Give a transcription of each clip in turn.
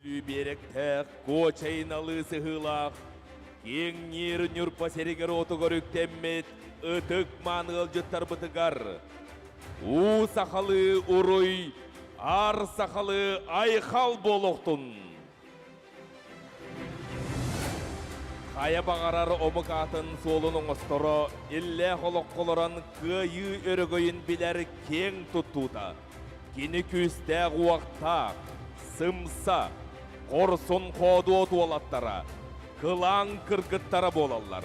Биэрэктээх, куочайыналыы сыһыылаах, киэҥниир Ньурба сиригэр-уотугар үктэммит ытык мааны ыалдьыттарбытыгар уу сахалыы уруй, аар сахалыы айхал буолуохтун! Хайа баҕарар омук аатын суолун оҥосторо, иллээх олоххо олорон кыайыы өрөгөйүн билэр киэҥ туттуута. Кини күүстээх-уохтаах, сымса, хорсун-хоодуот уолаттара, кылаан кыргыттара буолаллар.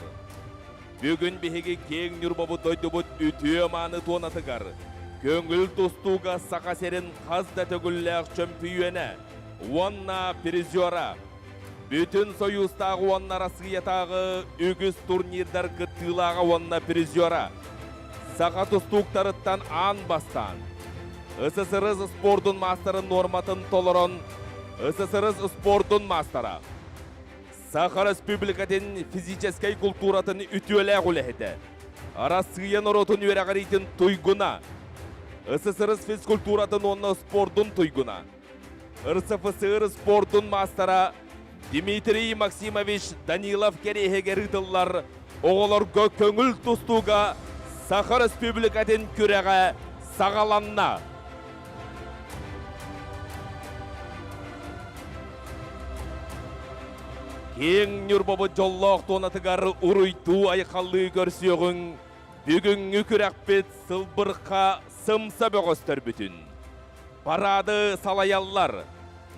Бүгүн биһиги киэҥ Ньурбабыт дойдубут үтүө-мааны туонатыгар, көҥүл тустууга Саха сирин хас да төгүллээх чөмпүйүөнэ уонна призера, Бүтүн Союзтааҕы уонна Арассыыйатааҕы үгүс турнирдар кыттыылааҕа уонна призера, саха тустууктарыттан аан бастаан, СССР спордун маастарын нуорматын толорон, СССР спордун маастара, Саха Республикатын физическэй култууратын үтүөлээх үлэһитэ, Арассыыйа норуотун үөрэҕириитин туйгуна, СССР физкультуратын уонна спордун туйгуна, РСФСР спордун маастара Дмитрий Максимович Данилов кэриэһигэр ыытыллар оҕолорго көҥүл тустууга Саха Республикатын күрэҕэ саҕаланна. Киэҥ Ньурбабыт дьоллоох туонатыгар уруйдуу-айхаллыы көрсүөҕүҥ бүгүҥҥү күрэхпит сылбырха сымса бөҕөстөрбүтүн. Парады салайаллар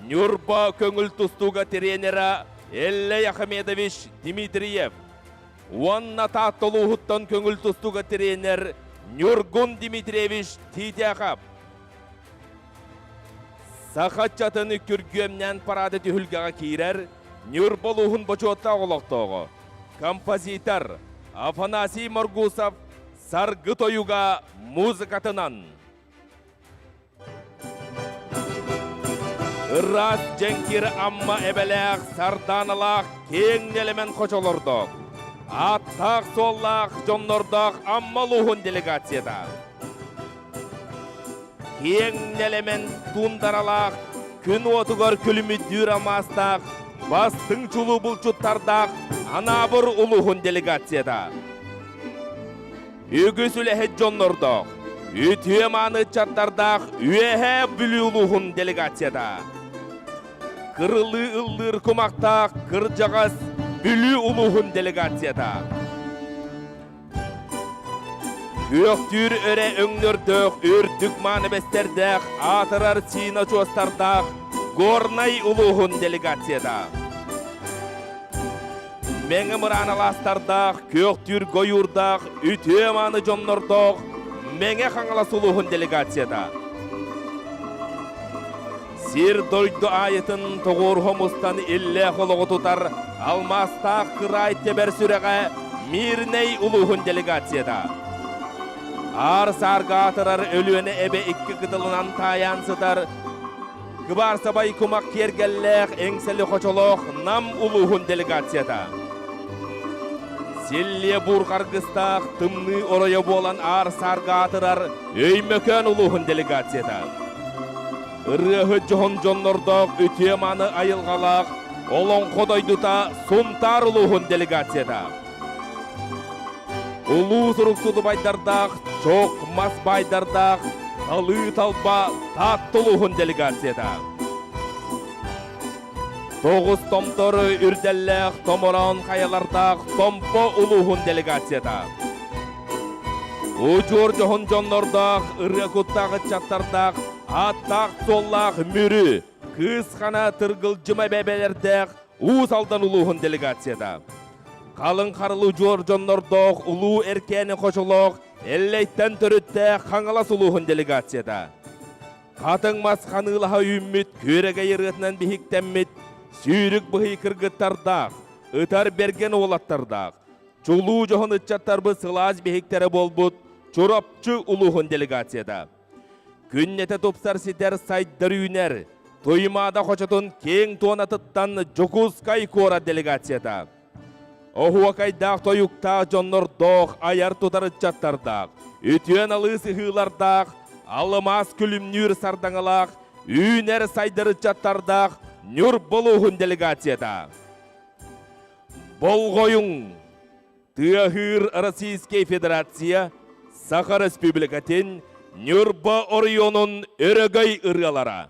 Ньурба көҥүл тустууга тренера Эллэй Ахмедович Дмитриев уонна Таатта улууһуттан көҥүл тустууга тренер Ньургун Дмитриевич Титяхов. Саха ыччатын күргүөмнээн парады түһүлгэҕэ киирэр Ньурба улууһун бочуоттаах олохтооҕо, композитор Афанасий Моргусов Саргы тойуга музыкатынан. Ыраас дьэҥкир Амма эбэлээх сардааналаах киэҥ нэлэмэн хочолордоох, ааттаах-суоллаах дьоннордоох Амма улууһун делегацията. Киэҥ нэлэмэн туундаралаах, күн уотугар күлүмүрдүүр алмаастаах, бастыҥ чулуу булчуттардаах Анаабыр улууһун делегацията. Үгүс үлэһит дьоннордоох, үтүө-мааны ыччаттардаах Үөһээ Бүлүү улууһун делегацията. Кырылыы ыллыыр кумахтаах кырдьаҕас Бүлүү улууһун делегацията. Күөхтүүр өрө өҥнөрдөөх үрдүк мааны бэстэрдээх аатырар Сиина чуостардаах Горнай улууһун делегацията. Мэҥэ мыраан алаастардаах, күөхтүүр гойуурдаах, үтүө-мааны дьоннордоох Мэҥэ Хаҥалас улууһун делегацията. Сир дойду аайытын тоҕуоруһа мустан иллээх олоҕу тутар алмаастаах кыраай тэбэр сүрэҕэ Мирнэй улууһун делегацията. Аар саарга аатырар Өлүөнэ эбэ икки кытылынан таайаан сытар Кыбаарсабай кумах киэргэллээх эҥсэли хочолоох Нам улууһун делегацията. Силлиэ буурҕаргыстаах тымныы оройо буолан аар-саарга аатырар Өймөкөөн улууһун делегацията. Ырыаһыт дьоһун дьоннордоох үтүө-мааны айылҕалаах Олоҥхо дойдута Сунтаар улууһун делегацията. Улуу суруксут убайдардаах, чох мас баайдардаах Талыы талба Таатта улууһун делегацията. Тоҕус томтор үрдэллээх томороон хайалардаах Томпо улууһун делегацията. Удьуор дьоһун дьоннордоох, ырыа куттаах ыччаттардаах, ааттаах-суоллаах Мүрү, Кыыс Хана Тыргылдьыма эбэбэлэрдээх Уус Алдан улууһун делегацията. Халыҥ харылы удьуор дьоннордоох Улуу Эркээни хочолоох Эллэйтэн төрүттээх Хаҥалас улууһун делегацията. Хатыҥ мас ханыылаһа үүммүт күөрэгэй ырыатынан биһиктэммит сүүрүк быһый кыргыттардаах, ытар бэргэн уолаттардаах, чулуу дьоһун ыччаттарбыт сылаас биһиктэрэ буолбут Чурапчы улууһун делегацията. Күннэтэ тупсар ситэр сайдар үүнэр Туймаада хочотун киэҥ туонатыттан Дьокуускай куорат делегацията. Оһуокайдаах тойуктаах дьоннордоох айар-тутар ыччаттардаах, үтүөн алыы сыһыылардаах, алымаас күлүмнүүр сардаҥалаах, үүнэр сайдар ыччаттардаах Ньурба улууһун делегацията. Болҕойуҥ! Тыаһыыр Российскай Федерация Саха Республикатын Ньурба оройуонун өрөгөй ырыалара.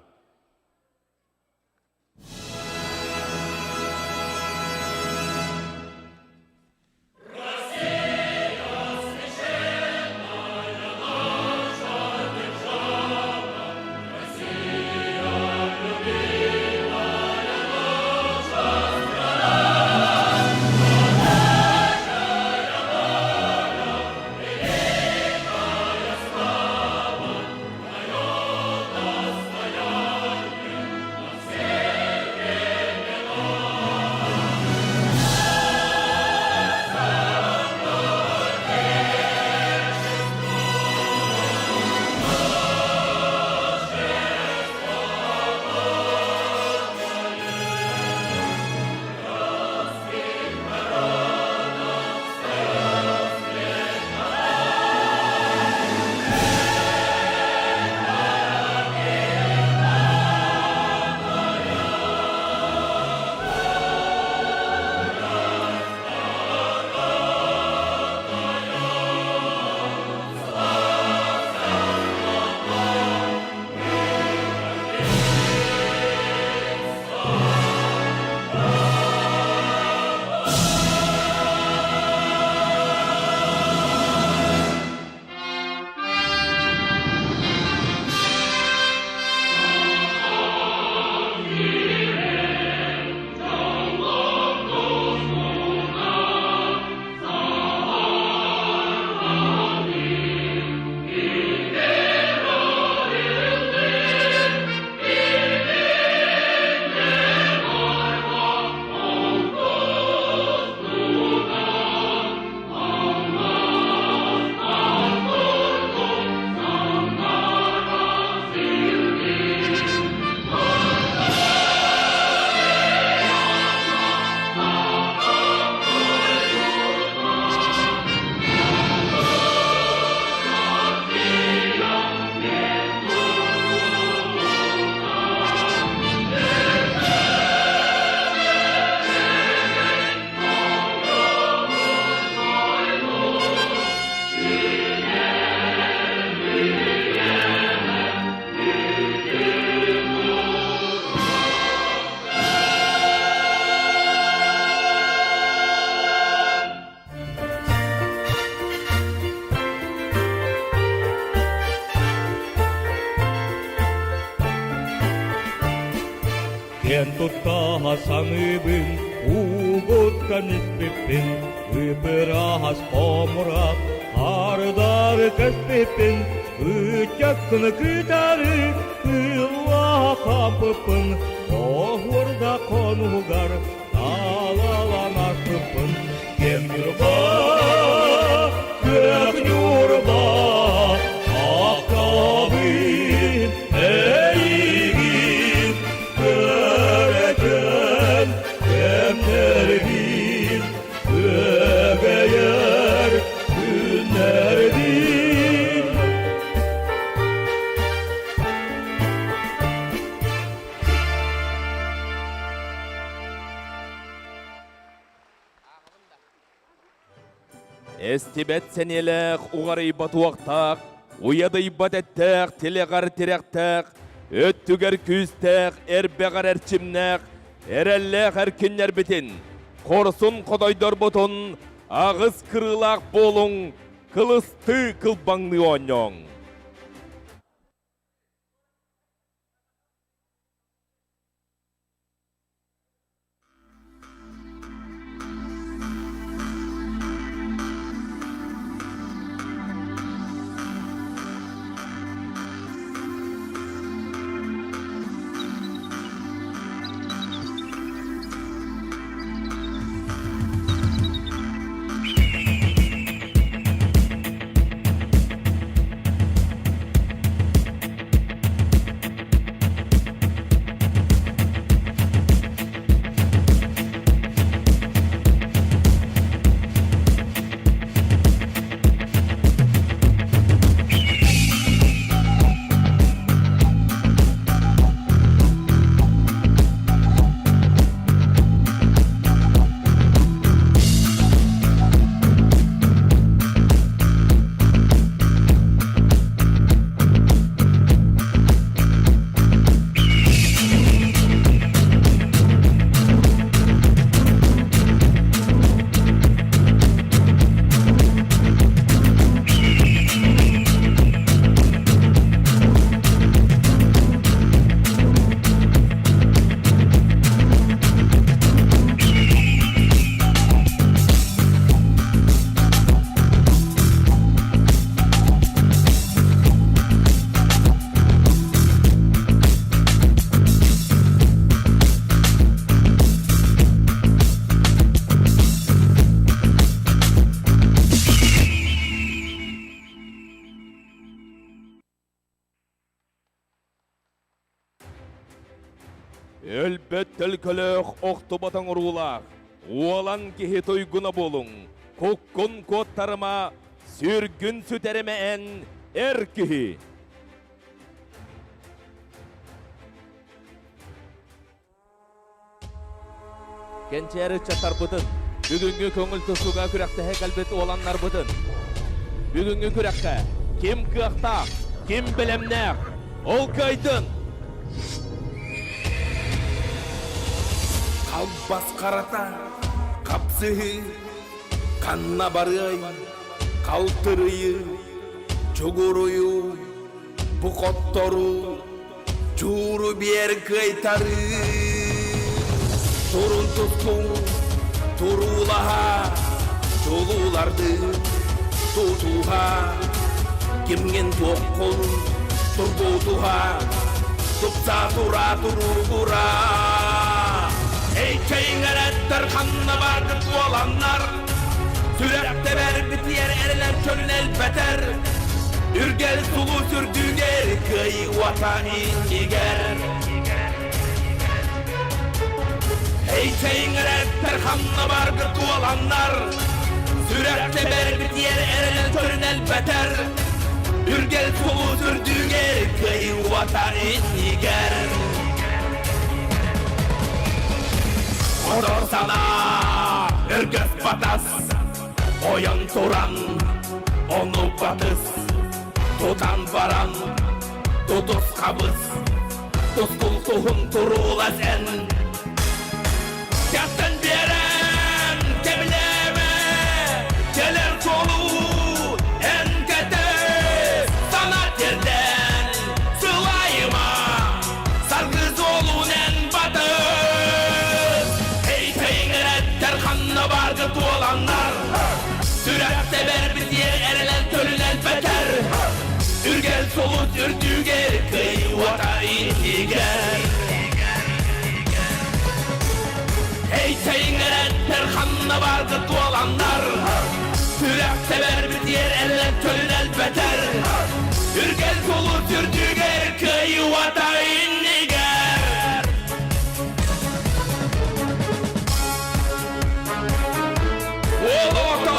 Киэн туттаһа саныыбын, уугуттан испиппин, ыпыраһас хомурах, ардары кэспиппин, ыччаккыны кытары кыыллаах хаппыппын, оһуорда хонугар талалан аспыппын. Кэм Ньурба, күөх Ньурба, ахтабын эйигин, көрөтөн кэмнэрбин, күөгэйэр күннэрбин. Эстибэт сэниэлээх, уҕарыйбат уохтаах, уйадыйбат эттээх, тилэҕэр тирэхтээх, өттүгэр күүстээх, эрбэҕэр эрчимнээх, эрэллээх эркиннэрбитин, хорсун хотойдорбутун аҕыс кырыылаах буолуҥ, кылыстыы кылбаҥныы оонньооҥ. Өлбөт төлкөлөөх охтубат оҥоруулаах, уолан киһи туйгуна буолуҥ, куккун куоттарыма, сүргүн сүтэримэ эн, эр киһи! Кэнчээри ыччаттарбытын, бүгүҥҥү көҥүл тустууга күрэхтэһэ кэлбит уоланнарбытын, бүгүҥҥү күрэххэ ким кыахтаах, ким бэлэмнээх, ол кыайдын! Халбас харата, хапсыһыы, ханна барыай, халтырыйыы, чугуруйуу, бу хотторуу, Чууру биэр кыайтарыы Турун туткун туруулаһа Чулууларды тутуһа Кимҥин туоххун тургутуһа Тупса тура туругура Эй чэйиҥэрэттэр ханна бааргыт уоланнар Сүрэхтэбэр битиэр эрэлэр чөлүн элбэтэр Үргэл сулус үрдүгэр кыайыы уота иннигэр Эй чэйиҥэрэттэр ханна баргыт туоланнар Сүрэхтэбэр битиэр эрэлэр чөлүн элбэтэр Үргэл сулус үрдүгэр кыайыы уота иннигэр Хотор санаа өргөс батас Ойон туран ону батыс Тутан баран тутус хабыс Тускул туһун туруулас эн Кэхтэн биэрэн кэбилээмэ Кэлэр суолу эн кэтэс Сана тиэрдэн сылайыма Саргы суолун эн батыс Эй тэйиҥэрэттэр ханна баарга туоланнар Сүрэх тэбэр битиэр эрэлэн төлүнэн бэтэр Үргэл сулус үрдүгэр кый уота иннигэр Эй тэйиҥэрэттэр ханна баарга туоланнар Сүрэх тэбэр битиэр эрэлэн төлүнэн бэтэр Үргэл сулус үрдүгэр кый уота иннигэр Уол оҕото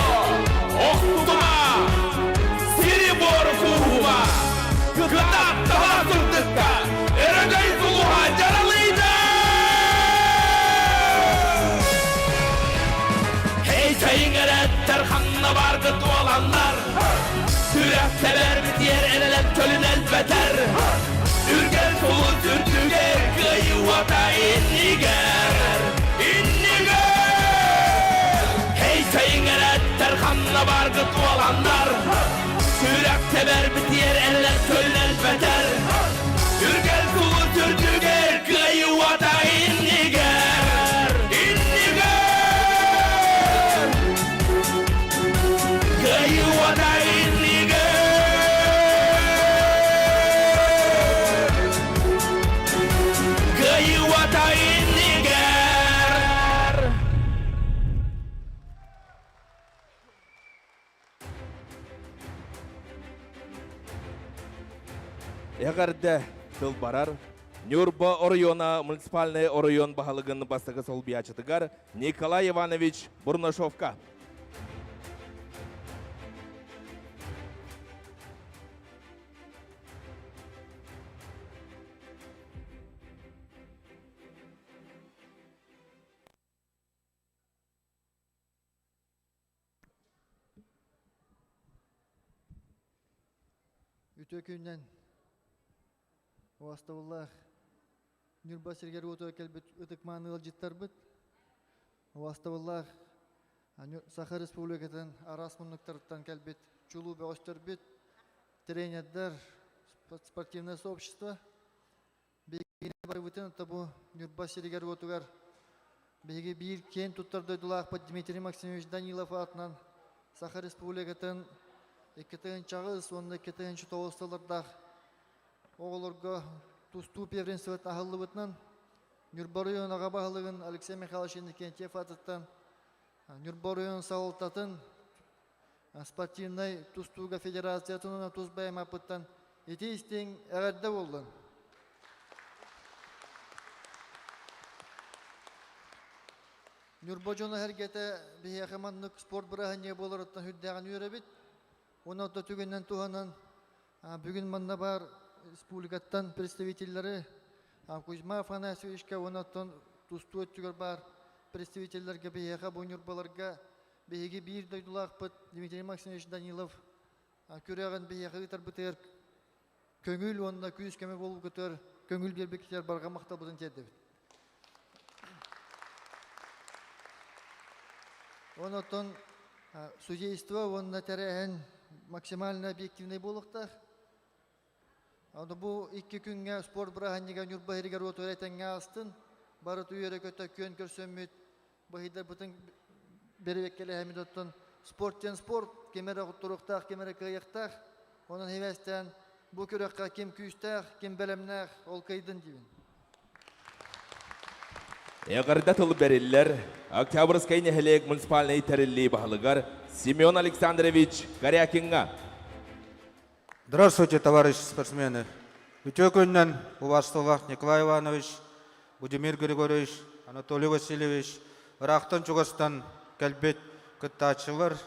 охтума, сири-буору кууһума, кытаат таба сырдыкка, өрөгөй сулуһа дьаралыйда! Эй, чэйиҥэрэттэр ханна бааргыт туоланнар, сүрэх тэбэр битиэр эрэлэн чөлүн элбэтэр, үргэл сулус үрдүгэр кыайыы уота иннигэр, иннигэр! Эй, чэйиҥэрэттэр ханна бааргыт туоланнар, сүрэх тэбэр битиэр эрэлэн чөлүн элбэтэр, үргэл сулус үрдүгэр кыайыы уота иннигэр, иннигэр! Кыайыы уота иннигэр! Кыайыы уота иннигэр! Эҕэрдэ тыл барар. Ньурба оройуона муниципальнай оройуон баһылыгын бастакы солбуйааччытыгар Николай Иванович Бурнашовка. Үтүө күнүнэн убастабыллаах Ньурба сиригэр уотугар кэлбит ытык-мааны ыалдьыттарбыт, убастабыллаах Саха Республикатын араас муннуктарыттан кэлбит чулуу бөҕөстөрбүт, тренердэр, спортивное сообщество, биһигини барыбытын бу Ньурба сиригэр-уотугар биһиги биир киэн туттар дойдулаахпыт Дмитрий Максимович Данилов аатынан Саха Республикатын 2-8 уонна 2-9 сыллардаах оҕолорго тустуу первенствота аһыллыбытынан Ньурба оройуон аҕа баһылыгын Алексей Михайлович Иннокентьев аатыттан Ньурба оройуон салалтатын спортивнай тустууга федерациятын уонна тус бэйэм ааппыттан ити истиҥ эҕэрдэ буоллун. Ньурба дьоно-сэргэтэ биһиэхэ маннык спорт бырааһынньыга буоларыттан сүрдээҕин үөрэбит. Уонна да түгэнинэн туһанан бүгүн манна баар республикаттан представителлэри Кузьма Афанасьевичка уонна оттон тустуу өттүгэр баар представителлэргэ биһиэхэ бу Ньурбаларга биһиги биир дойдулаахпыт Дмитрий Максимович Данилов күрэҕин биһиэхэ ыытарбытыгар көҥүл уонна күүс-көмө буолбуккутугар көҥүл биэрбиккитигэр барҕа махталбытын тиэрдэбит. Онон судейство уонна тэрээһин максимально объективнай буолуохтаах. Аны бу икки күҥҥэ спорт бырааһынньыга Ньурба иһигэр уотугар этэҥҥэ аастын. Бары үөрэ-көтө күөн көрсөммүт быһыйдарбытын бэрэбиэккэлэһэммит оттон спорт диэн спорт ким эрэ хотторуохтаах, ким эрэ кыайыахтаах. Онон хибээстээн бу күрэххэ ким күүстээх, ким бэлэмнээх, ол кыайдын диибин. Эҕэрдэ тыл бэриллэр Октябрьскай нэһилиэк муниципальнай тэриллии баһылыгар Семен Александрович Корякиҥҥа. Здравствуйте, товарищи спортсмены! Үтүө күнүнэн убаастылаах Николай Иванович, Будимир Григорьевич, Анатолий Васильевич, ыраахтан-чугастан кэлбит кыттааччылар,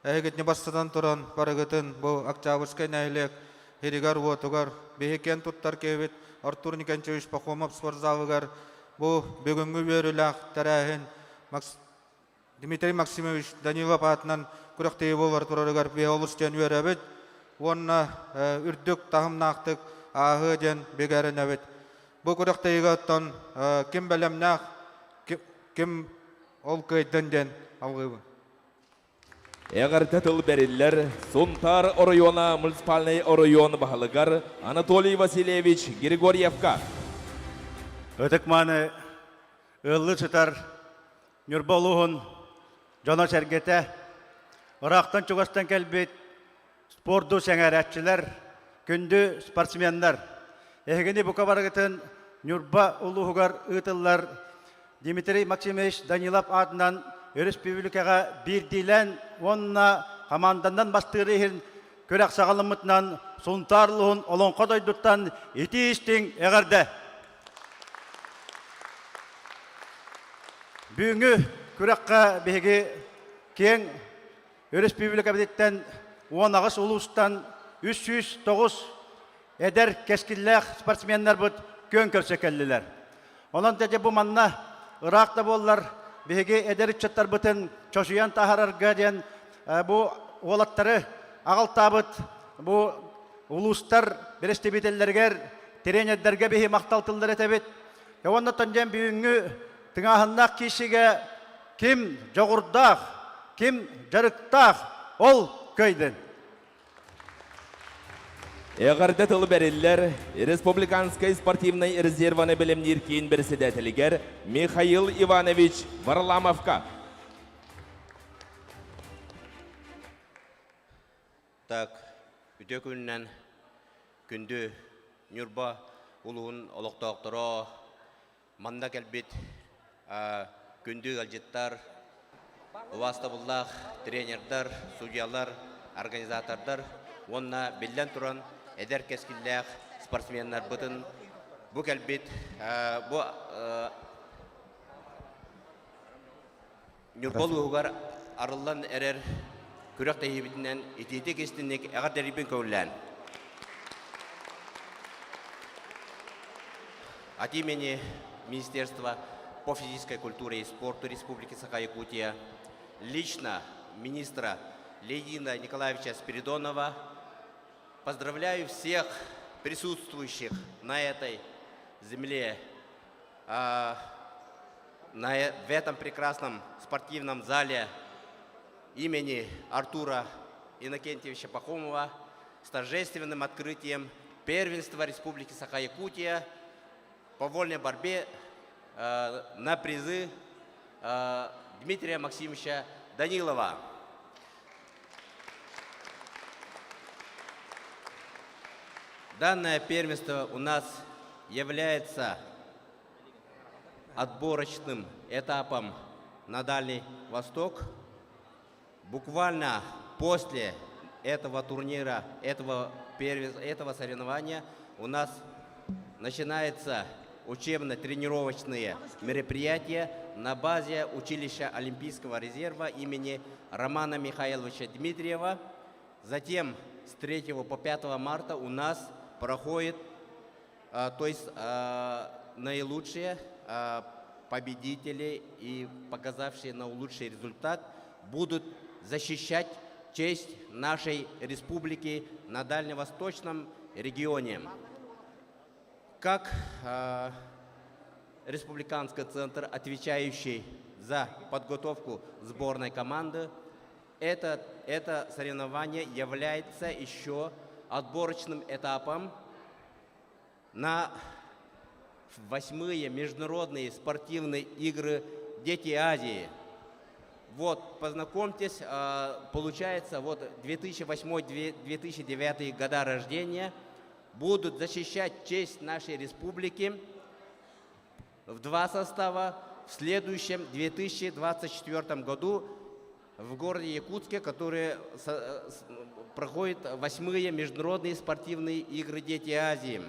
эһигитини бастатан туран барыгытын бу Октябрьскай нэһилиэк иһигэр-уотугар биһи киэн туттар киһибит Артур Николаевич Пахомов спортзалыгар бу бүгүҥҥү үөрүүлээх тэрээһин Дмитрий Максимович Данилов аатынан күрэхтэһии буолар турарыгар биһи олус диэн үөрэбит уонна үрдүк таһымнаахтык ааһыа диэн бигэ эрэнэбит. Бу күрэхтэһиигэ оттон ким бэлэмнээх, ким ол кыайдын диэн алгыыбын. Эҕэрдэ тыл бэриллэр Сунтаар оройуона муниципальнай оройуон баһылыгар Анатолий Васильевич Григорьевка. Ытык-мааны ыаллыы сытар Ньурба улууһун дьоно-сэргэтэ, ыраахтан-чугастан кэлбит спорду сэҥээрээччилэр, күндү спортсменнар, эһигини бука барыгытын Ньурба улууһугар ыытыллар Дмитрий Максимович Данилов аатынан өрөспүүбүлүкэҕэ биирдиилээн уонна хамаанданан бастыыр иһин күрэх саҕаламмытынан Сунтаар улууһун Олоҥхо дойдуттан итии-истиҥ эҕэрдэ! Бүгүҥҥү күрэххэ биһиги киэҥ өрөспүүбүлүкэбититтэн 18 улуустан 309 эдэр кэскиллээх спортсменнарбыт күөн көрсө кэллилэр. Онон дьэ бу манна ыраах да буоллар биһиги эдэр ыччаттарбытын чочуйан таһаарарга диэн бу уолаттары аҕалтаабыт бу улуустар бэрэстэбиитэллэригэр тренердэргэ биһи махтал тыллары этэбит. Уонна диэн бүгүҥҥү тыҥааһыннаах киисигэ ким дьоҕурдаах, ким дьарыктаах, ол көйдүн. Эҕэрдэ тыл бэриллэр Республиканскай спортивнай резерваны бэлэмниир киин председателигэр Михаил Иванович Варламовка. Так, үтүө күнүнэн күндү Ньурба улууһун олохтоохторо, манна кэлбит күндү ыалдьыттар, убаастабыллаах тренердар, судьялар, организатордар уонна биллэн туран эдэр кэскиллээх спортсменнарбытын бу кэлбит бу Ньурба улууһугар арыллан эрэр күрэхтэһиибитинэн итиитик истинник эҕэрдэлиибин көҥүллээн. От имени Министерства по физической культуре и спорту Республики Саха-Якутия, лично министра Леонида Николаевича Спиридонова поздравляю всех присутствующих на этой земле в этом прекрасном спортивном зале имени Артура Иннокентьевича Пахомова с торжественным открытием первенства Республики Саха-Якутия по вольной борьбе на призы Дмитрия Максимовича Данилова. Данное первенство у нас является отборочным этапом на Дальний Восток. Буквально после этого турнира, этого, этого соревнования у нас начинается учебно-тренировочные мероприятия на базе училища Олимпийского резерва имени Романа Михайловича Дмитриева. Затем с 3 по 5 марта у нас проходит, то есть наилучшие победители и показавшие наилучший результат будут защищать честь нашей республики на Дальневосточном регионе. Как республиканский центр, отвечающий за подготовку сборной команды, это соревнование является еще отборочным этапом на восьмые международные спортивные игры «Дети Азии». Вот, познакомьтесь, получается, вот 2008-2009 года рождения будут защищать честь нашей республики в два состава в следующем 2024 году в городе Якутске, который проходит восьмые международные спортивные игры «Дети Азии».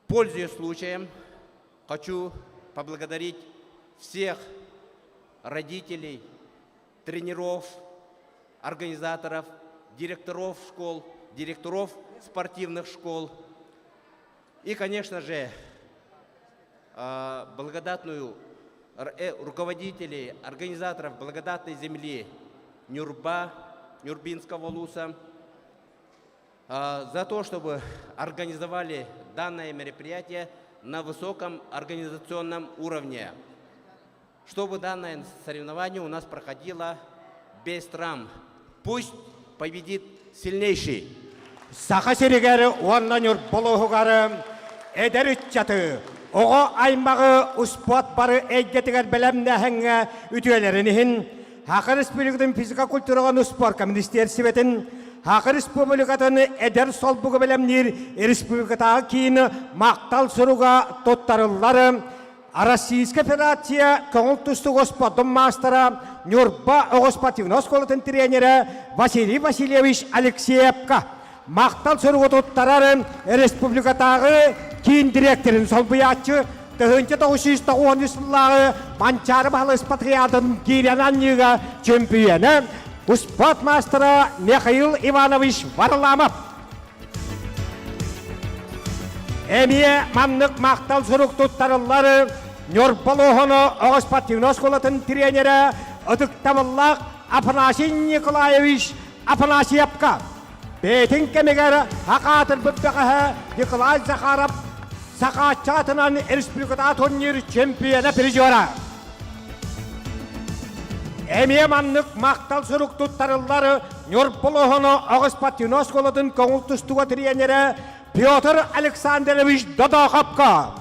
Пользуясь случаем, хочу поблагодарить всех родителей, тренеров, организаторов, директоров школ, директоров спортивных школ и, конечно же, благодатную руководителей, организаторов благодатной земли Нюрба, Нюрбинского улуса, за то, чтобы организовали данное мероприятие на высоком организационном уровне, чтобы данное соревнование у нас проходило без травм. Пусть победит сильнейший. Саха сиригэр уонна Ньурба улууһугар эдэр ыччаты, оҕо аймаҕы успуорт бары эйгэтигэр бэлэмнээһиҥҥэ үтүөлэрин иһин Саха Республикатын физика культураҕа спорка министиэристибэтин Саха Республикатын эдэр солбугу бэлэмниир республикатааҕы киин махтал суруга туттарыллар. Российская Федерация көҥүл тустууга спордун маастара Ньурба оҕо спортивнай оскуолатын тренерэ Василий Васильевич Алексеевка махтал суругу туттарар республикатааҕы киин дириэктэрин солбуйааччы 1993 сыллааҕы Манчаары баһылык спартакиадатын киирэн анньыыга чөмпүйүөнэ спорт маастара Михаил Иванович Варламов. Эмиэ маннык махтал сурук туттарыллар Ньурба улууһун оҕо спортивнай оскуолатын тренерэ ытыктабыллаах Афанасий Николаевич Афанасьевка. Бэйэтин кэмигэр хакаатырбыт бэҕэһээ Николай Захаров Сахааччаатынан республикатааҕы турнир чемпиона призера. Эмиэ маннык махтал сурук туттарыллар Ньурба улууһун оҕо спортивнай оскуолатын көҥүл тустууга тренерэ Петр Александрович Додоохопко.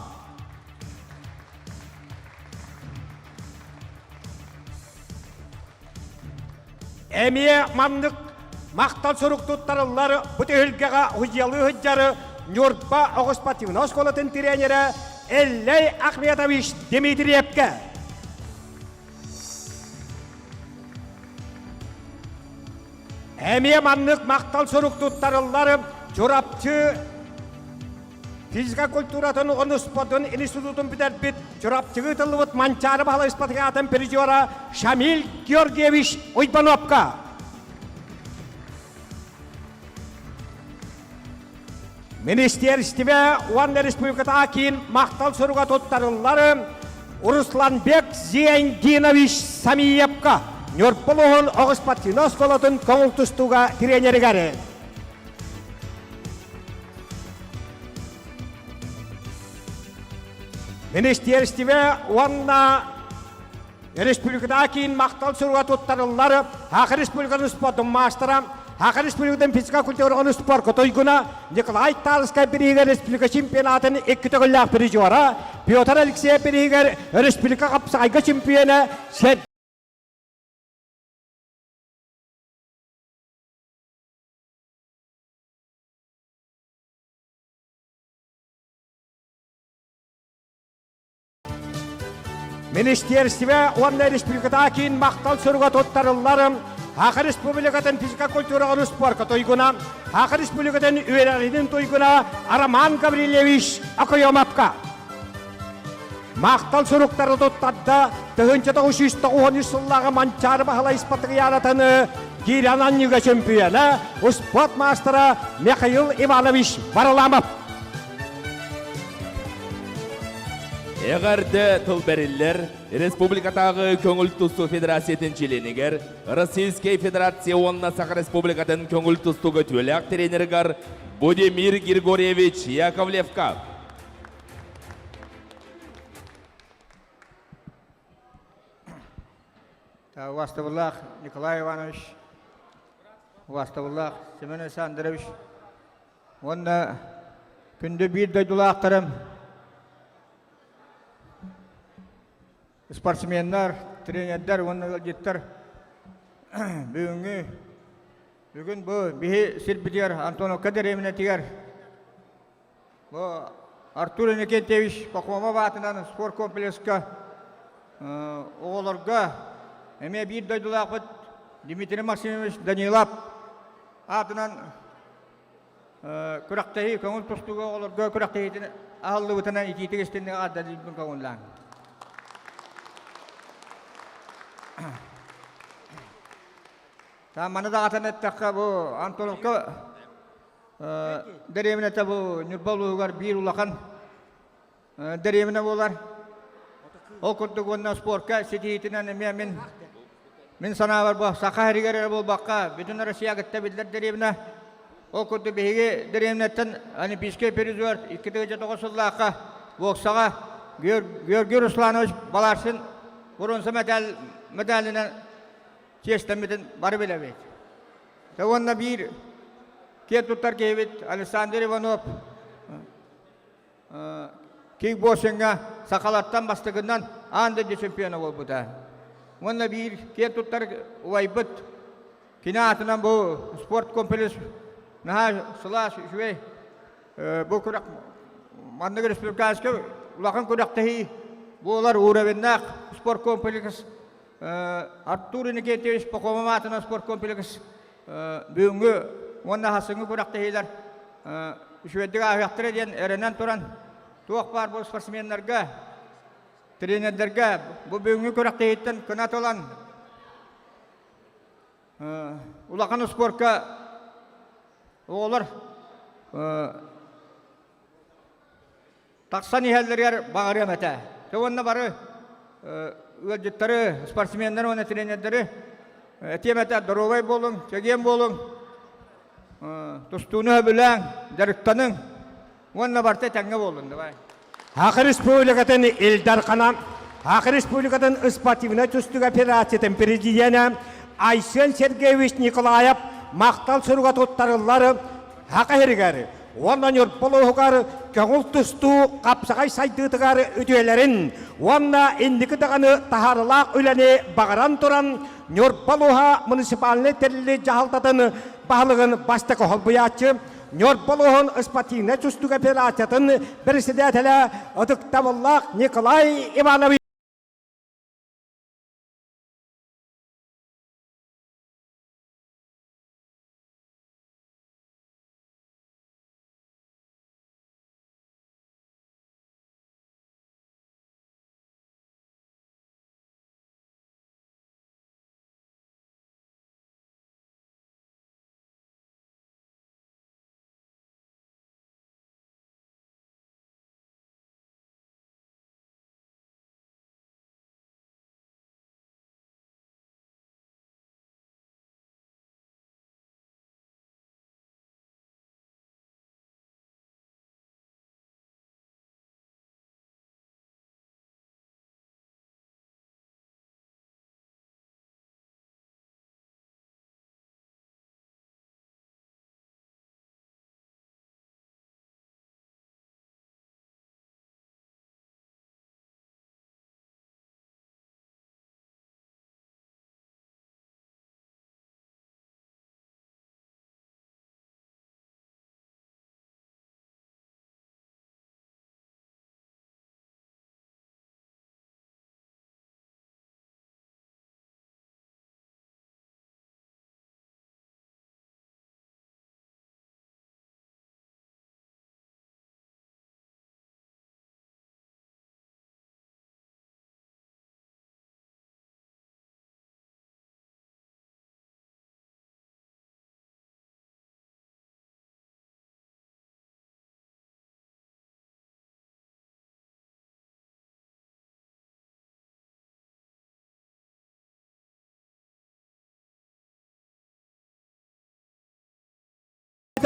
Эмиэ маннык махтал сурук туттарыллар бу түһүлгэҕэ уһуйалыы сылдьар Ньурба оҕо спортивнай оскуолатын тренерэ Эллэй Ахметович Дмитриевкэ. Эмиэ маннык махтал сурук туттарыллар Чурапчы физика культуратын уонна спордун институтун бүтэрбит Чурапчыга ыытыллыбыт Манчаары Баһылай спартакиадатын призера Шамиль Георгиевич Уйбановка. Министиэристибэ уонна республикатааҕы киин махтал суруга туттарыллар Русланбек Зияндинович Самиевка Ньурба улууһун оҕо спортивнай оскуолатын көҥүл тустууга тренеригэр. Министиэристибэ уонна Республикатааҕы киин махтал суруга туттарыллар Саха Республикатын спордун маастара, Саха Республикатын физика культураҕын спорка туйгуна Николай Тарскай бирииһигэр республика чемпионатын икки төгүллээх призера, Петр Алексеев бирииһигэр республика хапсаҕайга чемпиона Сергей Министиэристибэ уонна республикатааҕы киин махтал суруга туттарыллар Саха Республикатын физика культураҕын спорка туйгуна, Саха Республикатын үөрэҕириитин туйгуна Роман Гаврильевич Окоемовка. Махтал суруктары туттарда 1993 сыллааҕы Манчаары Баһылай Спартакиадатын киирэн анньыыга чөмпүйүөнэ, успуорт маастара Михаил Иванович Варламов. Эҕэрдэ тыл бэриллэр Республикатааҕы көҥүл тустуу федерациятын чилиэнигэр Российскай Федерация уонна Саха Республикатын көҥүл тустууга үтүөлээх тренеригэр Будимир Григорьевич Яковлевка. Убастабыллаах Николай Иванович, убастабыллаах Семен Александрович уонна күндү биир дойдулаахтарым, спортсменнар, тренердэр уонна ыалдьыттар бүгүҥҥү бүгүн бу биһи сирбитигэр Антоновка дэриэбинэтигэр Бу Артур Иннокентьевич Пахомов аатынан спорт комплекска оҕолорго эмиэ биир дойдулаахпыт Дмитрий Максимович Данилов аатынан күрэхтэһии көҥүл тустууга оҕолорго күрэхтэһиитин аһыллыбытынан итиитик истинник аҕардалыыбын көҥүллээн. Маны даҕатан эттэххэ бу Антоновка Дэриэбинэтэ бу Ньурба улууһугар биир улахан дэриэбинэ буолар. Ол курдук уонна спорка ситиһиитинэн эмиэ мин мин санаабар бу Саха сиригэр эрэ буолбакка бүтүн Россия кытта биллэр дэриэбинэ. Ол курдук биһиги дэриэбинэттэн Олимпийскай призер 2009 сыллаахха боксаҕа Георгий Русланович Баларсин боруонса мэтээл медалынан чиэстэммитин бары билэбит. Уонна биир киэн туттар киһибит Александр Иванов кикбоксиҥҥа сахалартан бастакынан аан дойду чемпиона буолбута. Уонна биир киэн туттар убайбыт кини аатынан бу спорт комплекс наһаа сылаас үчүгэй бу күрэх маннык республиканскай улахан күрэхтэһии буолар уровеннаах спорт комплекс Артур Иннокентьевич Пахомов аатынан спорткомплекс бүгүҥҥү уонна хасыҥҥы күрэхтэһиилэр үчүгэйдик ааһыахтара диэн эрэнэн туран туох баар бу спортсменнарга, тренердэргэ бу бүгүҥҥү күрэхтэһииттэн кынат ылан улахан спорка оҕолор тахсан иһэллэригэр баҕарыам этэ. Дьэ уонна бары ыалдьыттары, спортсменнары уонна тренердэри этиэм этэ, доруобай буолуҥ, чэгиэн буолуҥ, тустууну сөбүлээҥ, дьарыктаныҥ уонна барыта этэҥҥэ буоллун. Давай. Саха Республикатын Ил Дархана, Саха Республикатын спортивнай тустуук операциятын президенэ Айсен Сергеевич Николаев махтал суруга туттарыллар Саха сиригэр уонна Ньурба улууһугар көҥүл тустуу хапсаҕай сайдыытыгар үтүөлэрин уонна инники даҕаны таһаарылаах үлэни баҕаран туран Ньурба улууһа муниципальнай тэриллии дьаһалтатын баһылыгын бастакы холбуйааччы Ньурба улууһун спортивнай тустуук операциятын председателэ ытыктабыллаах Николай Иванович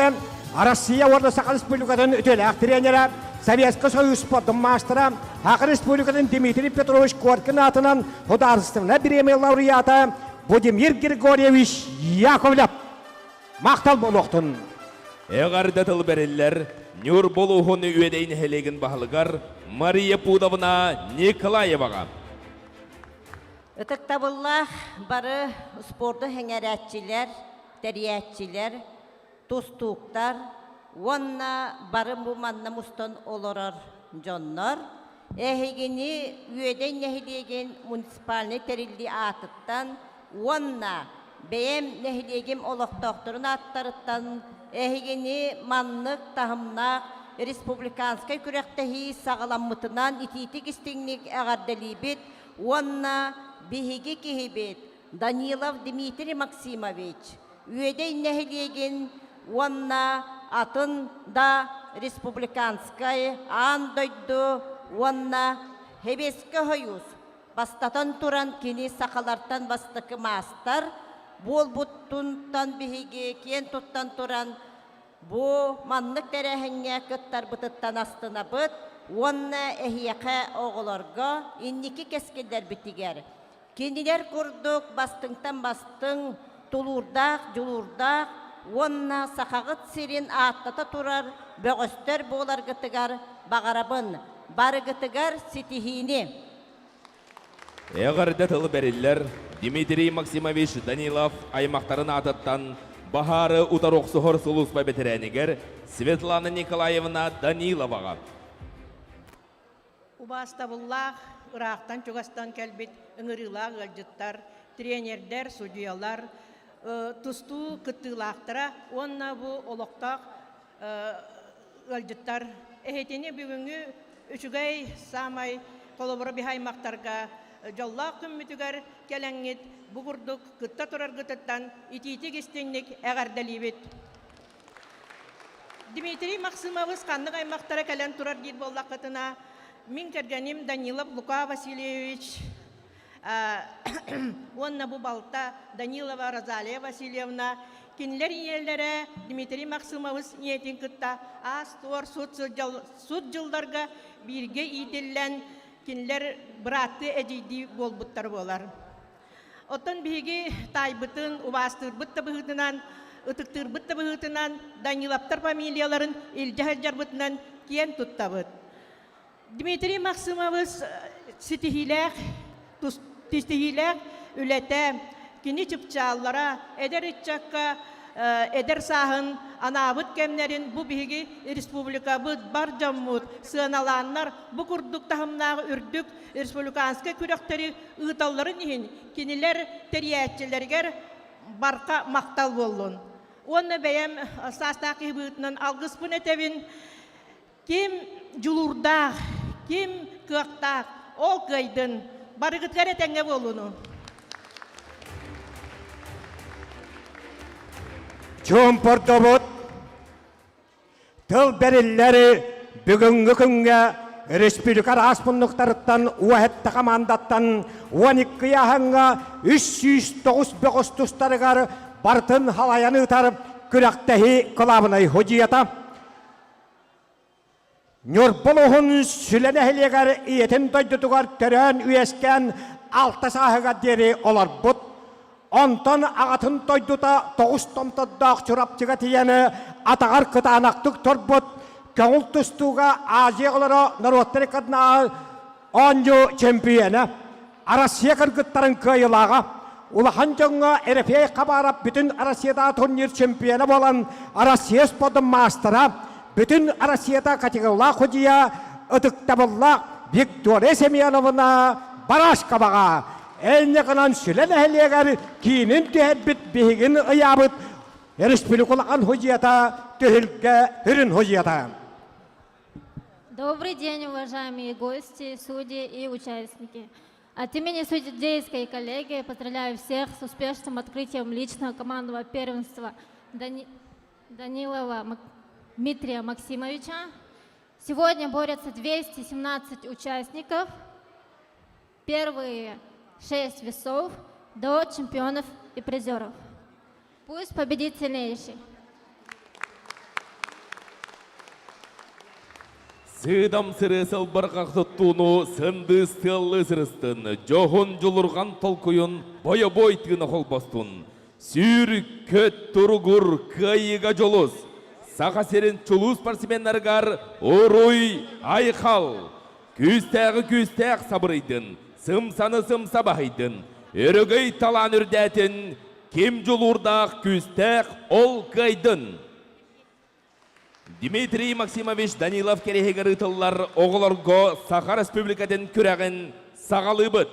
бэрдэ Россия уонна Саха Республикатын үтүөлээх тренерэ, Советский Союз спордун маастара, Саха Республикатын Дмитрий Петрович Коркин аатынан Художественная премия лауреата Будимир Григорьевич Яковлев. Махтал буолуохтун! Эҕэрдэ тыл бэриллэр Ньурба улууһун Үөдэй нэһилиэгин баһылыгар Мария Пудовна Николаеваҕа. Ытыктабыллаах бары спорду сэҥээрээччилэр, тэрийээччилэр, тустууктар уонна бары бу манна мустан олорор дьоннор эһигини Үөдэй нэһилиэгин муниципальнай тэриллии аатыттан уонна бэйэм нэһилиэгим олохтоохторун ааттарыттан эһигини маннык таһымнаах республиканскай күрэхтэһии саҕаламмытынан итиитик-истиҥник эҕэрдэлиибит уонна биһиги киһибит Данилов Дмитрий Максимович Үөдэй нэһилиэгин уонна атын да республиканскай аан дойду уонна Сэбиэскэй Сойуус бастатан туран кини сахалартан бастакы маастар буолбутунтан биһиги киэн туттан туран Бу маннык тэрээһиҥҥэ кыттарбытыттан астынабыт уонна эһиэхэ оҕолорго инники кэскиллэрбитигэр кинилэр курдук бастыҥтан бастыҥ, тулуурдаах, дьулуурдаах уонна Сахаҕыт сирин ааттата турар бөҕөстөр буоларгытыгар баҕарабын. Барыгытыгар ситиһиини! Эҕэрдэ тылы бэриллэр Дмитрий Максимович Данилов аймахтарын аатыттан баһаары утары охсуһар сулууспа бэтэрээнигэр Светлана Николаевна Даниловаҕа. Убаастабыллаах, ыраахтан-чугастан кэлбит ыҥырыылаах ыалдьыттар, тренердэр, судьуйалар, тустуу кыттыылаахтара уонна бу олохтоох ыалдьыттар эһитини бүгүҥҥү үчүгэй саамай холобура биһи аймахтарга дьоллоох күммүтүгэр кэлэҥҥит бу курдук кытта тураргытыттан итиитик истиҥник эҕэрдэлиибит. Дмитрий Максимович ханнык аймахтара кэлэн турар диир буоллаххытына, мин кэргэним Данилов Лука Васильевич уонна бу балта Данилова Розалия Васильевна кинилэр ийэлэрэ Дмитрий Максимович ийэтин кытта аас-туор сут дьылларга бииргэ иитиллэн кинилэр бырааттыы эдьиийдии буолбуттар буолар. Оттон биһиги таайбытын убаастыырбыт да быһыытынан, ытыктыырбыт да быһыытынан Даниловтар фамилияларын илдьэ сылдьарбытынан киэн туттабыт. Дмитрий Максимович ситиһиилээх ситиһиилээх үлэтэ, кини чыпчааллара, эдэр ыччакка эдэр сааһын анаабыт кэмнэрин бу биһиги республикабыт бар дьоммут сыаналааннар бу курдук таһымнаах үрдүк республиканскай күрэхтэри ыыталларын иһин кинилэр тэрийээччилэригэр барха махтал буоллун. Уонна бэйэм саастаах киһи быһыытынан алгыспын этэбин. Ким дьулуурдаах, ким кыахтаах, ол кыайдын. Барыгытыгар этэҥҥэ буолууну. Чуумпурдубут тыл бэриллэр бүгүҥҥү күҥҥэ республика араас муннуктарыттан уоһэтте хамаандаттан 12 ыйааһыҥҥа 309 бөҕөс тустарыгар барытын халайан ыытар күрэхтэһии кылаабынай судьуйата Ньурба улууһун Сүлэ нэһилиэгэр ийэтин дойдутугар төрөөн-үөскээн алта сааһыгар диэри олорбут. Онтон аҕатын дойдута тоҕус томтордоох Чурапчыга тиийэн атаҕар кытаанахтык турбут көҥүл тустууга Азия оҕолоро норуоттар иккардынааҕы оонньуу чөмпүйүөнэ, Россия кыргыттарын кыайыылааҕа, улахан дьоҥҥо Ерофей Хабаров бүтүн Россиятааҕы турнир чемпиона буолан Россия спордун маастара, бүтүн Россията категориялаах судьуйа, ытыктабыллаах Виктория Семеновна Барашковаҕа энньэ гынан Сүлэ нэһилиэгэр киинин түһэрбит биһигин ыйаабыт республика улахан судьуйата Түһүлгэ сүрүн судьуйата. Добрый день, уважаемые гости, судьи и участники. От имени судейской коллегии поздравляю всех с успешным открытием личного командного первенства Дани... Данилова Мак... Дмитрия Максимовича. Сегодня борются 217 участников. Первые шесть весов до чемпионов и призеров. Пусть победит сильнейший. Сыыдам сырыы сылбырҕах туттууну сындыыс тыаллыы сырыстын, дьоһун дьулурҕан толкуйун бойобуой тыына холбостун. Сүүр, көт, туругур, кыайыыга дьулус! Саха сирин чулуу спортсменнарыгар уруй, айхал! Күүстээҕи күүстээх сабырыйдын, сымсаны сымса баһыйдын, өрөгөй талаан үрдээтин, ким дьулуурдаах күүстээх ол кыайдын! Дмитрий Максимович Данилов кэриэһигэр ыытыллар оҕолорго Саха Республикатын күрэҕин саҕалыыбыт.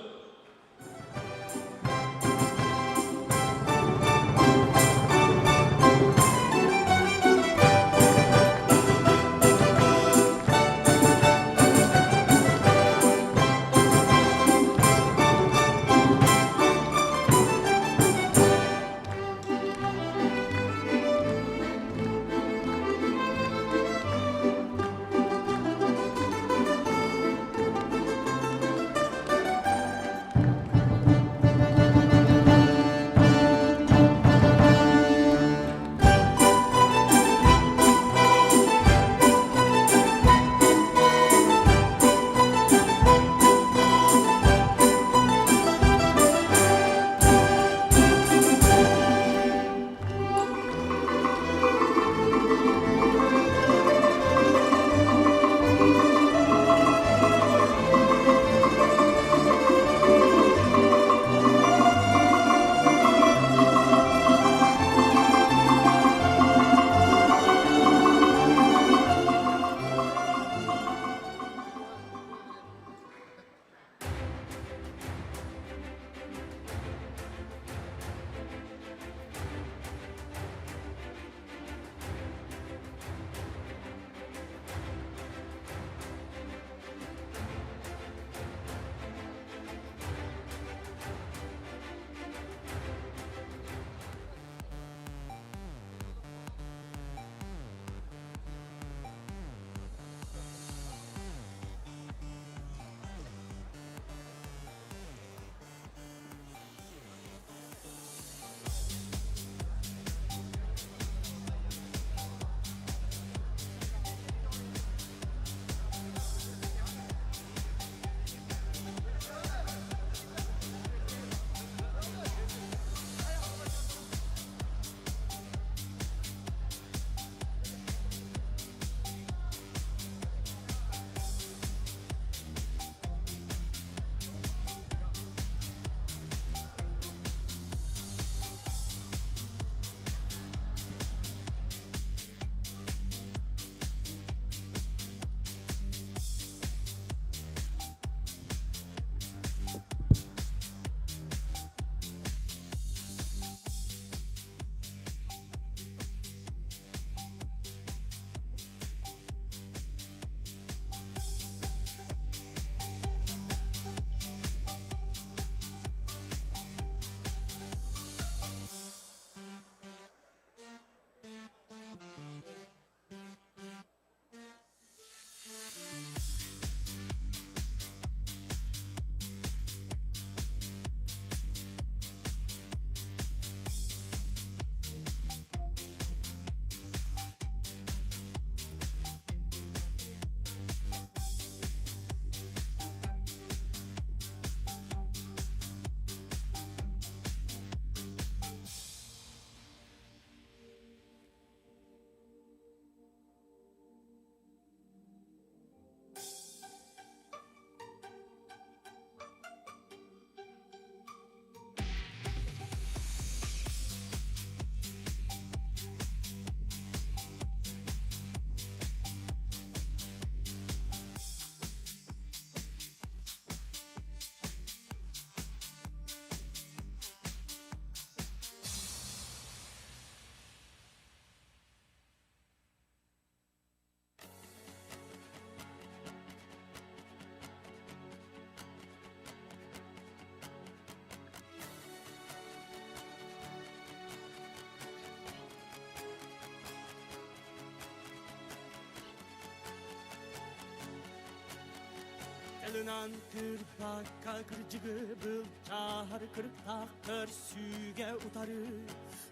Ылынан кырбакка кырдьыгы былчаһар кырыктаах көрсүүгэ утары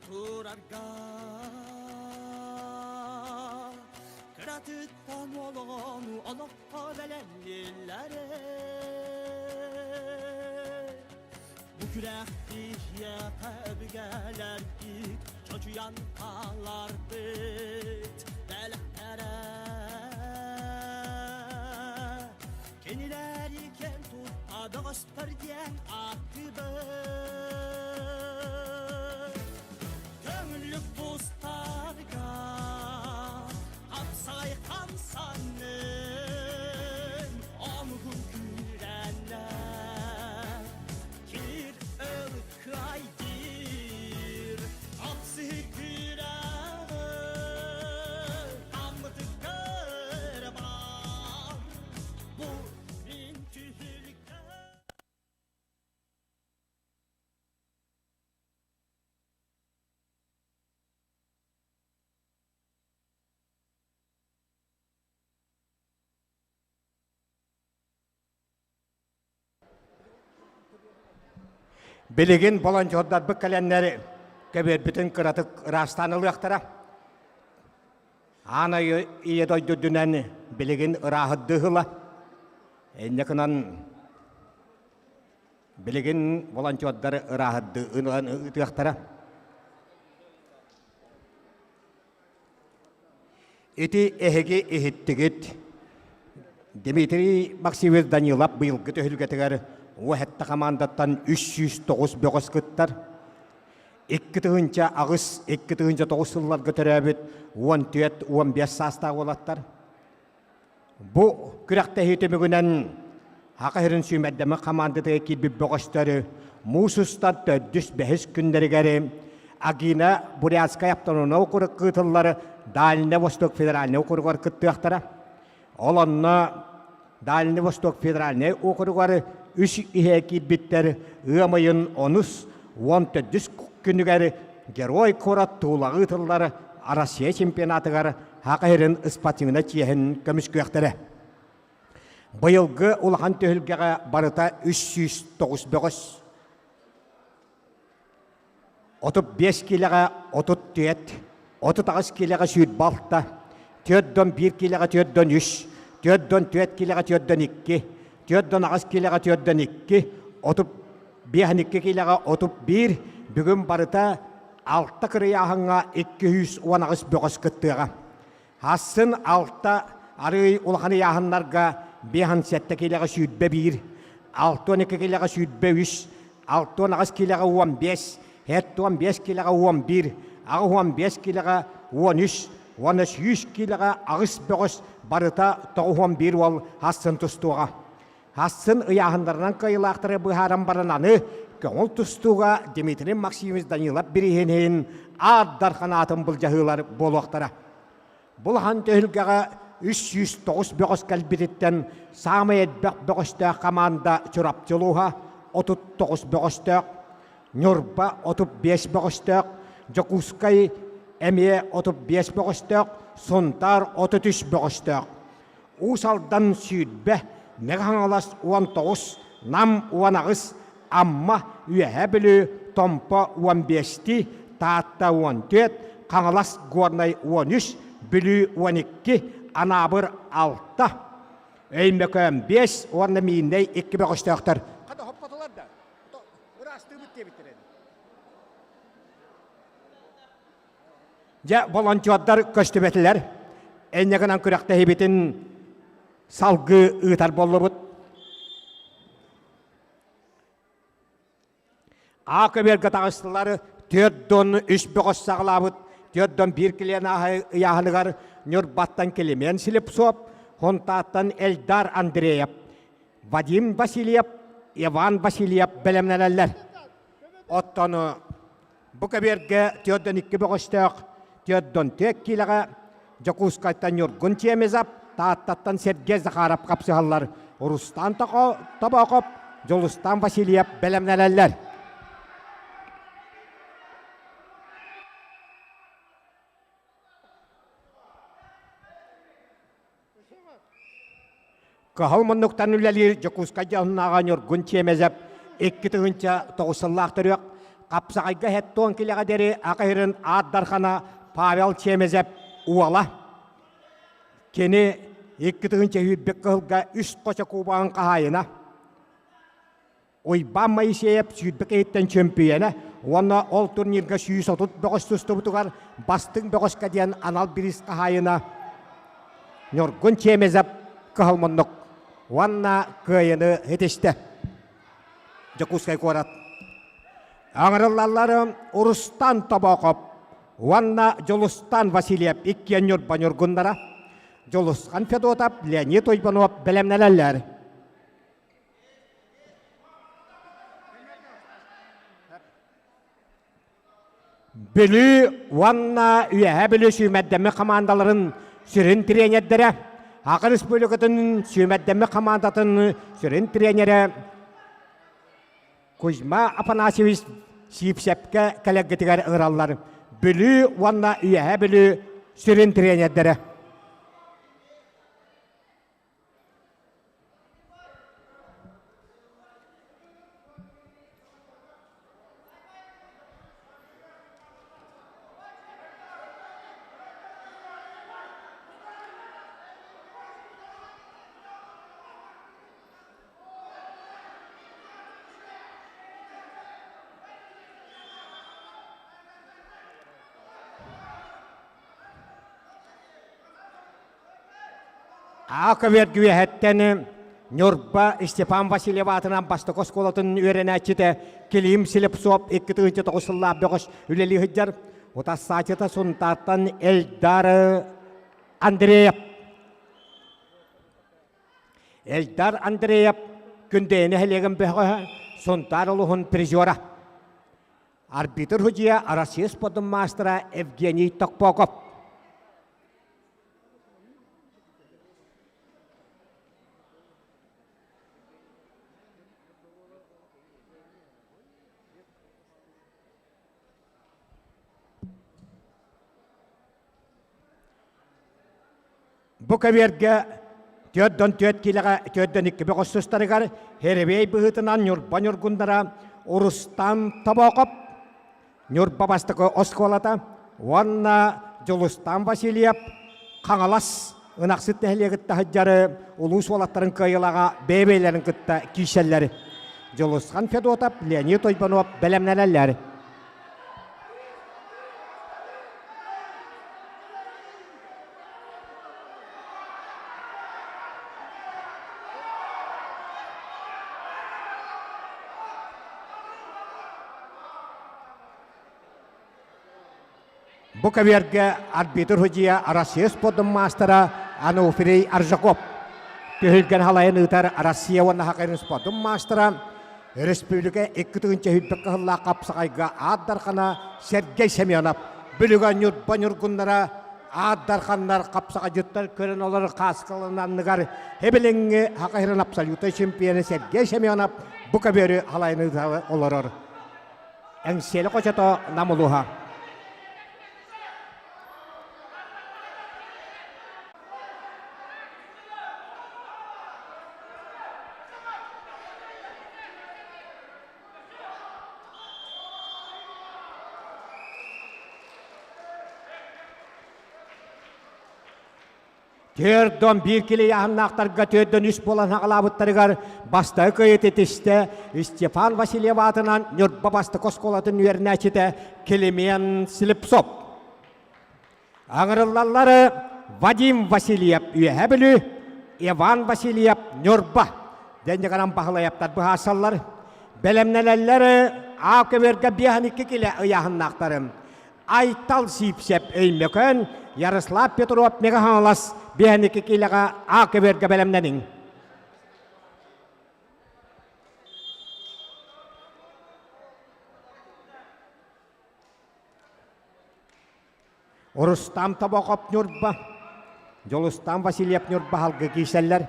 турарга. Кыратыттан олоҕону олоххо бэлэмнииллэрэ. Бу күрэх биһиэхэ өбүгэлэрбит чочуйан хаалларбыт бэлэхтэрэ. Кинилэри кэн тутта бөҕөстөр диэн ааттыыбыт. Көҥүллүк тустарга хапсаҕай хамсаннын, омугун күүрэннэ. Кир ыл кыайдыр, хапсыһы күрэҕи таммытык көрбан. Бу мин түһүлгэ. Билигин волонтердарбыт кэлэннэр кэбиэрбитин кыратык ыраастаан ылыахтара. Аан ийэ дойду үрдүнэн билигин ырааһырдыы ыла. Инньэ гынан Билигин волонтердар ырааһырдыы ыытыахтара. Ити эһиги иһиттигит. Дмитрий Максимович Данилов быйылгы түһүлгэтигэр уоһэтта хамаандаттан 309 бөҕөс кыттар. 2008-2009 сылларга төрөөбүт 14-15 саастаах уолаттар. Бу күрэхтэһии түмүгүнэн Саха сирин сүүмэрдэммит хамаандатыгар киирбит бөҕөстөрү муус устар төрдүс-бэһис күннэригэр Агина Бурятскай автономнай округ ыытыллар Дальний Восток федеральнай округар кыттыахтара. Ол онно Дальний Восток федеральнай округар үс иһэ киирбиттэр ыам ыйын онус 14 күнүгэр Герой куорат Тулаҕа ыытыллар Россия чемпионатыгар Саха сирин спортивнай чиэһин көмүскүөхтэрэ. Быйылгы улахан түһүлгэҕэ барыта 309 бөҕөс. 35 киилэҕэ 34, 38 киилэҕэ 26, 41 киилэҕэ 43, 44 киилэҕэ 42, 48 киилэҕэ 42, 35 киилэҕэ 31, бүгүн барыта алта кырыйааһыҥҥа 218 бөҕөс кыттыаҕа. Асын алта арыый улахан ыйааһыннарга 57 киилэҕэ 21, 62 киилэҕэ 23, 68 киилэҕэ 15, 75 киилэҕэ 11, 85 киилэҕэ 13 уонна 100 киилэҕэ 8 бөҕөс барыта 91 уол асын тустуоҕа. Асын ыйааһыннарынан кыайыылаахтары быһааран баран аны көҥүл тустууга Дмитрий Максимович Данилов бирииһин Аар Дархан аатын былдьаһыылар буолуохтара. Булахан түһүлгэҕэ 309 бөҕөс кэлбититтэн саамай элбэх бөҕөстөөх хамаанда Чурапчы улууһа 39 бөҕөстөөх, Ньурба 35 бөҕөстөөх, Дьокуускай эмиэ 35 бөҕөстөөх, Сунтаар 33 бөҕөстөөх. Уус Алдан 20, Мэҥэ Хаҥалас 19, Нам 18, Амма, Үөһээ Бүлүү, Томпо 15-ти, Таатта 14, Хаҥалас, Горнай 13, Бүлүү 12, Анаабыр 6, Өймөкөөн 5 уонна Мииннэй 2 бөҕөстөөхтөр. Хата хоппотулар да, ыраастыыбыт диэбиттэр Дьэ, волонтердар көстүбэтилэр. Энньэ гынан күрэхтэһиибитин салгыы ыытар буоллубут. А көбүөргэ таҕыстылар түөрт дон үс бөҕөс саҕалаабыт түөрт дон биир килиэн ыйааһыныгар Ньурбаттан Климент Слепцов, Хонтааттан Эльдар Андреев, Вадим Васильев, Иван Васильев бэлэмнэнэллэр. Оттон Бу кэбиэргэ 42 бөҕөстөөх 44 киилэҕэ Дьокуускайтан Ньургун Чемезов, Тааттаттан Сергей Захаров хапсыһаллар. Рустам Тобоохоп, Дьулустан Васильев бэлэмнэнэллэр. Кыһыл муннуктан үлэлиир Дьокуускай дьоһуннааҕа Ньургун Чиэмэзэп 2009 сыллаах төрүөх Хапсаҕайга хеттон килэҕэ диэри аҕа сирин аат дархана Павел Чиэмэзэп уола. Кини 2001 кыһылга үс хочо кубогын хаһаайына. Уйбаан Моисеев сүүрбэ киһиттэн чөмпүйэнэ уонна ол турнирга 130 бөҕөс тустубутугар бастыҥ бөҕөскө диэн анал бириис хаһаайына Ньургун Чемезов кыһыл муннук уонна кыайыны ситистэ. Дьокуускай куорат. Аҥырыллаллары Урустан Тобоохоп уонна Дьулустан Васильев иккиэн Ньурба ньургуннара, Дьулусхан Федотов, Леонид Уйбанов бэлэмнэнэллэр. Бүлүү уонна Үөһээ Бүлүү сүүмэрдэммит хамаандаларын сүрүн тренердэрэ, Саха Республикатын сүүмэрдэммит хамаандатын сүрүн тренерэ Кузьма Афанасьевич Сиипсэпкэ кэлэргитигэр ыҥыраллар. Бүлүү уонна Үөһээ Бүлүү сүрүн тренердэрэ. Аакабер үөһэттэн Ньурба Степан Васильев аатынан бастакы оскуолатын үөрэнээччитэ Клим Слепцов 2009 сыллаах бөҕөс үлэлии сылдьар. Утассаачыта Сунтаартан Эльдар Андреев. Эльдар Андреев Күндэйэ нэһилиэгин бөҕөһө Сунтаар улуһун призера. Арбитр судьуйа Россия спордун маастара Евгений Токпоков. Бу кэбиэргэ 44 киилэҕэ 42 бөҕөс сыстарыгар Хэрибиэй быһыытынан Ньурба ньургундара Рустам Тобоокоп, Ньурба бастакы оскуолата уонна Дьулустан Васильев Хаҥалас Ынахсыт нэһилиэгиттэ сылдьары улуус уолаттарын кыайыылааҕа бэйэ-бэйэлэрин кытта киирсэллэр. Дьулусхан Федотов, Леонид Ойбонов бэлэмнэнэллэр. Бу көбүөргэ арбитр судьуйа Россия спордун маастара Ануфрий Аржаков түһүлгэн халайын ыытар Россия уонна Хакайрын спордун маастара Республика 2000 кыһыллаах хапсаҕайга аат дархана Сергей Семенов Бүлүгэ Ньурба ньургуннара аат дарханнар хапсаҕайдьыттар көрөн олорор хааскаларын анныгар эбилиҥҥи Хакайрын абсолютнай чемпиона Сергей Семенов бу көбүөрү халайын ыыта олорор. Эҥсиэли хочото Нам улууһа. Төрдөн биир кили яһыннаахтарга төрдөн үс буолан хаҕалаабыттарыгар бастакы кыайыты тистэ Степан Васильев аатынан Ньурба бастакы оскуолатын үөрэнээччитэ Климент Слепцов. Аҥырыллаллары Вадим Васильев Үөһэ Бүлүү, Иван Васильев Ньурба дэнньэҕинэн Баһылайаптар быһаарсаллар. Бэлэмнэнэллэр А көбүөргэ 52 килэ ыйааһыннаахтарым. Айтал Сиипсэп Өймөкөөн, Ярослав Петров Мэҥэ Хаҥалас 52 килэҕэ А көбүөргэ бэлэмнэниҥ. Рустам Тобохоп Ньурба, Дьулустан Васильев Ньурба халгы киирсэллэр.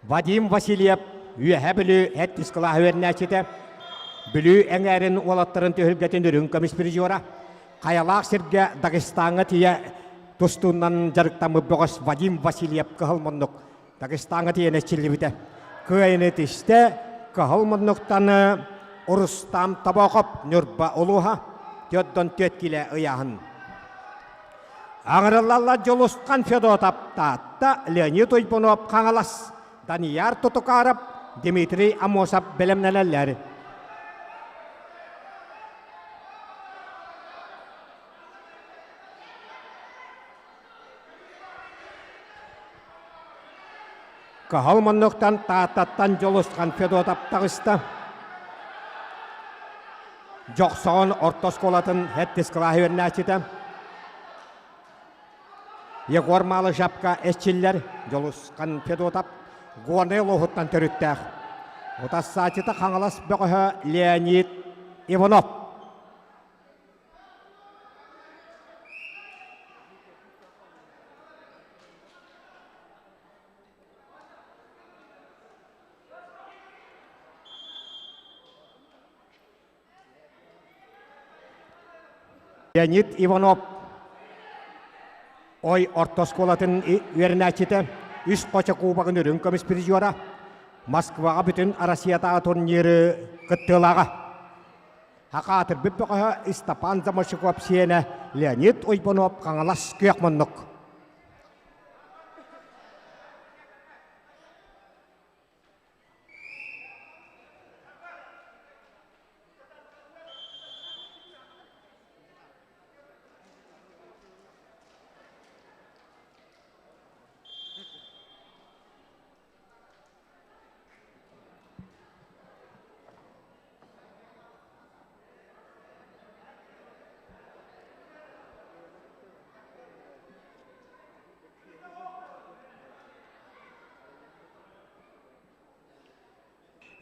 Вадим Васильев Үөһээ Бүлүү сэттис кылаас үөрэнээччитэ, Бүлүү эҥээрин уолаттарын түһүлгэтин үрүҥ көмүс призера, хайалаах сиргэ Дагестаҥҥа тиийэ тустуунан дьарыктаммыт бөҕөс Вадим Васильев кыһыл муннук. Дагестаҥҥа тиийэн эрчиллибитэ. Кыайыны тистэ Кыһыл муннуктан Рустам Тобоохоп Ньурба улууһа 44 килэ ыйааһын. Аҥырыллалла Дьулусхан Федотов Таатта, Леонид Уйбунов Хаҥалас, Данияр Тутукаров, Дмитрий Амосов бэлэмнэнэллэр. Кыһыл муннуктан Тааттаттан Дьулусхан Федотов таҕыста. Дьохсоҕон орто оскуолатын сэттис кылаас үөрэнээччитэ. Егор Малышапка эрчиллэр Дьулусхан Федотов Горнай улууһуттан төрүттээх. Утассааччыта Хаҥалас бөҕөһө Леонид Иванов. Леонид Иванов Ой орто оскуолатын үөрэнээччитэ, үс хочо кубогын үрүҥ көмүс призера, Москваҕа бүтүн Россиятааҕы турниры кыттыылааҕа. Хакаатырбыт бөҕөһө Истапан Замощиков сиэнэ Леонид Уйбунов Хаҥалас күөх муннук.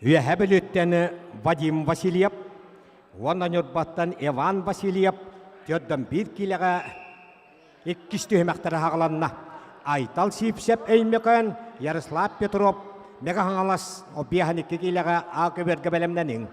Үөһэ Бүлүүттэн Вадим Васильев уонна Ньурбаттан Иван Васильев төрдөн биир киилэҕэ иккис түһүмэхтэрэ хаҕыланна. Айтал Сиипсэп Өймөкөөн, Ярослав Петров Мэҥэ Хаҥалас 52 киилэҕэ А көбүөргэ бэлэмнэниҥ.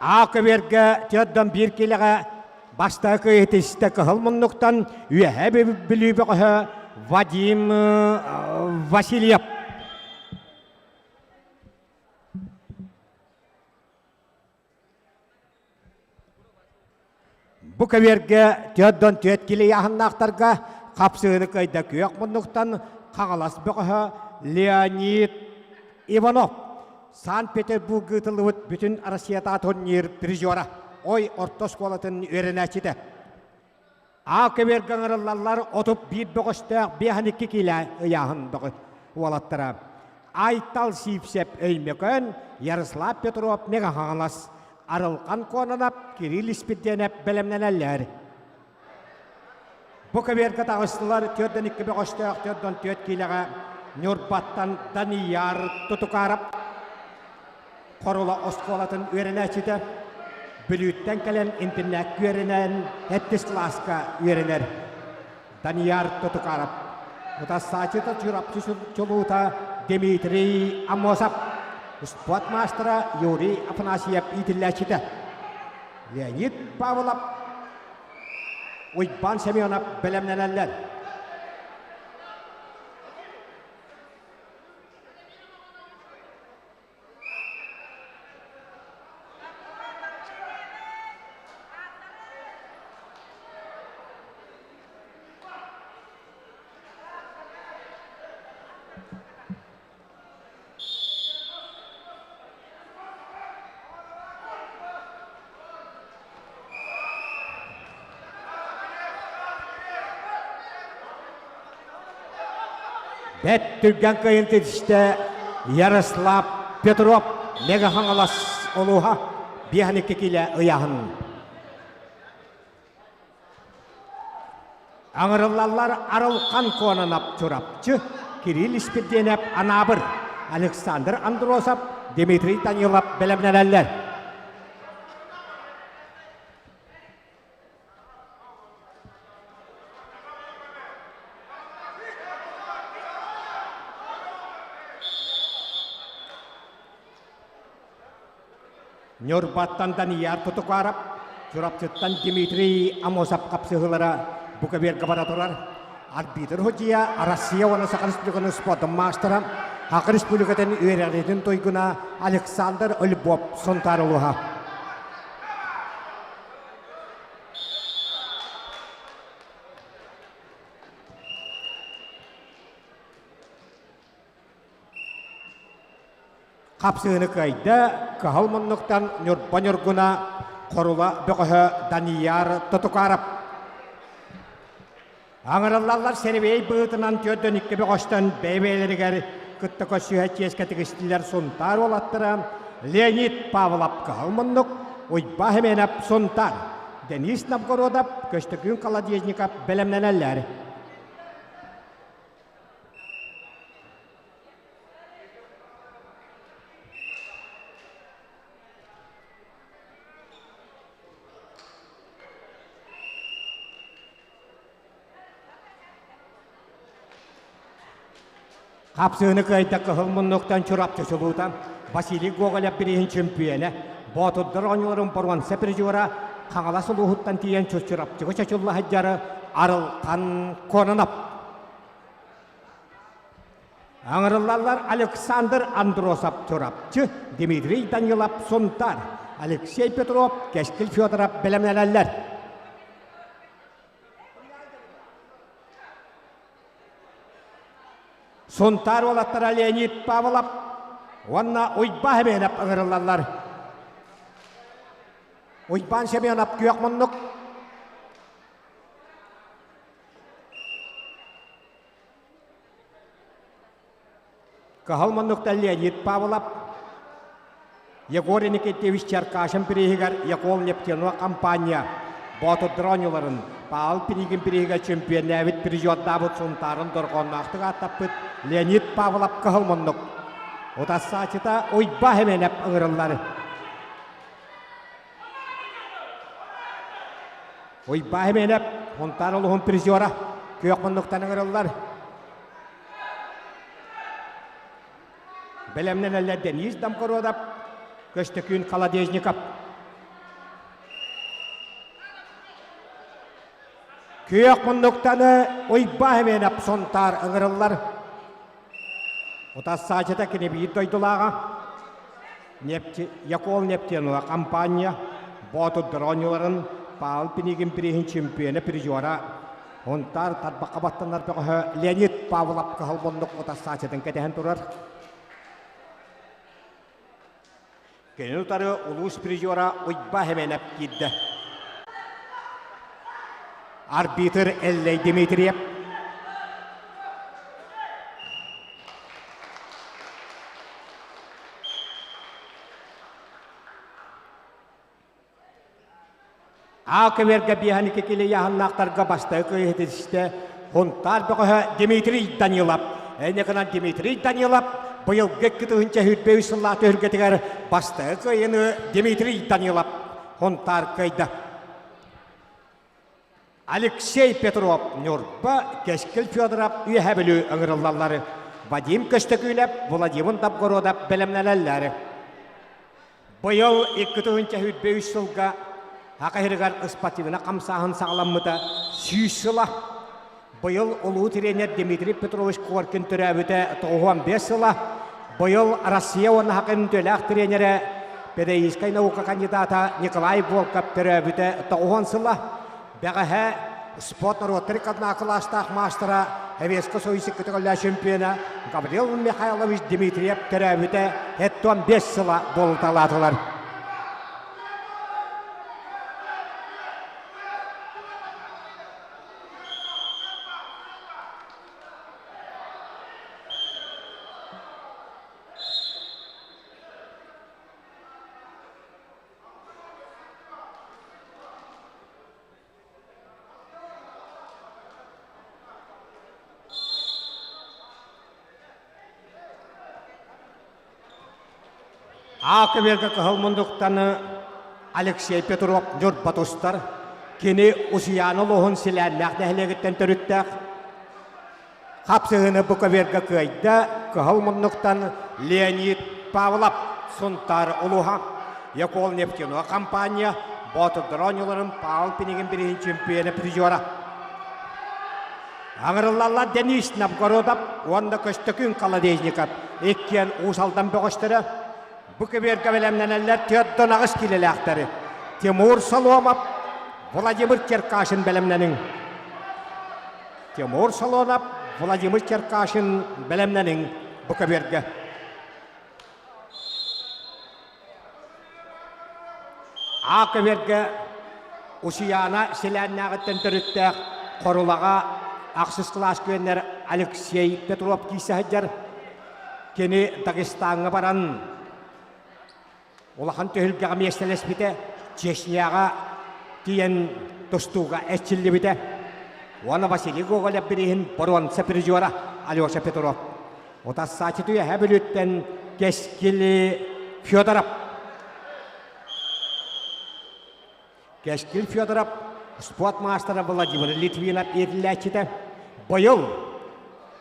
Аа көбүөргэ төрдөн биир килэҕэ бастакы иһитистэ кыһыл муннуктан Үөһээ Бүлүү бөҕөһө Вадим Васильев. Бу көбүөргэ төрдөн түөрт килэ ыйааһыннаахтарга хапсыһыыны кыайда күөх муннуктан Хаҥалас бөҕөһө Леонид Иванов. Санкт-Петербург ыытыллыбыт бүтүн Россиятааҕы турнир призера, Ой орто оскуолатын үөрэнээччитэ. А көбүөргэ ыҥырыллаллар 31 бөҕөстөөх 52 киилэ ыйааһын бөҕө уолаттара. Айтал Сиипсэп Өймөкөөн, Ярослав Петров Мэҥэ Хаҥалас, Арылхан Кононов, Кирилл Испирдиэнэп бэлэмнэнэллэр. Бу көбүөргэ таҕыстылар 42 бөҕөстөөх 44 киилэҕэ Ньурбаттан Данияр Тутукаров, Хорула оскуолатын үөрэнээччитэ, Бүлүүттэн кэлэн интернакка үөрэнэн сэттис кылааска үөрэнэр Данияр Тутукаров. Утассааччыта Чурапчы чулуута Дмитрий Аммосов, спорт маастара Юрий Афанасьев иитиллээччитэ Леонид Павлов, Уйбаан Семенов бэлэмнэнэллэр. Бэт түргэн кыайын тигистэ Ярослав Петров Мэҥэ Хаҥалас улууһа 52 киилэ ыйааһын. Аҥырыллаллар Арылхан Кононов Чурапчы, Кирилл Испирдиэнэп Анаабыр, Александр Андросов, Дмитрий Данилов бэлэмнэнэллэр. Ньурбаттан Данияр Тутукаров, Чурапчыттан Дмитрий Амосов хапсыһыылара бу көбүөргэ бара турар. Арбитр судьуйа Россия уонна Саха Республикатын спордун маастара, Саха Республикатын үөрэҕириитин туйгуна Александр Львов Сунтаар улууһа. Хапсыыны кыайда Кыһыл муннуктан Ньурба Ньургуна, Хорула бөҕөһө Данияр Тотукаров. Аҥырыллаллар сэрэбиэй быһыытынан 42 бөҕөстөн бэйэ-бэйэлэригэр кытта көрсүһэ чиэскэ тигистилэр Сунтаар уолаттара Леонид Павлов Кыһыл муннук, Уйбаа Хименов Сунтаар, Денис Новгородов, Көстөкүүн Колодезников бэлэмнэнэллэр. Хапсыыны кыайда кыһыл муннуктан Чурапчы чулуута Василий Гоголев бирииһин чөмпүйүөнэ, Боотурдар оонньууларын боруонса призера Хаҥалас улууһуттан тиийэн Чурапчыга чочулла сылдьар Арылхан Кононов. Аҥырыллаллар Александр Андросов Чурапчы, Дмитрий Данилов Сунтаар, Алексей Петров, Кэскил Федоров бэлэмнэнэллэр. Сунтаар уолаттара Леонид Павлов уонна Уйбаа Семенов ыҥырыллаллар. Уйбаан Семенов күөх муннук. Кыһыл муннукта Леонид Павлов, Егор Никитевич Черкашин бирииһигэр Яков Нефтяной компания Боотурдар оонньууларын Павел Пинигин бирииһигэр чемпионнээбит призердаабыт Сунтаарын дорҕоонноохтук ааттаппыт Леонид Павлов кыһыл муннук. Утассааччыта Уйба Хименеп ыҥырыллар. Уйбаа Хименеп Сунтаар улууһун призера күөх муннуктан ыҥырыллар. Бэлэмнэнэллэр Денис Домкородов, Көстөкүүн Колодезников. Күөх муннуктаны Уйбаа Хименеп Сунтаар ыҥырыллар. Утассаачыта кини биир дойдулааҕа. Нефти, Якол Нефтяного компания Боотурдар оонньууларын Павел Пинигин бирииһин чемпиона призера Хунтаар тарбахха баттанар бөҕөһө Леонид Павлов кыһыл муннук утассаачытын кэтэһэн турар. Кини утары улуус призера Уйба Хеменеп киирдэ. Арбитр Эллэй Дмитриев. Аа көбүөргэ биэһэн килийааһыннаахтарга бастакы кыайыһытистэ Хунтаар бөҕөһө Дмитрий Данилов. Энньэ Дмитрий Данилов быйылгы 2023 сыллаах түһүлгэтигэр бастакы кыайыыны Дмитрий Данилов Хунтаар кыайда. Алексей Петров Ньурба, Кэскил Федоров Үөһээ Бүлүү ыҥырыллаллар. Вадим Көстөкүүнэп, Владимир Новгородов бэлэмнэнэллэр. Быйыл 2023 сылга Саха сиригэр спортивнай хамсааһын саҕаламмыта 100 сыла. Быйыл улуу тренер Дмитрий Петрович Коркин төрөөбүтэ 95 сыла. Быйыл Россия уонна Саха үтүөлээх тренерэ, педагогическай наука кандидата Николай Волков төрөөбүтэ 90 сыла. Бэҕэһээ спорт норуоттар кылаастаах маастара Советскай Союз икки чемпиона Гаврил Михайлович Дмитриев төрөөбүтэ 75 сыла буолуталаатылар. Аакыберга кыһыл мундуктаны Алексей Петров Ньурба тустар. Кини Усуйаана улууһун Силээннээх нэһилиэгиттэн төрүттээх. Хапсыһыыны Буковерга кыайда, кыһыл муннуктан Леонид Павлов Сунтаар улууһа. Якол нефтяной компания Боотурдар оонньууларын Павел Пинигин бириһин чемпиона призера. Аҥырыллаллар Денис Новгородов уонна Көстөкүүн Колодезников иккиэн Уус Алдан бөҕөстөрө. Бу көбүөргэ бэлэмнэнэллэр 48 киилэлээхтэри. Тимур Соломов, Владимир Черкашин бэлэмнэниҥ. Тимур Солонов, Владимир Черкашин бэлэмнэниҥ бу көбүөргэ. А көбүөргэ Усуйаана Силээннээҕиттэн төрүттээх Хорулаҕа ахсыс кылаас күөннэр Алексей Петров киирсэ сылдьар. Кини Дагестаҥҥа баран улахан түһүлгэҕэ миэстэлэспитэ, Чечняҕа тиийэн тустууга эрчиллибитэ. Уонна Василий Гоголев бирииһин боруонса призера Алеша Петров. Утарсааччы Үөһээ Бүлүүттэн Кэскил Федоров. Кэскил Федоров спорт маастара Владимир Литвинов иитиллээччитэ. Быйыл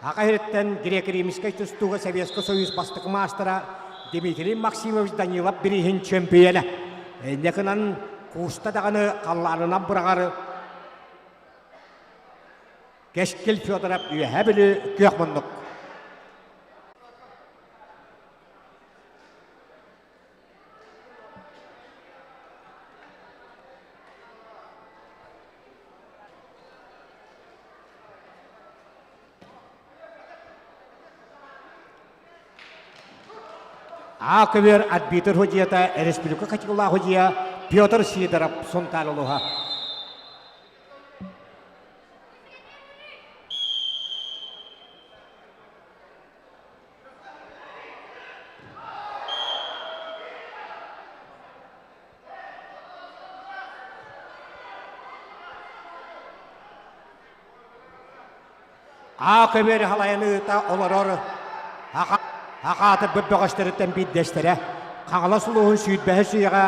Аҕа иһиттэн греко-римскэй тустууга Советскай Союз бастакы маастара Дмитрий Максимович Данилов бирииһин чөмпүйүөнэ. Инньэ гынан кууста даҕаны халлаанынан быраҕар Кэскил Федоров Үөһээ Бүлүү күөх муннук. А көбүөр арбитр судьуйата республика категориялаах судьуйа Петр Сидоров Сунтаар улууһа. Аа көбүөр халайан ыыта олорор Акаатырбыт бөҕөстөрүттэн биирдэстэрэ Хаҥалас улууһун сүүрбэһис үйэҕэ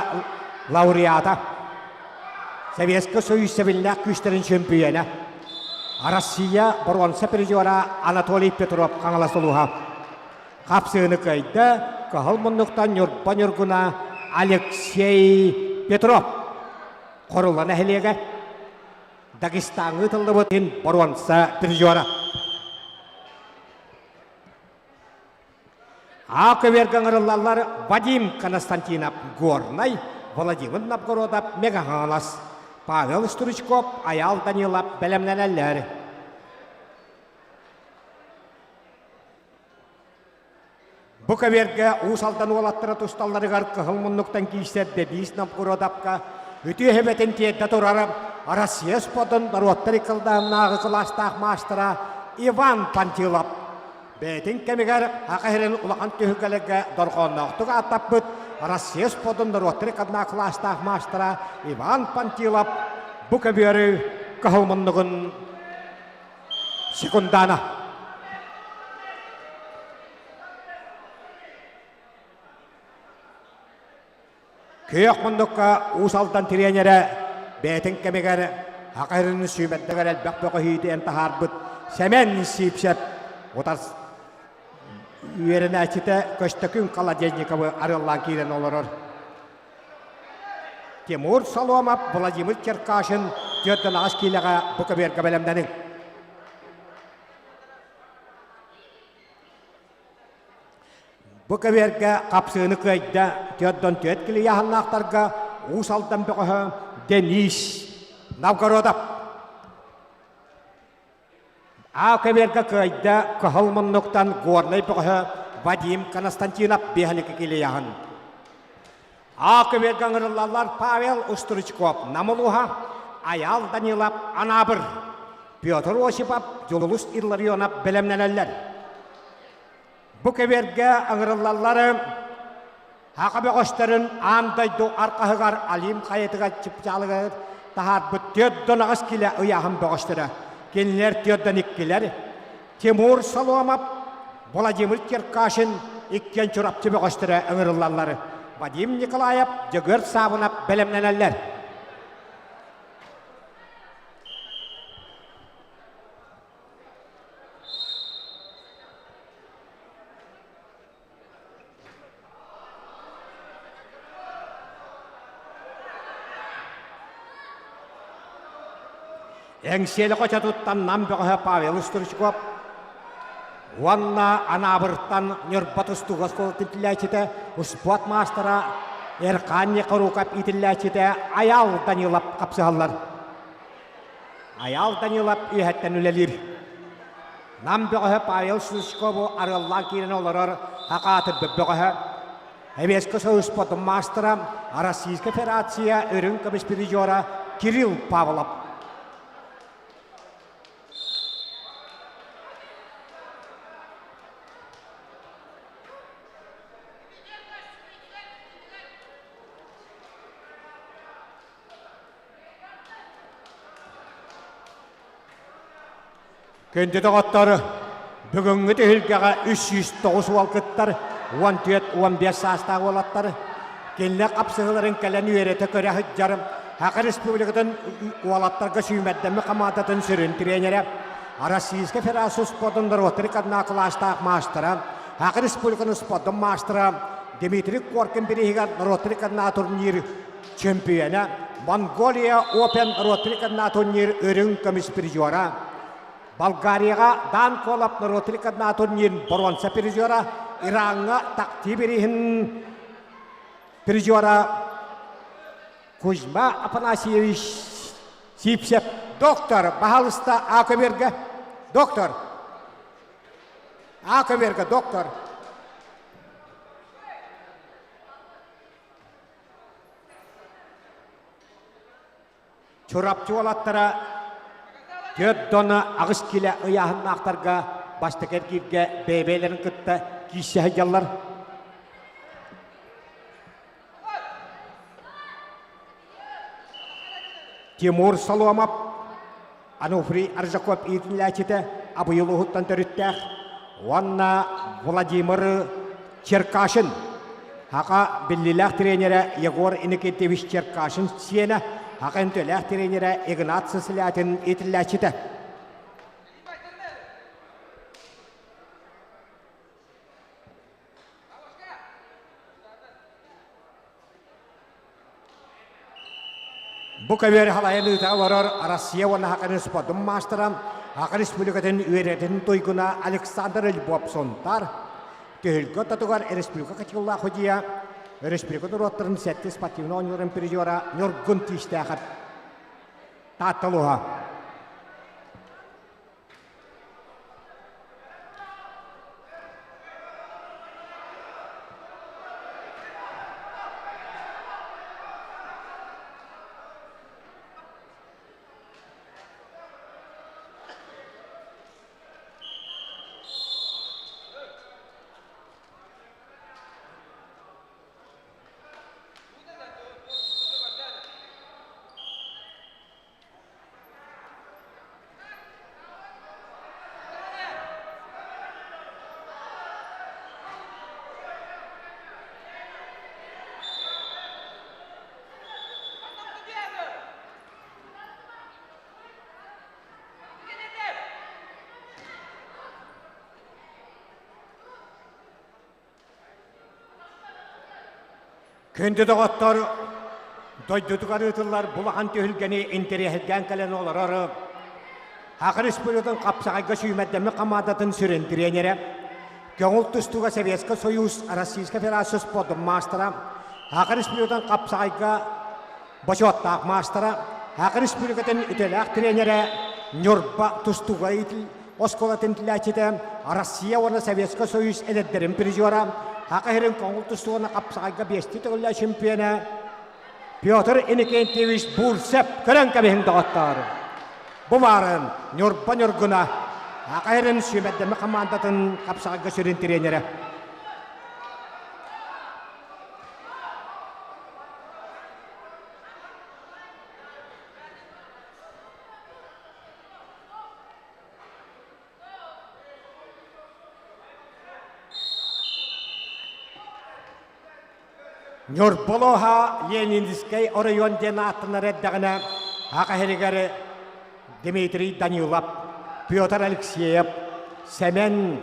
лауреата, Советскай Союз сэбиллээх күүстэрин чөмпүйүөнэ, Россия боруонса призера Анатолий Петров Хаҥалас улууһа. Хапсыыны кыайда Кыһыл муннуктан Ньурба Ньургуна Алексей Петров. Хорула нэһилиэгэ Дагестаҥҥа ыытыллыбыт боруонса призера. А көбүөргэ ыҥырыллаллар Вадим Константинов Горнай, Владимир Новгородов Мегаһаҥалас, Павел Стручков, Айаал Данилов бэлэмнэнэллэр. Бу көбүөргэ Уус Алдан уолаттара тусталларыгар кыһыл муннуктан киирсэр Дэбиис Новгородовка үтүө эһэбэтин тиэрдэ турар Россия спордун норуоттар иккылдааннааҕы кылаастаах маастара Иван Пантилов Бэйэтин кэмигэр Саха сирин улахан түһүлгэлэргэ дорҕоонноохтук ааттаппыт Россия спордун норуоттар иккардына кылаастаах маастара Иван Пантилов бу көбүөрү кыһыл муннугун секундана. Күөх муннукка Уус Алдан тириэньэрэ бэйэтин кэмигэр Саха сирин сүүмэрдэгэр элбэх бөҕөһүүтүн таһаарбыт Сэмэн Сиипсэп утарс үөрэнээччитэ Көстөкүүн Колодезниковы арыаллаан киирэн олорор. Тимур Соломов, Владимир Черкашин 48 киилэҕэ бу көбүөргэ бэлэмнэниҥ. Бу көбүөргэ хапсыыны кыайда 44 килийааһыннаахтарга Уус Алдан бөҕөһө Денис Новгородов. А көбүөргэ кыайда Кыһыл муннуктан Горнай бөҕөһө Вадим Константинов 52 килийааһын. А көбүөргэ ыҥырыллаллар Павел Устручков Нам улууһа, Айаал Данилов Анаабыр, Петр Осипов, Дьулус Илларионов бэлэмнэнэллэр. Бу көбүөргэ ыҥырыллаллары Саха бөҕөстөрүн аан дойду арҕаһыгар Алим хайатыгар чыпчаалыгар таһаарбыт 48 килэ ыйааһын бөҕөстөрө. Кинилэр 42-лэр Тимур Соломов, Владимир Черкашин иккиэн Чурапчы бөҕөстөрө ыҥырыллаллар. Вадим Николаев, Дьөгүөр Саабынап бэлэмнэнэллэр. Эҥсиэли хочотуттан Нам бөҕөһө Павел Стручков уонна Анаабыртан Ньурба тустууга оскуолатын иитиллээччитэ, успуорт маастара Эрхаан Никоруков иитиллээччитэ Айаал Данилов хапсыһаллар. Айаал Данилов үөһэттэн үлэлиир. Нам бөҕөһө Павел Стручкову арыаллаан киирэн олорор хакаатырбыт бөҕөһө. Эбиэскэ Союзпотун маастара, Российская Федерация үрүҥ көмүс призера Кирилл Павлов. Күндү доҕоттор, бүгүҥҥү түһүлгэҕэ 309 уол кыттар, 14-15 саастаах уолаттар. Кинилэр хапсыһыыларын кэлэн үөрэтэ көрө сылдьар Саха Республикатын уолаттарга сүүмэрдэммит хамаандатын сүрүн тренерэ, Российскай Федерация спордун норуоттар иккардына кылаастаах маастара, Саха Республикатын спордун маастара Дмитрий Коркин бирииһигэр норуоттар иккардына турнир чөмпүйүөнэ, Монголия Open норуоттар турнир үрүҥ көмүс призера, Болгарияҕа Дан Колап норуоттар турнир боруонса призера, Ираҥҥа Такти бирииһин призера Кузьма Афанасьевич Сипсев. Доктор, баһалыста Акөберге. Доктор. Акөберге, доктор. Чурапчы уолаттара түөрт дона аҕыс килэ ыйааһыннаахтарга бастакы эргииргэ бэйэ-бэйэлэрин кытта киирсэ сылдьаллар. Тимур Соломов, Ануфрий Аржаков иитиллээччитэ Абый улууһуттан төрүттээх уонна Владимир Черкашин Хака биллиилээх тренерэ Егор Иннокентьевич Черкашин сиэнэ, Хака үтүөлээх тренерэ Игнат Сысолятин иитиллээччитэ. Бу көбүөр халайан ыыта олорор Россия уонна Саха спордун маастара, Саха Республикатын үөрэтин туйгуна Александр Львов Сунтар, түһүлгэ ортотугар республика категориялаах судьуйа, республика норуоттарын сэттис спортивнай оонньууларын призера Ньургун Тиистээхэп Таатта улууһа. Күндү доҕоттор, дойдутугар ыытыллар булахан түһүлгэни интэриэһиргээн кэлэн олорор Саха Республикатын хапсаҕайга сүүмэрдэммит хамаандатын сүрүн тренерэ, көҥүл тустууга Советскай Союз Российскай Федерация спордун маастара, Саха Республикатын хапсаҕайга бочуоттаах маастара, Саха Республикатын үтүөлээх тренерэ, Ньурба тустууга оскуолатын иитиллээччитэ, Россия уонна Советскай Союз эдэрдэрин призера, Саха сирин көҥүл тустууга хапсаҕайга биэстии төгүллээх чемпиона Петр Иннокентьевич Бурцев көрөн кэбиһиҥ доҕоттоор. Бу баарын Ньурба Ньургуна, Саха сирин сүүмэрдэммит хамаандатын хапсаҕайга сүрүн тренерэ. Ньурбалоһа Ленинскэй оройуон диэн ааттанар эрдэҕинэ Саха сиригэр Дмитрий Данилов, Петр Алексеев, Сэмэн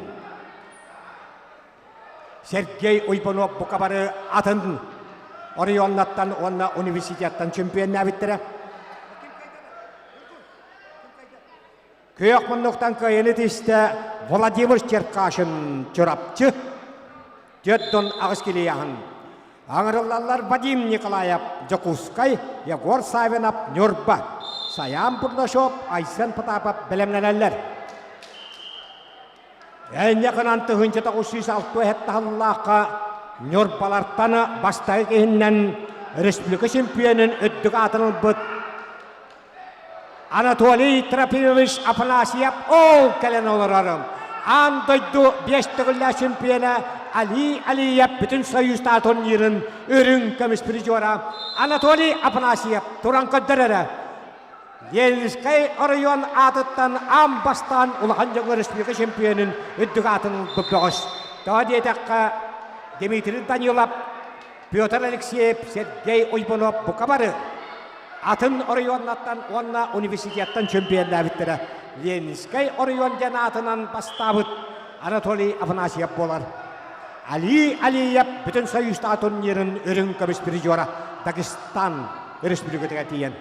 Сергей Уйбанов бука бары атын оройуоннартан уонна университеттан чемпионнээбиттэрэ. Күөх муннуктан кыайыны тистэ Владимир Черкашин Чурапчы. 48 килияһын. Аҥырыллаллар Вадим Николаев Дьокуускай, Егор Савинов Ньурба, Саян Бурнашов, Айсен Потапов бэлэмнэнэллэр. Энньэ гынан 1967 сыллаахха Ньурбалартан бастакы киһиннэн республика чемпионун үрдүк аатын ылбыт Анатолий Трофимович Афанасьев ол кэлэн олорорум. Аан дойду биэс төгүллээх чемпиона Али Алиев бүтүн Союзтаа турнирын үрүҥ көмүс призера Анатолий Афанасьев туран көрдөрөрө. Ленинскэй оройуон аатыттан аан бастаан улахан дьоҥҥо республика чемпионун үрдүк аатын ылбыт бөҕөс. Тоҕо диэтэххэ, Дмитрий Данилов Петр Алексеев, Сергей Уйбунов бука бары атын оройуоннартан уонна университеттан чөмпүйэннээбиттэрэ. Ленинскэй оройуон диэн аатынан бастаабыт Анатолий Афанасьев буолар. Али Алиев бүтүн Союзтааҕы турнирын үрүҥ көмүс призера Дагестан Өрөспүүбүлүкэтигэр тиийэн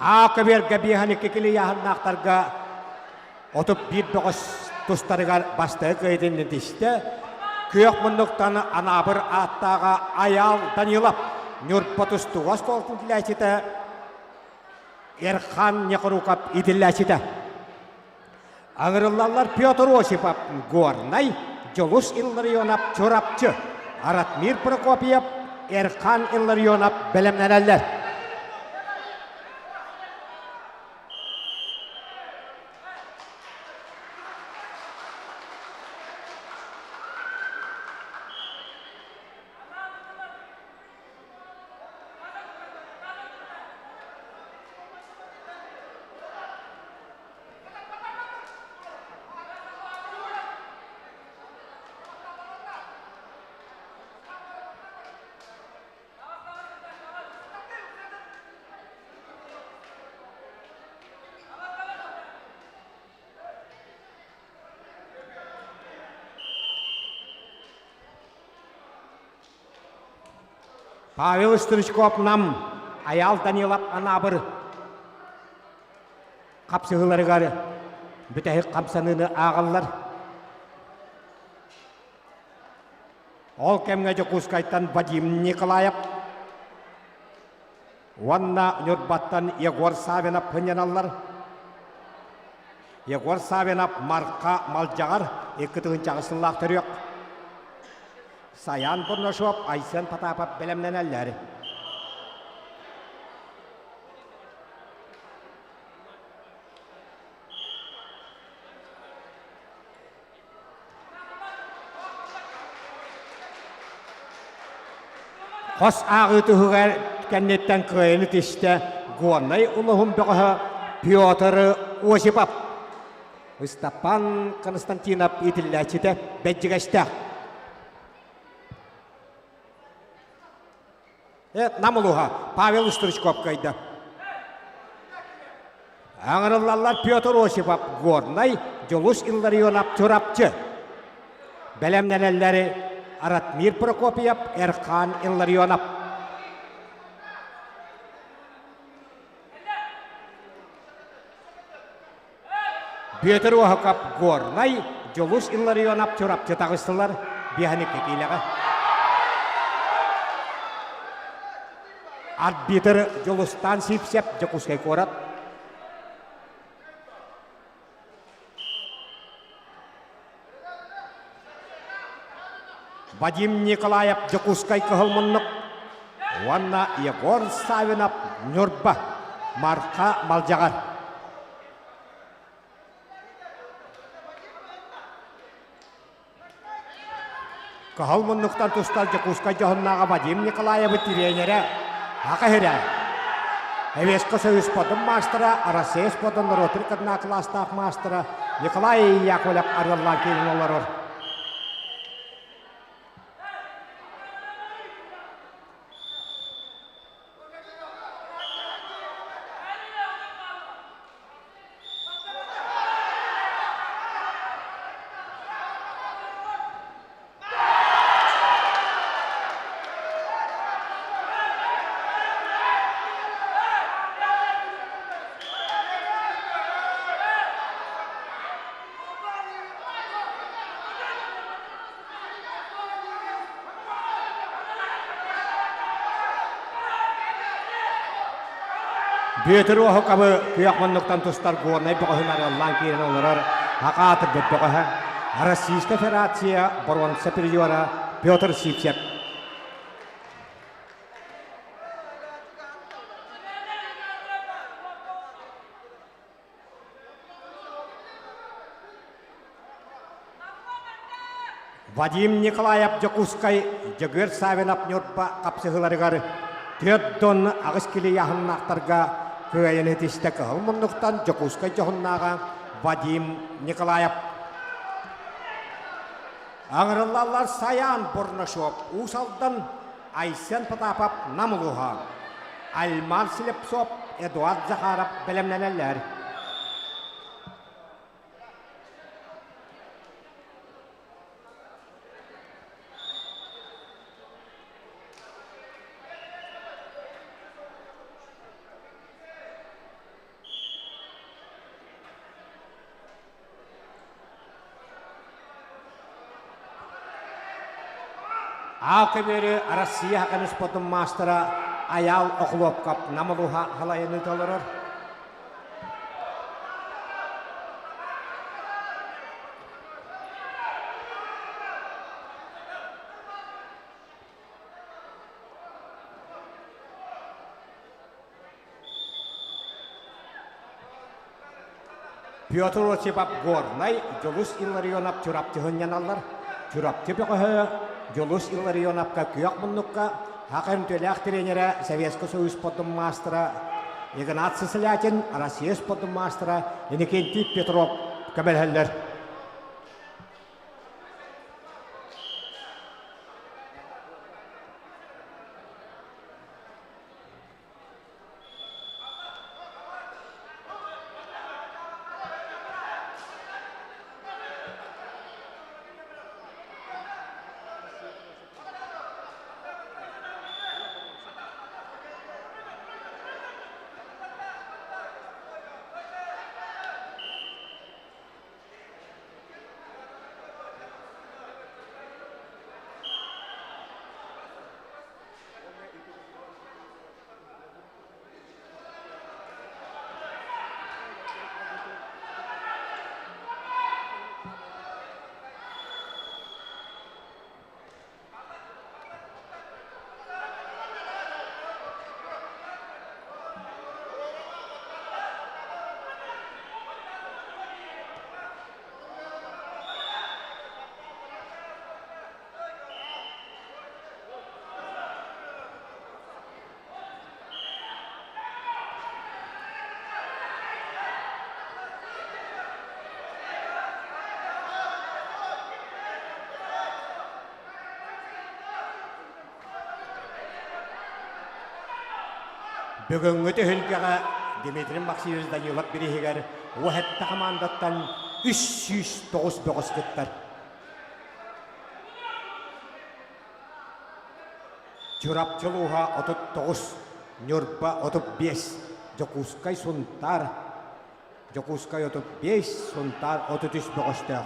Аа көбүөргэ биэһэн килийааһыннаахтарга 31 бөҕөс тустарыгар бастакы кыайыытын тистэ. Күөх муннуктан Анаабыр ааттааҕа Айаал Данилов Ньурба тустууга оскуолатын килээччитэ Эрхан Нехоруков иитиллээччитэ. Аҥырыллаллар Петр Осипов Горнай, Дьулус Илларионов Чурапчы, Ратмир Прокопьев, Эрхан Илларионов бэлэмнэнэллэр. Павел Стручков Нам, Айаал Данилов Анаабыр хапсыһыыларыгар бүтэһик хамсаныыны ааҕаллар. Ол кэмҥэ Дьокуускайтан Вадим Николаев уонна Ньурбаттан Егор Савинов сынньаналлар. Егор Савинов Марха Малдьаҕар 2008 сыллаах төрүөх. Саян Бурнашов, Айсен Потапов бэлэмнэнэллэр. Хос ааҕыы туһугар кэнниттэн кыайыны түстэ Горнай улуһун бөҕөһө Петр Осипов. Ыстапаан Константинов иитиллээччитэ Бэдьигэстээх. Нам улууһа Павел Стручков кыайда. Аҥырыллаллар Петр Осипов Горнай, Дьулус Илларионов Чурапчы. Бэлэмнэнэллэри Ратмир Прокопьев, Эрхан Илларионов. Бүөтүр Уоһукап Горнай, Дьулус Илларионов Чурапчы таҕыстылар биэһэникки киилэҕэ. Арбитр Дьулустаан Сивцев, Дьокуускай куорат. Вадим Николаев Дьокуускай Кыһыл Муннук уонна Егор Савинов Ньурба Марха Малдьаҕар. Кыһыл муннуктан тустар Дьокуускай дьоһуннааҕа Вадим Николаевы тириэньэрэ Аха Хирэ. Эвеско Союз спордун маастара, Россия спордун норуотун кытына кылаастаах маастара Николай Яковлев арыаллаан киирэн олорор. Бүөтүр Оһукабы күөх муннуктан тустар Горнай бөҕөһүн арыаллаан киирэн олорор акаатырбыт бөҕөһө, Российскай Федерация боруонса призера Петр Сивцев. Вадим Николаев Дьокуускай Дьөгүөр Савинов Ньурба хапсыһыыларыгар 4,8 килийааһыннаахтарга кыайан этистэ кыһыл муннуктан Дьокуускай дьоһуннааҕа Вадим Николаев. Аҥырыллаллар Саян Бурнашов Уус Алдан Айсен Потапов Нам улууһа Альман Слепцов Эдуард Захаров бэлэмнэнэллэр. Аал көбүөрү Россия хакан спортун маастара Айаал Охлопков Нам улууһа халайыны толорор. Петр Осипов Горнай, Дьулус Илларионов Чурапчы сынньаналлар. Чурапчы бөҕөһө Дьулус Илларионовка күөх муннукка Саха үтүөлээх тренерэ, Советский Союз спордун маастара Игнат Сысолятин, Россия спордун маастара Иннокентий Петров көмөлөһөллөр. Бүгүҥҥү түһүлгэҕэ Дмитрий Максимович Данилов бирииһигэр уһэтте хамаандаттан 309 бөҕөс кыттар. Чурапчы улууһа 39, Ньурба 35, Дьокуускай, Сунтаар, Дьокуускай 35, Сунтаар 33 бөҕөстөөх,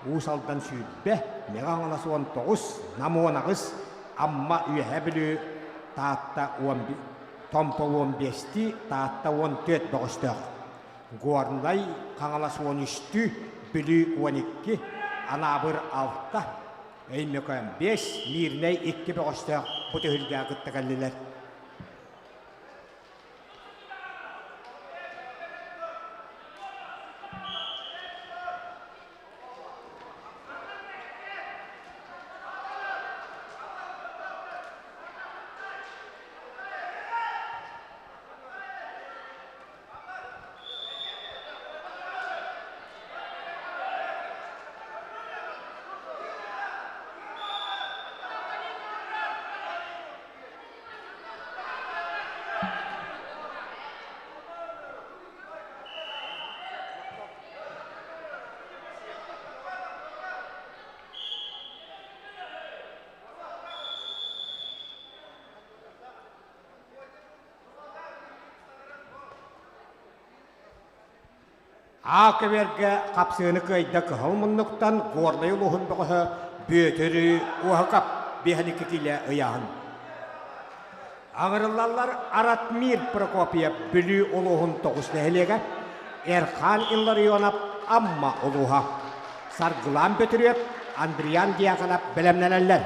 Уус Алдан 20, Мэҥэ Хаҥалас 19, Нам 18, Амма, Үөһээ Бүлүү, Таатта 11, Томпо 15-тии, Таатта 14 бөҕөстөөх. Горнай, Хаҥалас 13-түү, Бүлүү 12, Анаабыр 6, Өймөкөөн 5, Миирнэй 2 бөҕөстөөх бу түһүлгэҕэ кытта кэллилэр. Аа көбүөргэ хапсыыны кыайда кыһыл муннуктан Горнай улууһун бөҕөһө Бүөтүрү Уоһукап биэһэн икки киилэ ыйааһын. Аҥырыллаллар Аратмир Прокопьев Бүлүү улууһун тоҕус нэһилиэгэ, Эрхаан Илларионов Амма улууһа, Саргылаан Бөтүрүөп, Андриан Дьяконов бэлэмнэнэллэр.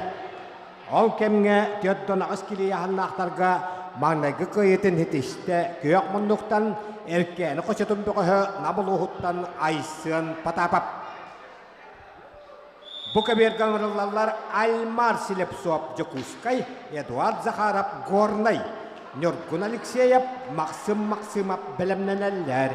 Ол кэмҥэ 48 килийаһаннаахтарга маҥнайгы кыайыытын ситистэ күөх муннуктан Эркээни хочотун бөҕөһө Нам улууһуттан Айсыан Потапов. Бу көбүөргэ ыҥырыллаллар Альмар Слепцов Дьокуускай, Эдуард Захаров Горнай, Ньургун Алексеев, Максим Максимов бэлэмнэнэллэр.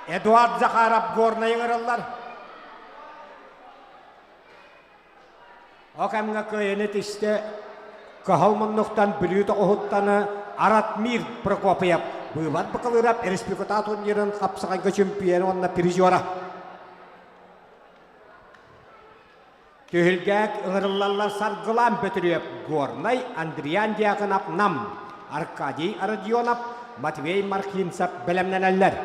Эдуард Захаров Горнай ыҥырыллар. О кэмҥэ кыайыны тистэ Кыһыл муннуктан Бүлүү тоҕуһуттан Аратмир Прокопьев быыбар Бакалыров республиката турнирын хапсаҕайга чемпион уонна призера. Түһүлгэк ыҥырыллаллар Саргылаан Бөтүрүөп, Горнай, Андриан Дьяконов, Нам, Аркадий Родионов, Матвей Мархинцев бэлэмнэнэллэр.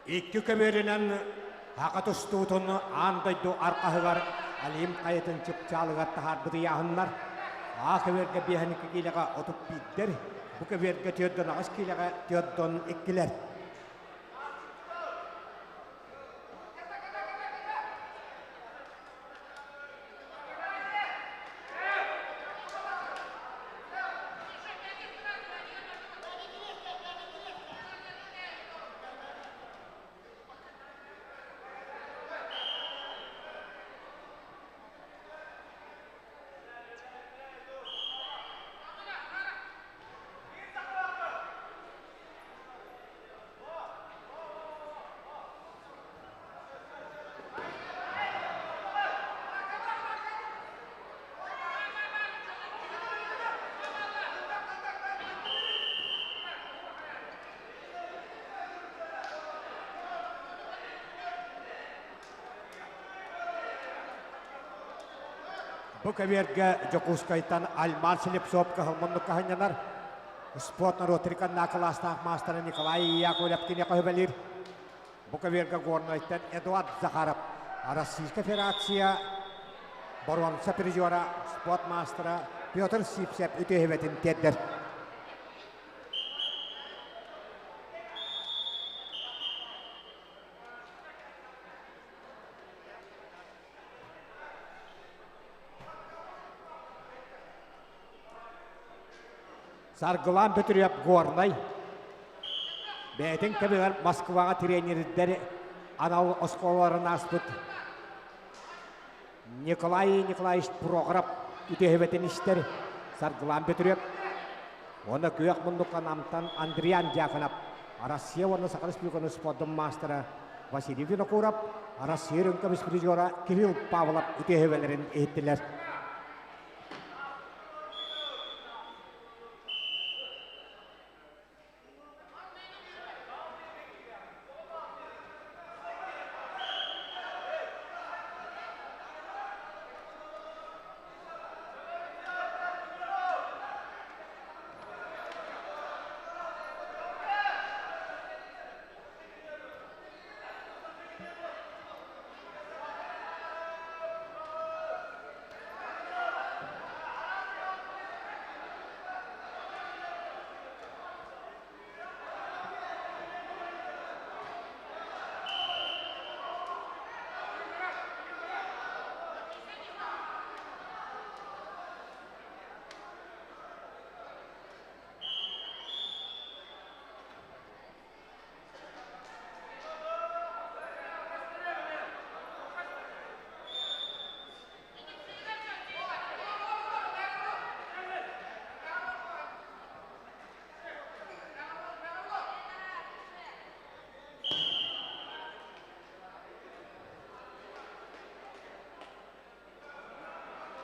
Икки көмүөлүнэн Аҕа тустуутун аан дойду арҕаһыгар Олимп хайатын чыпчаалыгар таһаарбыт ыйааһыннар А көбүөргэ 52 киилэҕэ 31-дэр, бу көбүөргэ 48 киилэҕэ 42-лэр. Бу кэбиэргэ Дьокуускайтан Альмар Слепцов кыһыл муннукка сынньанар. Спорт норуотрикан кылаастаах маастара Николай Яковлев киниэхэ сүбэлиир. Бу көбүөргэ Горнайтан Эдуард Захаров, Российская Федерация боруонса призера, спорт маастара Петр Сипсев үтүөһүбэтин тиэрдэр. Саргылаан Бөтүрүөп Горнай бэйэтин кэмигэр Москваҕа тренердэр анал оскуолаларын ааспыт Николай Николаевич Прохоров үтүөһүбэтин истэр Саргылаан Бөтүрүөп уонна күөх муннукка Намтан Андриан Дьяконов Россия уонна Саха Республикатын спордун маастара Василий Винокуров, Россия рынка призера Кирилл Павлов үтүөһүбэлэрин иһиттилэр.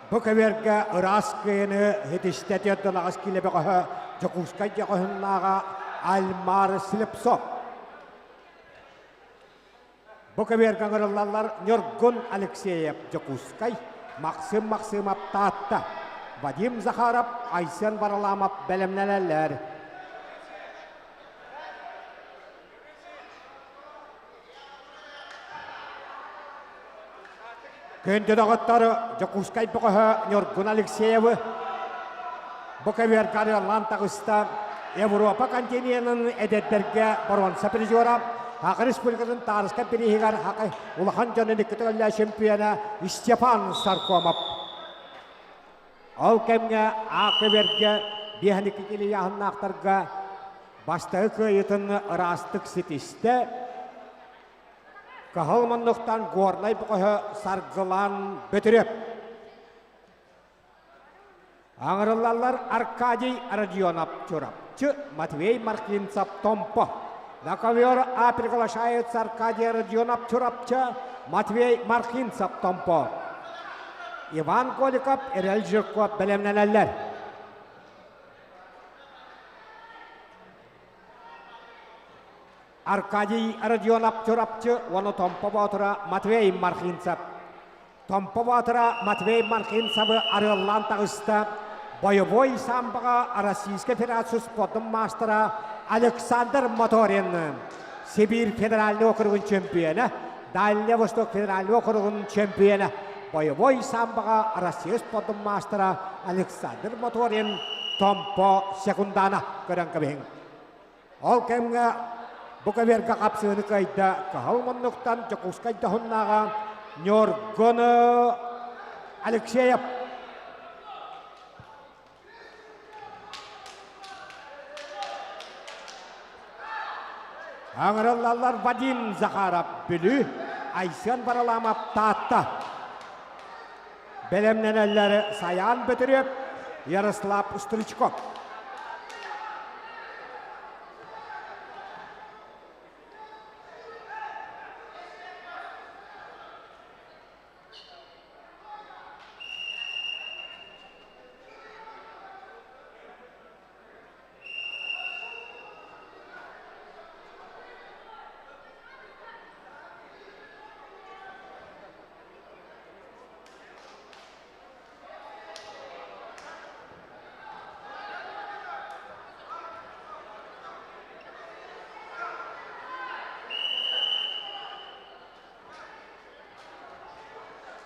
Бу көбүөргэ ыраас кыайыны ситистэ 48 киилэ бөҕөһө Дьокуускай дьоҕоһуннааҕа Альмар Слепцов. Бу көбүөргэ ыҥырыллаллар Ньургун Алексеев Дьокуускай, Максим Максимов Таатта, Вадим Захаров, Айсен Варламов бэлэмнэнэллэр. Күндү доҕоттор, Дьокуускай бөҕөһө Ньургун Алексеевы бу көбүөргэ арыаллаан таҕыста Европа континенын эдэрдэргэ боруонса призера, Саха Республикатын таарыска бирииһигэр улахан дьон икки чемпиона Степан Саркомов. Ол кэмҥэ А көбүөргэ биэһэникки килийааһыннаахтарга бастакы кыайыытын ыраастык ситистэ. Кыһыл муннуктан Горнай бөҕөһө Саргылан Бөтүрүөп. Аҥырыллаллар Аркадий Родионов Чурапчы, Матвей Маркинцев Томпо. На ковер А приглашается Аркадий Родионов Чурапчы, Матвей Маркинцев Томпо. Иван Голиков, Эрэл Жирков бэлэмнэнэллэр. Аркадий Родионов Чурапчы уонна Томпо Боотура Матвей Мархинцев. Томпо Боотура Матвей Мархинцевы арыаллаан таҕыста боевой самбоҕа Российскай Федерация спордун маастара Александр Моторин, Сибиир федеральный округун чемпиона, Дальний Восток федеральный округун чемпиона, боевой самбоҕа Россия спордун маастара Александр Моторин Томпо секундана көрөн кэбиһиҥ. Ол кэмҥэ бу көбүөргэ хапсыыны кыайда Кыһыл муннуктан Дьокуускай дьоһуннааҕа Ньургун Алексеев. Аҥырыллаллар Вадим Захаров Бүлүү, Айсен Варламов Таатта. Бэлэмнэнэллэр Саян Бөтүрүөп, Ярослав Стручков.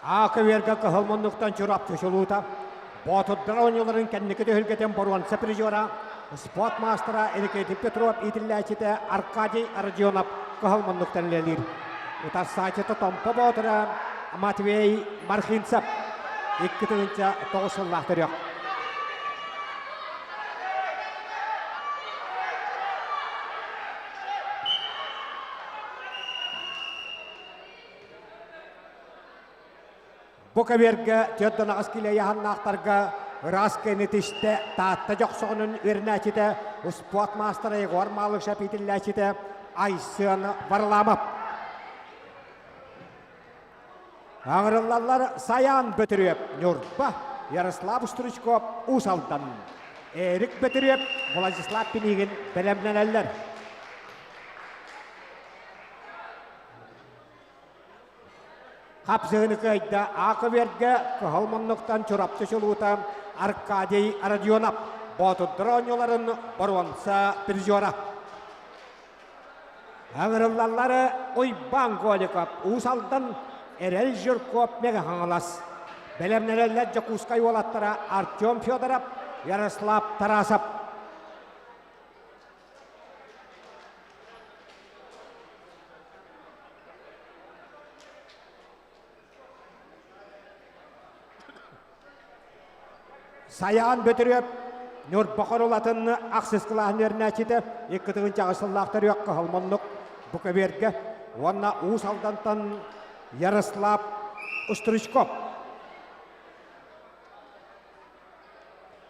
Аакы-үөргэ кыһыл муннуктан Чурапчы чулуута, Боотурдар оонньууларын кэнники түһүлгэтин боруонса призера, спорт маастара Никита Петров иитиллээччитэ Аркадий Родионов кыһыл муннуктан үлэлиир. Утарсааччыта Томпо Боотура Матвей Мархинцев 2009 сыллаах төрүөх. Бу көбүөргэ 48 килэ ыйааһыннаахтарга ыраас кыайыыны тистэ Таатта Дьохсоҕонун үөрэнээччитэ, успуорт маастара Егор Малышев иитиллээччитэ Айсен Варламов. Аҥырыллаллар Саян Бөтүрүөп, Ньурба, Ярослав Стручков, Уус Алдан. Эрик Бөтүрүөп, Владислав Пинигин бэлэмнэнэллэр. Хапсыһыны кыайда Аковергэ кыһыл муннуктан Чурапчы чулуута Аркадий Родионов Боотурдар оонньууларын боруонса призера. Ыҥырыллаллары Уйбаан Голиков, Уус Алдан, Эрэл Жирков, Мэҥэ Хаҥалас. Бэлэмнэнэллэр Дьокуускай уолаттара Артем Федоров, Ярослав Тарасов. Сайаан Бөтүрүөп Ньурба Хорулатын ахсыс кылааһын үөрэнээччитэ 2 сыллаах төрүөх кыһыл бу көбүөргэ уонна Уус Алдантан Ярослав Стручков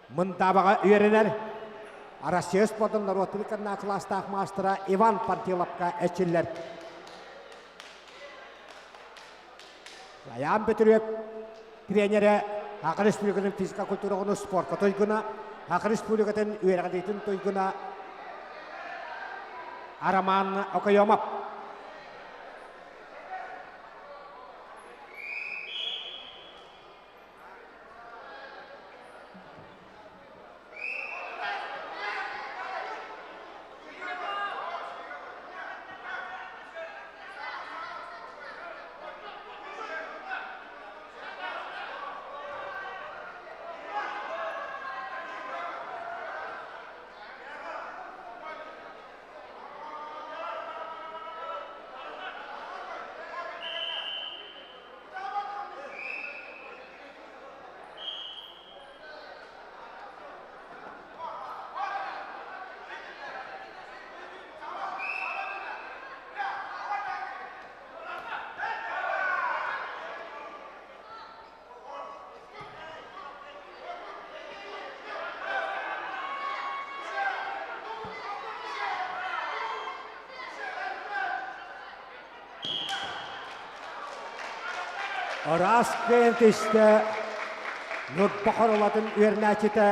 Мындаабаҕа үөрэнэр Россия спордун норуоттун кыннаа кылаастаах маастара Иван Пантиловка эчиллэр. Айаан Бөтүрүөп тренерэ Саха Республикатын физика культураҕын спорка туйгуна, Саха Республикатын үөрэҕириитин туйгуна Роман Окоемов. Ыраас кыайан түстэ Ньурба Хорулатын үөрэнээччитэ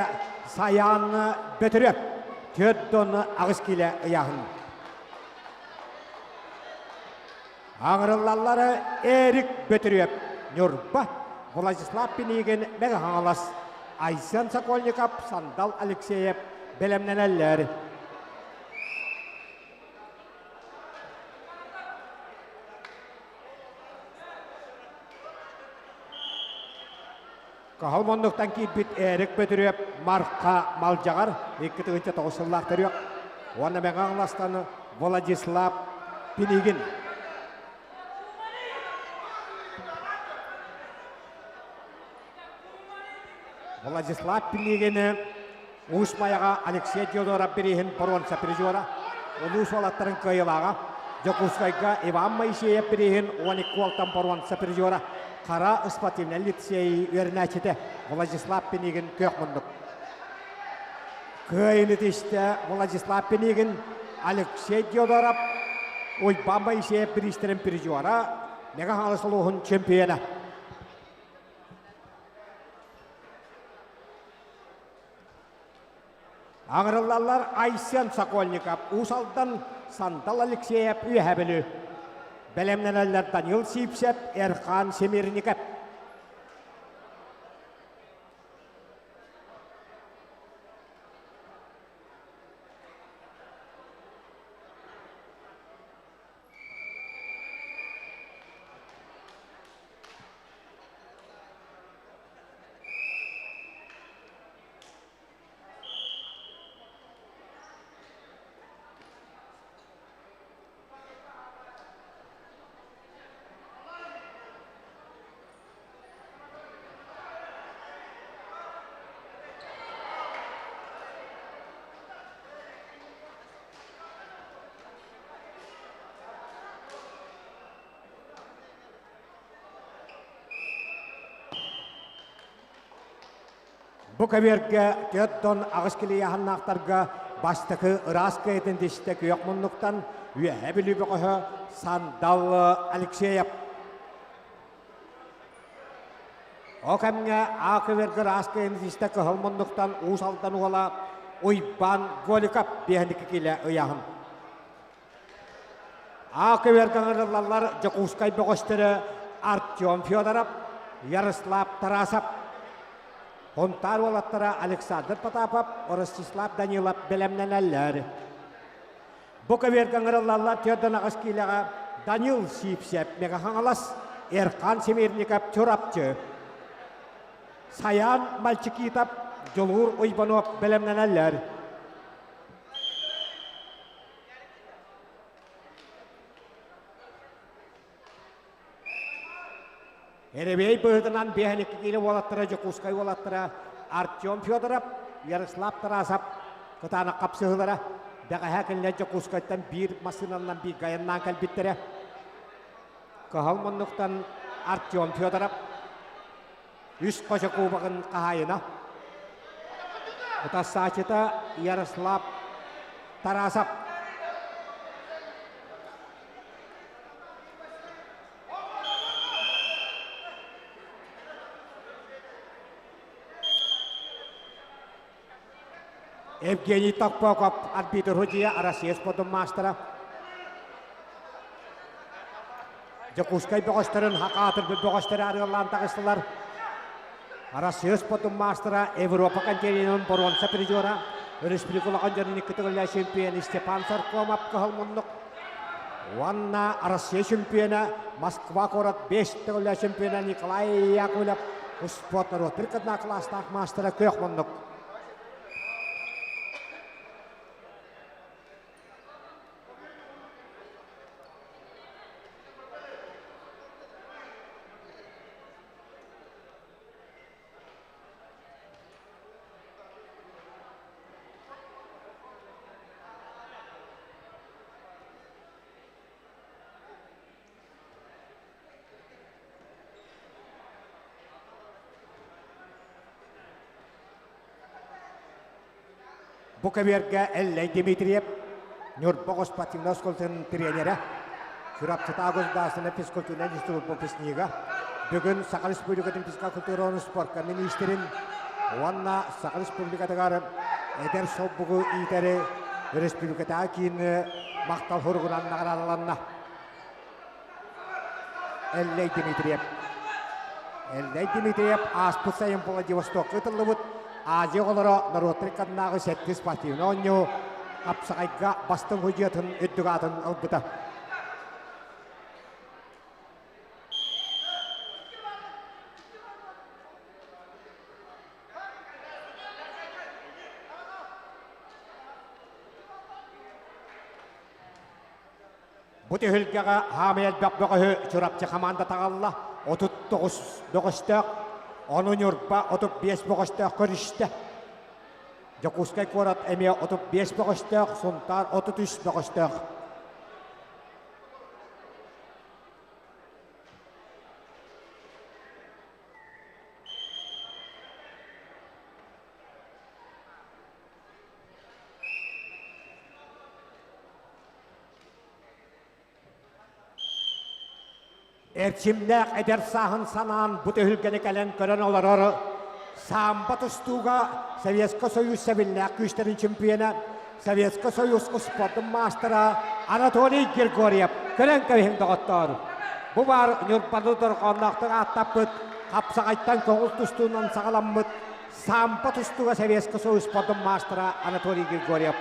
Сайаан Бөтүрүөп 48 киилэ ыйааһын. Аҥырыллаллары Эрик Бөтүрүөп Ньурба, Владислав Пинигин Мэҥэ Хаҥалас, Айсен Сокольников, Сандал Алексеев бэлэмнэнэллэр. Каһыл муннуктан киирбит Эрик Бөтүрүөп Марха Малдьаҕар 2009 сыллаах төрүөх уонна Мэҥэ Хаҥаластан Владислав Пинигин. Владислав Пинигини Уус Майаҕа Алексей Диодоров бирииһин боруонса призера, улуус уолаттарын кыайыылааҕа, Дьокуускайга Иван Моисеев бирииһин 12 уолтан боруонса призера, Хара спортивнай лицей үөрэнээччитэ Владислав Пинигин күөх муннук. Кыайыыны тистэ Владислав Пинигин, Алексей Диодоров, Уйбаан Моисеев бириистэрин призера, Мэҥэ Хаҥалас улууһун чемпиона. Аҕырыллаллар Айсен Сокольников, Уус Алдан, Сандал Алексеев, Үөһээ Бүлүү. Бэлэмнэнэллэр Данил Сивцев, Эрхан Семерников. Бу көбүөргэ 48 килийаһаннаахтарга бастакы ыраас кыайтын тистэ күөх муннуктан Үөһээ Бүлүү бөҕөһө Сандал Алексеев. Ол кэмҥэ А көбүөргэ ыраас кыайын тистэ кыһыл муннуктан Уус Алдан уола Уйбаан Голиков 52 киилэ ыйааһын. А көбүөргэ ыҥырыллаллар Дьокуускай бөҕөстөрө Артем Федоров, Ярослав Тарасов. Хонтаар уолаттара Александр Потапов, Ростислав Данилов бэлэмнэнэллэр. Бу көбүөргэ ыҥырыллаллар 48 киилэҕэ Данил Сивцев Мэҥэ Хаҥалас, Эрхан Семерников Чурапчы. Саян Мальчикитов, Дьулуур Уйбанов бэлэмнэнэллэр. Эрэбиэй быһыытынан 52 киилэ уолаттара Дьокуускай уолаттара Артем Федоров, Ярослав Тарасов кытаанах хапсыһыылара бэҕэһээ кинилэр Дьокуускайтан биир массыынанан бииргэ айаннаан кэлбиттэрэ. Кыһыл муннуктан Артем Федоров үс хочо кубогын хаһаайына. Утассаачыта Ярослав Тарасов. Евгений Токпоков арбитр судья Россия спордун маастара. Дьокуускай бөҕөстөрүн хакаатырбыт бөҕөстөрө арыаллаан таҕыстылар. Россия спордун маастара Европа континенын боруонса призера, республика улахан дьонун икки төгүллээх чемпион Степан Соркомов кыһыл муннук уонна Россия чемпиона Москва куорат 5 төгүллээх чемпиона Николай Яковлев спорт норуоттар кытына кылаастаах маастара күөх муннук. Бу кэбиэргэ Эллэй Дмитриев, Ньурба оҕо спортивнай оскуолатын тренерэ, Чурапчытааҕы государственнай физкультурнай институт выпускнига, бүгүн Саха Республикатын физкультура спорка министрин уонна Саха Республикатыгар эдэр солбугу иитэри республикатааҕы киин махтал суругунан наҕараадаланна. Эллэй Дмитриев. Эллэй Дмитриев ааспыт сайын Владивостокка ытыллыбыт Азия оҕолоро норуоттар ыккардынааҕы сэттис спортивнай оонньуу хапсаҕайга бастыҥ судьуйатын үрдүк аатын ылбыта. Бу түһүлгэҕэ хаамай элбэх бөҕөһү Чурапчы хамаанда таҕалла. 39 бөҕөстөөх, ону Ньурба 35 бөҕөстөөх көрүстэ. Дьокуускай куорат эмиэ 35 бөҕөстөөх, Сунтаар 33 бөҕөстөөх. Эрчимнээх эдэр сааһын санаан бу түһүлгэни кэлэн көрөн олорор самбо тустууга Советскай Союз сэбиллээх күүстэрин чемпиона, Советскай Союз спордун маастара Анатолий Григорьев көрөн кэбиһиҥ доҕоттоор. Бу баар Ньурбаны дорҕоонноохтук ааттаппыт, хапсаҕайтан көҥүл тустуунан саҕаламмыт самбо тустууга Советскай Союз спордун маастара Анатолий Григорьев.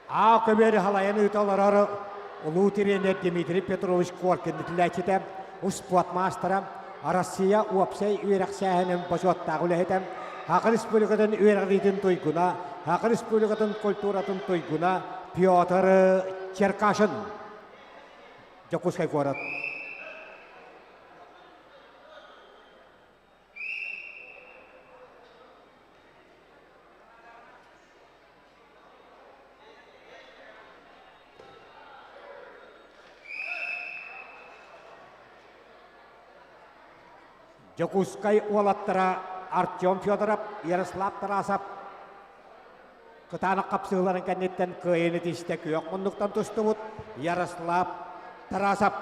Аа көбүөрү халайан ыыталарар улуу тренер Дмитрий Петрович Коркин итилээччитэ, успуорт маастара, Россия уопсай үөрэхсээһинин бочуоттаах үлэһитэ, Саха Республикатын үөрэҕириитин туйгуна, Саха Республикатын культуратын туйгуна Петр Черкашин. Дьокуускай куорат. Дьокуускай уолаттара Артем Федоров, Ярослав Тарасов кытаанах хапсыһыыларын кэнниттэн кыайыыны тистэ күөх муннуктан тустубут Ярослав Тарасов.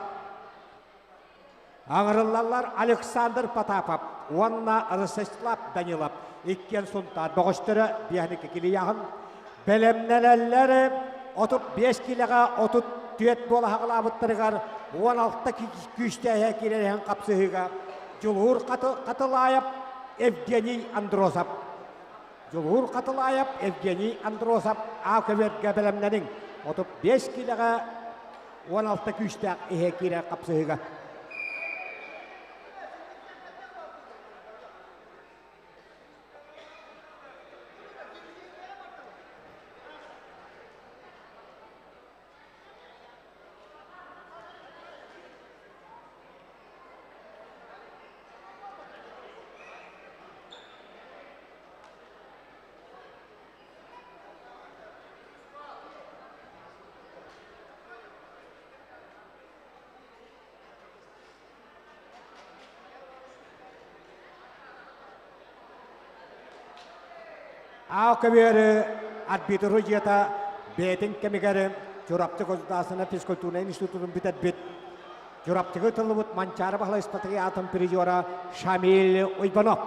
Аҥырыллаллар Александр Потапов уонна Ростислав Данилов иккиэн Сунтаар бөҕөстөрө биэһэникки килийаһын бэлэмнэнэллэр 35 килэҕэ 34 буола хаҕылаабыттарыгар 16 күүстээһэ киирэн хапсыһыыга Дьулуур Хатылаев Евгений Андросов Дьулуур Хатылаев Евгений Андросов А көбүөргэ бэлэмнэниҥ 35 килэҕэ 16 күүстээх иһэ киирэр хапсыһыыга. Аал көбүөрү арбитр судьуйата бэйэтин кэмигэр Чурапчы государственнай физкультурнай институтун бүтэрбит Чурапчыга тыллыбыт Манчаары Баһылай Спартакиадатын призера Шамиль Уйбанов.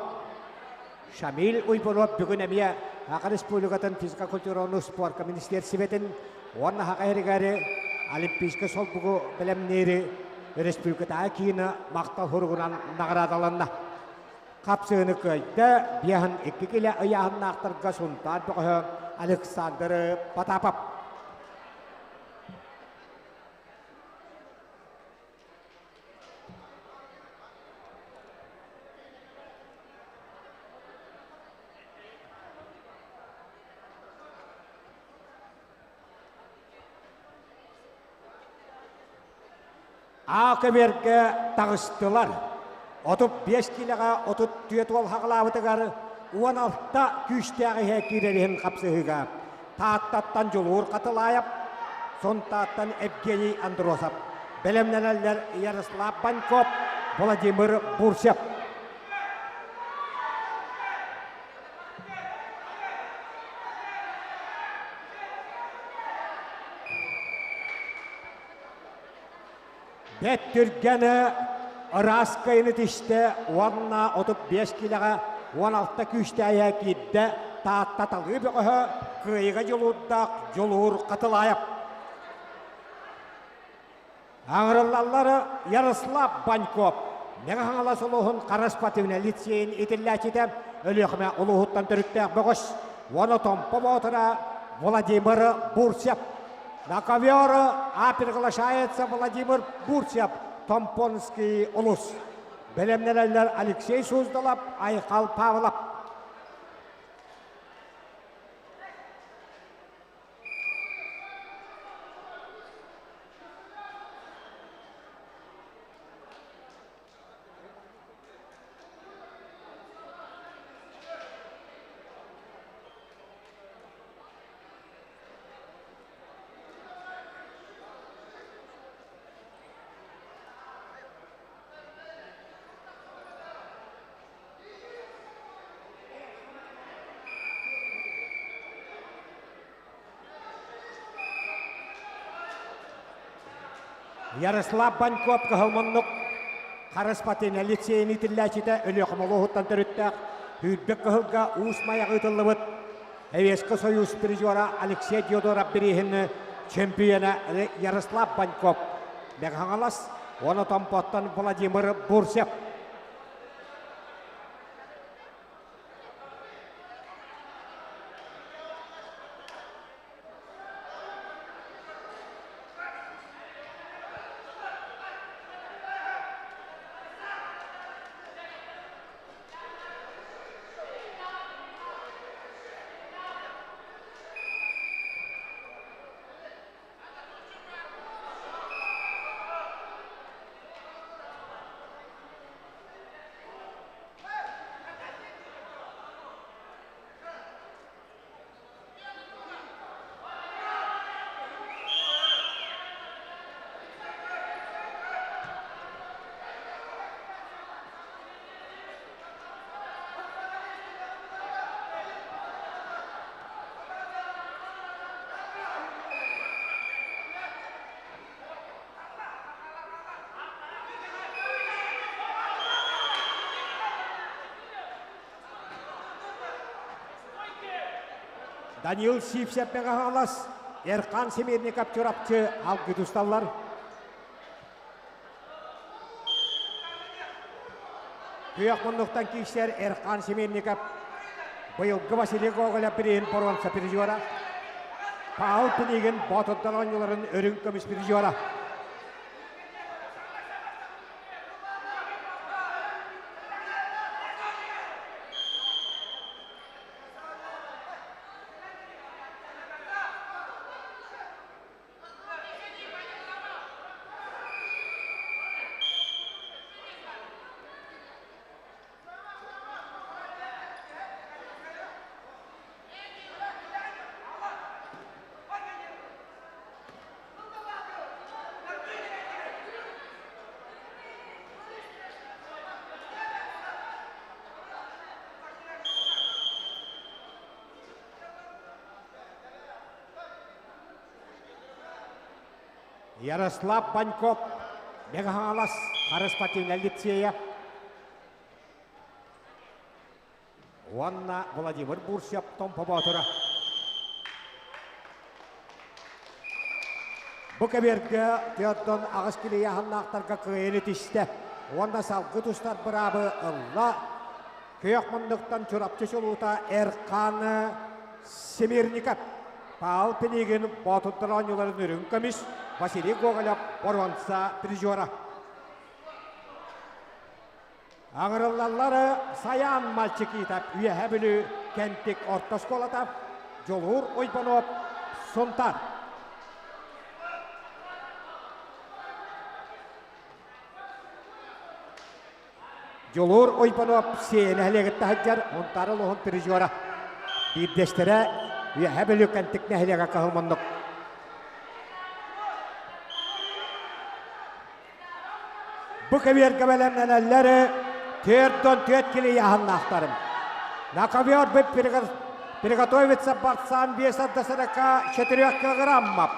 Шамиль Уйбанов бүгүн эмиэ Саха Республикатын физкультураны спорка министиэрсибэтин уонна Саха иһигэр Олимпийскай солбугу бэлэмниири республикатааҕы киинэ махтал суругунан наҕараадаланна. Хапсыыны кыайда биэһин икки килэ ыйааһыннаахтарга Сунтаар бөҕөһө Александр Потапов. Аа көбүөргэ таҕыстылар. 35 киилэҕэ 34 уол хаҕылаабытыгар 16 күүстээх иһэ киирэр иһин хапсыһыыга Тааттаттан Дьулуур Хатылаев, Сунтааттан Евгений Андросов, бэлэмнэнэллэр Ярослав Паньков, Владимир Бурцев. Бэт түргэн ыраас кыайыны түстэ уонна 35 киилэҕэ 16 күүстээйэ киирдэ Таатта талыы бөҕөһө кыайыга дьулуурдаах Дьулуур Хатылаев. Аҥырыллаллар Ярослав Баньков, Мэҥэ Хаҥалас улууһун Хара спортивнай лицейин итиллээччитэ, Өлүөхүмэ улууһуттан төрүттээх бөҕөс уонна Томпо боотура Владимир Бурцев. На ковер А приглашается Владимир Бурцев, Томпонский улус. Бэлэмнэнэллэр Алексей Суздалов, Айхал Павлов. Ярослав Баньков кыһыл муннук Харыс Патина лицейин итиллээччитэ Өлүөхүмэ улууһуттан төрүттээх Сүүрбэ кыһылга Уус Майаҕа ыытыллыбыт Советский Союз призера Алексей Диодоров бирииһин чемпиона Ярослав Баньков Мэҥэ Хаҥалас уонна Томпоттон Владимир Бурцев. Данил Сивцев Мэҥэ-Хаҥалас, Эрхан Семерников Чурапчы алгы тусталлар. Күөх муннуктан киирсэр Эрхан Семенников быйылгы Василий Гоголев бирииһин боруонса призера, Павел Пинигин Боотурдар оонньууларын үрүҥ көмүс призера. Ярослав Паньков, Мэҥэ-Хаҥалас Хара спортивнай лицея уонна Владимир Бурсев Томпо Боотура. Бу кэбиэргэ Теодон аҕыс килийааһыннаахтарга кыайыыны түстэ уонна салгыы тустар быраабы ылла. Күөх муннуктан Чурапчы чулуута Эрхан Семерников, Павел Пинигин Боотурдар оонньууларын үрүҥ көмүс, Василий Гоголев боруонса призера. Аҥырыллаллары Саян Мальчикитов Үөһэ Бүлүү Кэнтик орто оскуолата, Дьулуур Уйбанов Сунтаар. Дьулуур Уйбанов Сиэ нэһилиэгиттэн сылдьар Мунтаар улууһун призера. Биирдэстэрэ Үөһэ Бүлүү Кэнтик нэһилиэгэ кыһыл муннук. Бу кэбиэргэ бэлэмнэнэллэр 44 килийааһыннаахтарым. На ковер бы приготовиться борцам веса до 44 килограммов.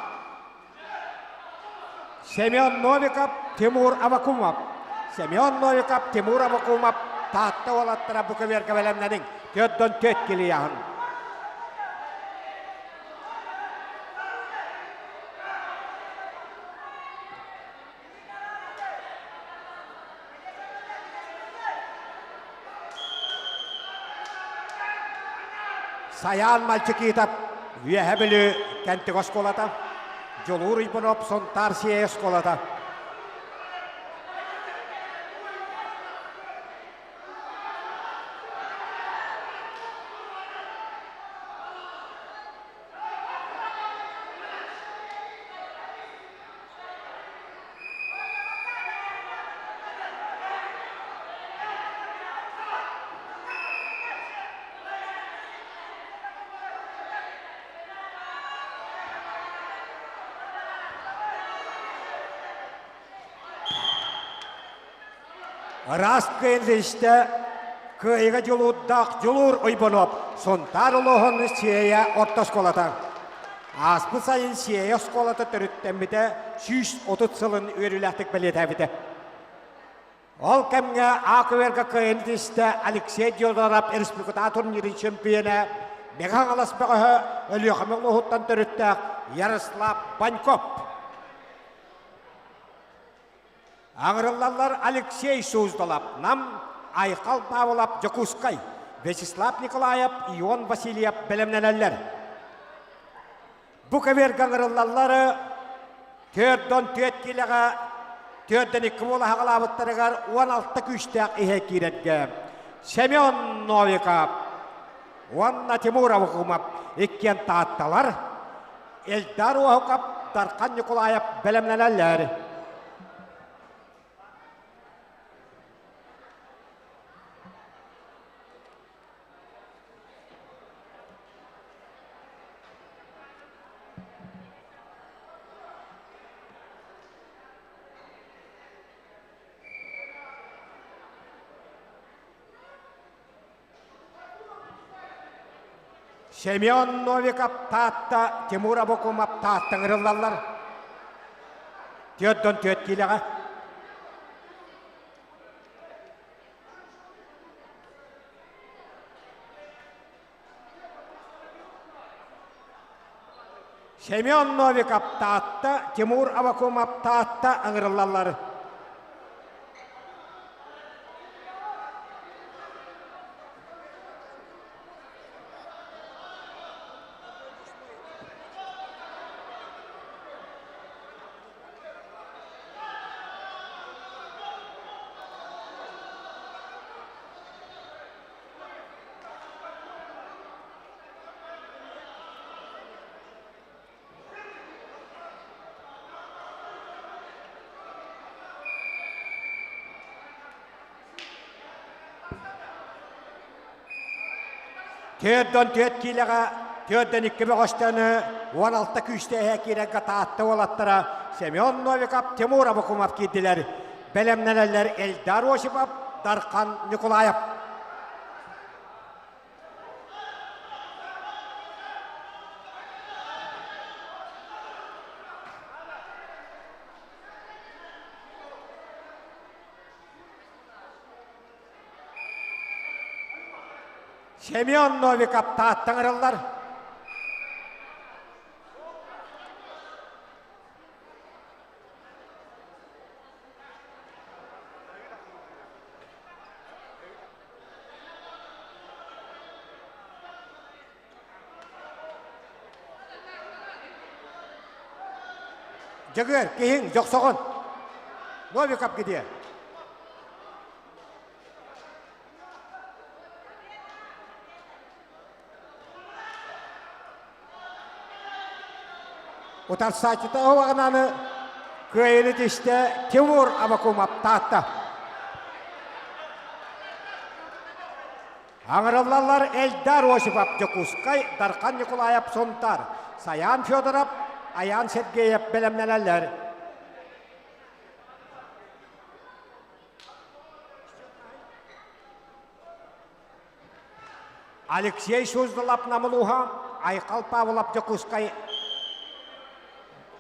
Семен Новиков, Тимур Авакумов. Семен Новиков, Тимур Авакумов Таатта уолаттара бу көбүөргэ бэлэмнэниҥ. Төрдөн төт килийаһын. Сайаан Мальчикитов Үөһэ Бүлүү Кэнтик оскуолата, Дьулуур Уйбанов Сунтаар Сиэйэ оскуолата. Ыраас кыайыылаах кыайыыга дьулуурдаах Дьулуур Уйбанов Сунтаар улууһун Сиэйэ орто оскуолата. Ааспыт сайын Сиэйэ оскуолата төрүттэммитэ 130 сылын үөрүүлээхтик бэлиэтээбитэ. Ол кэмҥэ АКВРга кыайан тистэ Алексей Диодоров республикатааҕы турнирын чемпионэ Мэҥэ Хаҥалас бөҕөһө Өлүөхүмэ улууһуттан төрүттээх Ярослав Паньков. Аҥырыллаллар Алексей Суздалов, Нам, Айхал Павлов, Дьокуускай, Вячеслав Николаев, Ион Васильев бэлэмнэнэллэр. Бу көбүөргэ ыҥырыллаллар 44 киилэҕэ 42 буола хаҕалаабыттарыгар 16 күүстээх иһэ киирэргэ Семен Новиков уонна Тимур Авгумов иккиэн таатталар Эльдар Уоһукап, Дархан Ньукулаайап бэлэмнэнэллэр. Семен Новиков Таатта, Тимур Абакумов Таатта ыҥырыллаллар. Түөрт түөрт киилэҕэ. Семен Новиков Таатта, Тимур Авакумов Таатта ыҥырыллаллар. Төрдөн түөрт киилэҕэ төрдөн икки бөҕөстөнү 16 күүстээһэ киирэргэ Таатта уолаттара Семен Новиков, Тимур Абакумов киирдилэр. Бэлэмнэнэллэр Эльдар Осипов, Дархан Николаев. Семен Новиков тааттаҥырыллар. Дьөгүөр, киһиҥ, дьохсоҕун. Новиков где? Утарсааччыта оһоҕунаны кыайыны тистэ Тимур Абакумов Таатта. Аҥырыллаллар Эльдар Осипов Дьокуускай, Дархан Николаев Сунтаар, Саян Федоров, Аян Сергеев бэлэмнэнэллэр. Алексей Суздалап Намылуха, Айхал Павлов Дьокуускай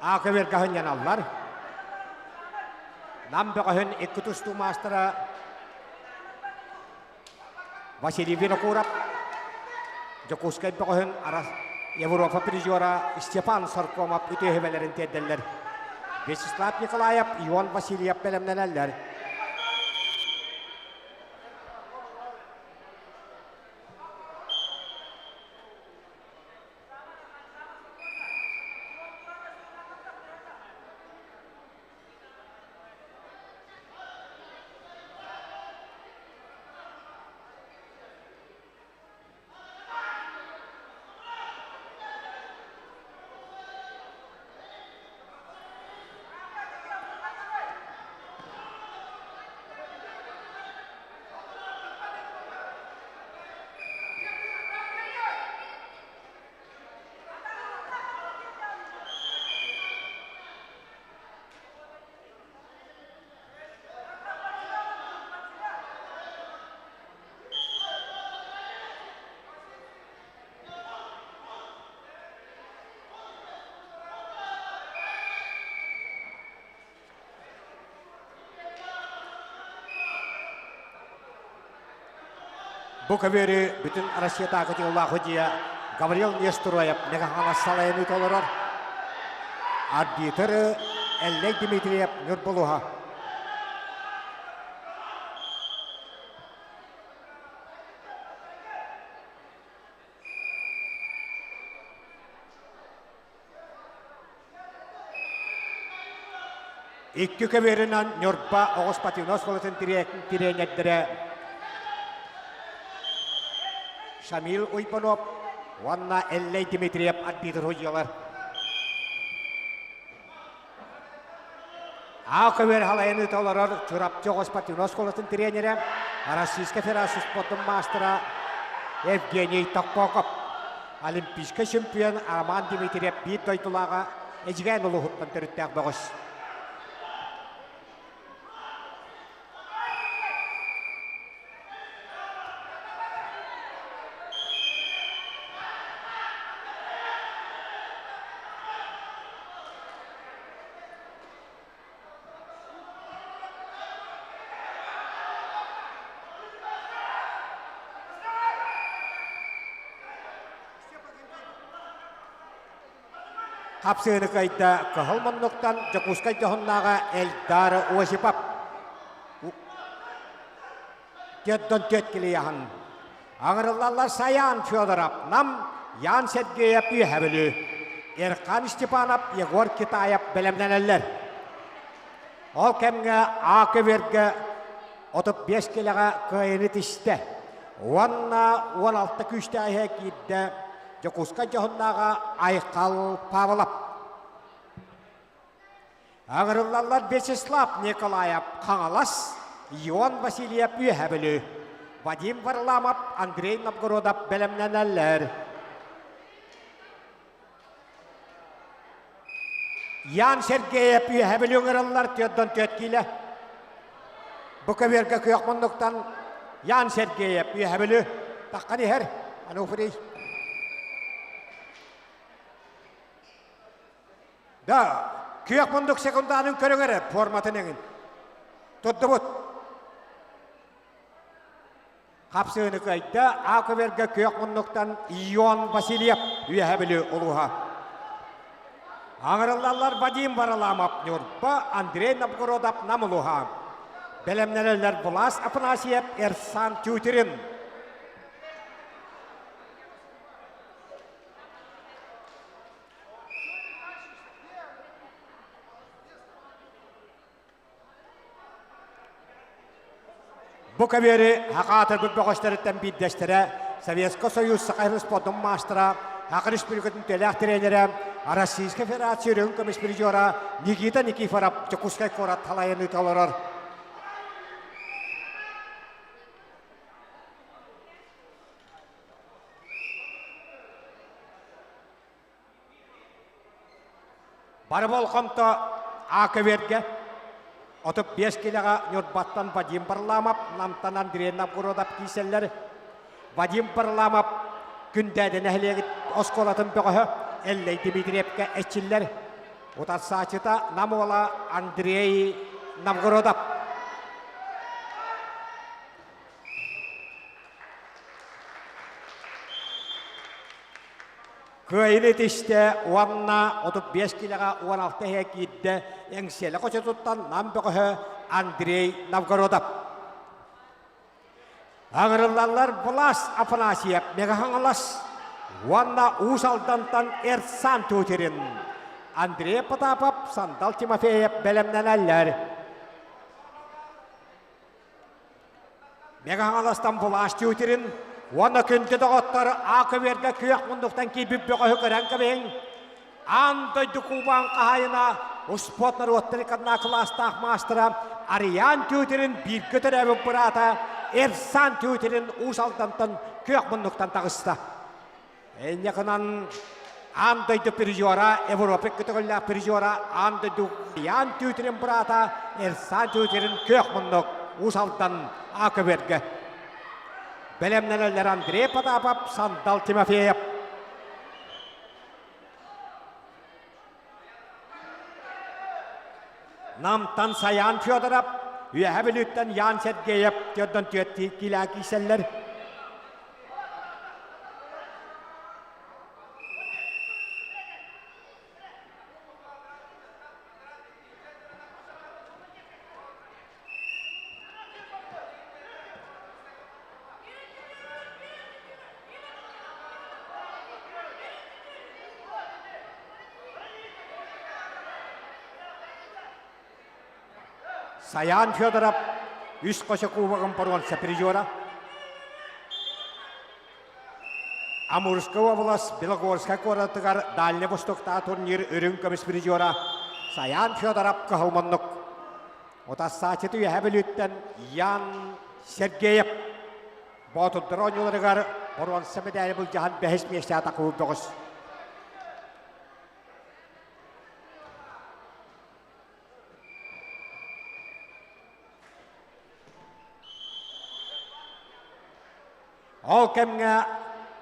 Аакөбөргө сынньаналлар. Нам бөҕөһүн икки тустуу маастара Василий Винокуров, Дьокуускай бөҕөһүн Европа призера Степан Соркомов үтүөһүбэлэрин тиэрдэллэр. Вячеслав Николаев, Ион Васильев бэлэмнэнэллэр. Бу көбүөрү бүтүн Россиятааҕы тыыллаах судьуйа Гаврил Нестроев Мегахан салайыны толорор. Арбитр Эллэй Дмитриев Ньурбулуһа. Икки көбүөрүнэн Ньурба оҕус спортивнай оскуолатын тириэньэрдэрэ Шамил Уйбанов уонна Эллэй Дмитриев арбитр судьуйалар. А көбүөр халайын толорор Чурапчы оҕо спортивнай оскуолатын тренерэ, Российскай Федерация спордун маастара Евгений Токпоков, Олимпийскай чемпион Роман Дмитриев биир дойдулааҕа Эдьигээн улууһуттан төрүттээх бөҕөс. Хапсыыны кыайда Кыһыл муннуктан Дьокуускай дьоһуннааҕа Эльдар Осипов. Төрдөн төт килияһын. Аҥырыллаллар Саян Федоров, Нам, Ян Сергеев Үөһэ Бүлүү. Эрхан Степанов, Егор Китаев бэлэмнэнэллэр. Ол кэмҥэ А көбүөргэ 35 килэҕэ кыайыны тистэ. Уонна 16 күүстээх киирдэ Дьокуускай дьоһуннааҕа Айхал Павлов. Аҥырыллаллар Вячеслав Николаев Хаҥалас, Ион Васильев Үөһэ Бүлүү, Вадим Варламов, Андрей Новгородов бэлэмнэнэллэр. Ян Сергеев Үөһэ Бүлүү ыҥырыллар түөрдөн түөрт киилэ. Бу көбүөргэ күөх муннуктан Ян Сергеев Үөһэ Бүлүү таххан иһэр. Ануфрий. Да, күөх мундук секундаанын көрүҥ эрэ, форматын эҥин. Турдубут. Хапсыыны кыайда А көбүөргэ күөх муннуктан Ион Васильев Үөһэ Бүлүү улууһа. Аҥырыллаллар Вадим Варламов Ньурба, Андрей Новгородов Нам улууһа. Бэлэмнэнэллэр Влас Афанасьев, Эрсан Тютрин. Бу көбүөрү хакаатырбыт бөҕөстөрүттэн биирдэстэрэ Советскай Союз Саха спордун маастара, Саха Республикатын үтүөлээх тренерэ, Российскай Федерация үрүҥ көмүс призера Никита Никифоров Дьокуускай куорат салайан ыыта олорор. Бары болҕомто АКВ-гэ 35 килэҕэ Ньурбаттан Вадим Варламов, Намтан Андрей Новгородов киирсэллэр. Вадим Варламов Күндээдэ нэһилиэгин оскуолатын бөҕөһө Эллэй Дмитриевкэ эчиллэр. Утарсааччыта Нам уола Андрей Новгородов. Кыайыны итистэ уонна 35 килэҕэ 16 иһэ киирдэ Эҥсиэлэ хочотуттан Нам бөҕөһө Андрей Новгородов. Аҥырыллаллар Влас Афанасьев Мегаһаҥалас уонна Уус Алдантан Эрсан Тутирин, Андрей Потапов, Сандал Тимофеев бэлэмнэнэллэр. Мэҥэ Хаҥаластан Влас Тютрин уонна күндү доҕоттор А көбүөргэ күөх муннуктан киирбит бөҕөһү көрөн кэбиһиҥ. Аан дойду кубаан хаһаайына успуорт норуоттарын кытына кылаастаах маастара Ариан Тютрин бииргэ төрөөбүт быраата Эрсан Тютрин Уус Алдантан күөх муннуктан таҕыста. Инньэ гынан аан дойду призера, Европа көтөҕүллээх призера, аан дойду Ян Тютрин быраата Эрсан Тютрин күөх муннук Уус Алдан А көбүөргэ. Бэлэмнэнэллэр Андрей Потапов, Сандал Тимофеев. Намтан Саян Федоров, Үөһэ Бүлүүттэн Ян Сергеев төрдөн түөрт киилээх киирсэллэр. Саян Федоров үс қоша кубогын боруонса призера. Амурскай уобалас Белогорскай куоратыгар Дальний Востоктаа турнир үрүҥ көмүс призера Саян Федоров кыһыл Отассааччыты Үөһээ Бүлүүттэн Ян Сергеев Боотурдар оонньууларыгар боруонса мэдээли былдьаһан бэһис миэстэҕэ тахсыбыт бөҕөс. Ол кэмҥэ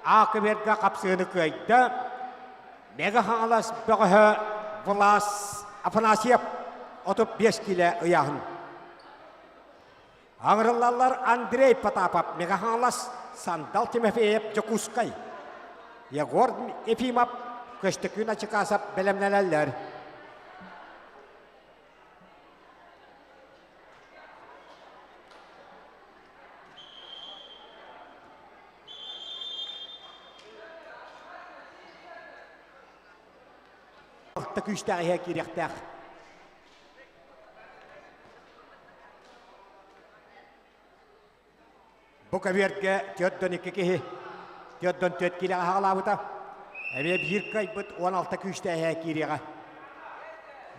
Аакыберга хапсыыны кыайда Мэҥэ Хаҥалас бөҕөһө Влас Афанасьев 35 киилэ ыйааһын. Аҥырыллаллар Андрей Потапов Мэҥэ Хаҥалас, Сандал Тимофеев Дьокуускай, Егор Ефимов. Көстөкүүн Ачыкаасап бэлэмнэнэллэр. Алта күүстээх иһэ киириэхтээх. Бу көбүөргэ 42 киһи 44 киилэҕэ хаҕалаабыта. Эмиэ биир кыайбыт 16 күүстээһэ киириэҕэ.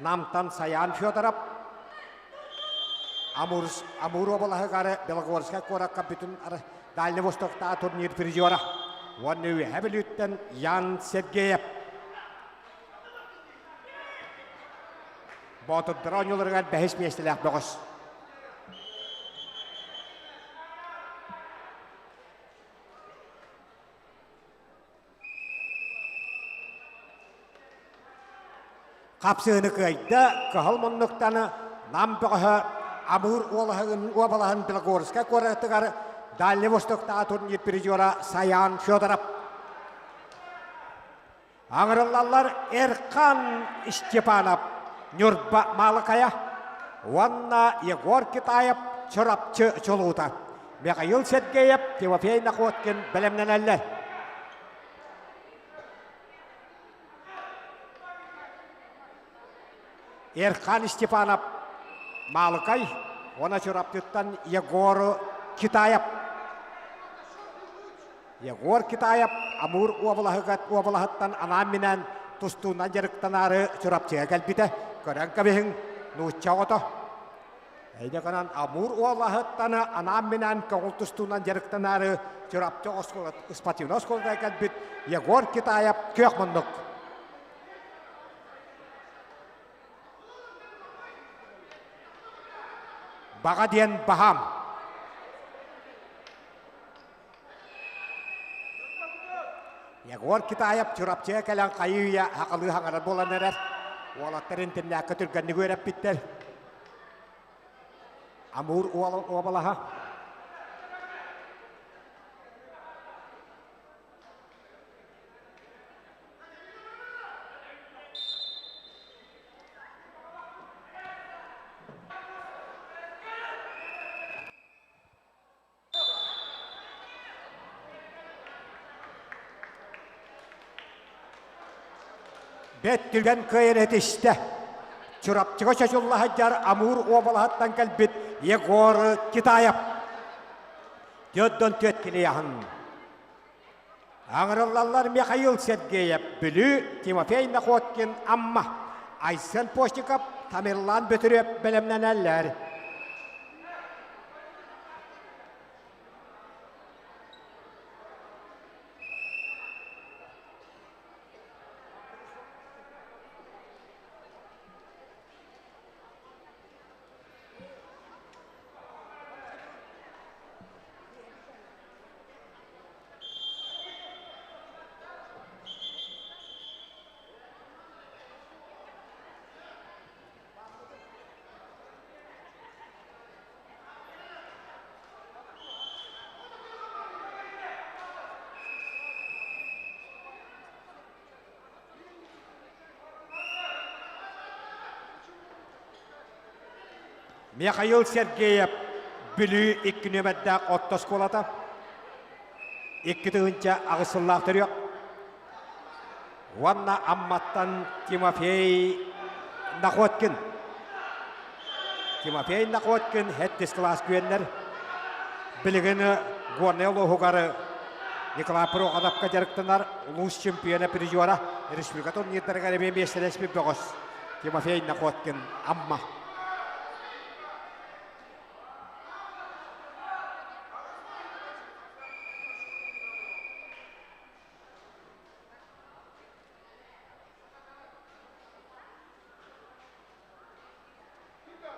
Намтан Саян Федоров, Амур, Амур уобалаһыгар Белогорскай куоракка бүтүн Дальний Востоктааҕы турнир призера уонна Үөһээ Бүлүүттэн Ян Сергеев. Боотурдара оонньууларыгар бэһис миэстэлээх бөҕөс. Хапсыһыны кыайда, кыһыл муннуктан Нам бөҕөһө Амур уобалаһын Белогорскай куоратыгар Дальний Востоктааҕы турнир призера Саян Федоров. Аҥырыллаллар Эрхан Степанов, Ньурба Маалыкайа уонна Егор Китаев Чурапчы чулуута. Михаил Сергеев, Тимофей Находкин бэлэмнэнэллэр. Эрхан Степанов Маалыкай уонна Чурапчыттан Егор Китаев. Егор Китаев Амур уобалаһыттан анаан-минээн тустуунан дьарыктанаары Чурапчыга кэлбитэ. Көрөн кэбиһиҥ, нуучча оҕото. Эйдэ гынан Амур уобалаһыттан анаан-минээн көҥүл тустуунан дьарыктанаары Чурапчы спортивнай оскуолатыгар кэлбит Егор Китаев күөх муннук. Баҕа диэн баһаам. Егор Китаев Чурапчыга кэлэн хайыы-үйэ хахалыы хаҥарар буолан эрэр. Уолаттар интернакка түргэнник үөрэппиттэр. Амур уобалаһа. Бэт түргэн кыайан этистэ. Чурапчыга чочулла сылдьар Амур уобалаһыттан кэлбит Егор Китаев. 44 килияһын. Аҥырыллаллар Михаил Сергеев, Бүлүү, Тимофей Находкин, Амма, Айсен Постников, Тамерлан Бөтүрүөп бэлэмнэнэллэр. Михаил Сергеев Бүлүү икки нүөмэрдээх орто оскуолата 2008 сыллаах төрүөх уонна Амматтан Тимофей Находкин. Тимофей Находкин сэттис кылаас күөннэр билигин Горнай улууһугар Николай Прохоровка дьарыктанар улуус чемпиона призера республика турнирдарыгар эмиэ миэстэлэспит бөҕөс Тимофей Находкин Амма.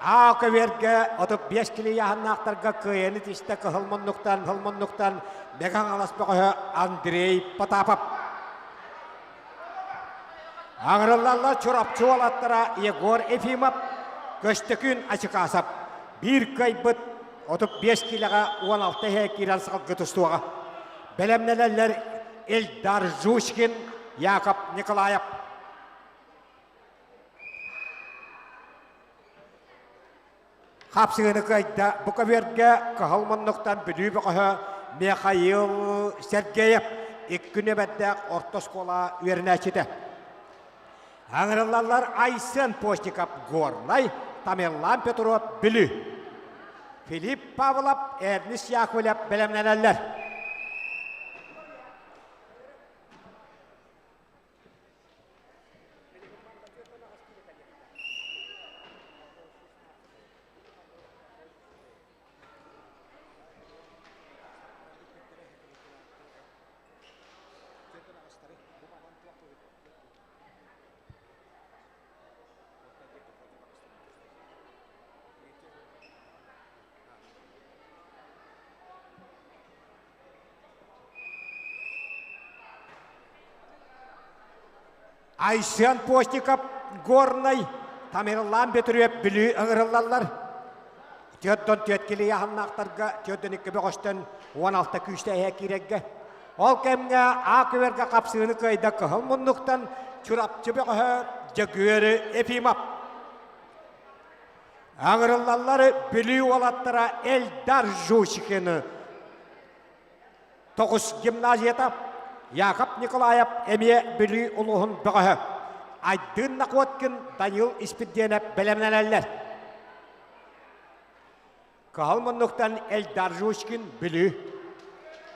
Аа көбүөргэ 35 килийааһыннаахтарга кыайаны тистэ кыһыл муннуктан, кыһыл муннуктан Мэҥэ Хаҥалас бөҕөһө Андрей Потапов. Аҥырыллаллар Чурапчы уолаттара Егор Ефимов, Көстөкүүн Ачыкаасап. Биир кыайбыт 35 киилэҕэ 16 иһэ киирэн салгыы тустуоҕа. Бэлэмнэнэллэр Эльдар Жучкин. Яков Николаев. Хапсыгыны кыайда бу көбүөргэ кыһыл муннуктан Бүлүү бөҕөһө Михаил Сергеев икки нүөмэрдээх орто оскуола үөрэнээччитэ. Аҥырыллаллар Айсен Постников Горнай, Тамерлан Петров Бүлүү. Филипп Павлов, Эрнис Яковлев бэлэмнэнэллэр. Айсен Постников Горнай, Тамерлан Бөтүрүөп Бүлүү ыҥырыллаллар. Түөртөн түөрт килийэ аһыннаахтарга 42 бөҕөстөн 16 күүстээх иһэ киирэргэ. Ол кэмҥэ А күбэргэ хапсыыны кыайда кыһыл муннуктан Чурапчы бөҕөһө Дьөгүөрү Ефимов. Аҥырыллаллар Бүлүү уолаттара Эльдар Жучкины Тоҕус гимназията Яков Николаев эмиэ Бүлүү улууһун бөҕөһө. Айдын Находкин, Данил Испирдиэнэп бэлэмнэнэллэр. Кыһыл муннуктан Эльдар Жучкин Бүлүү.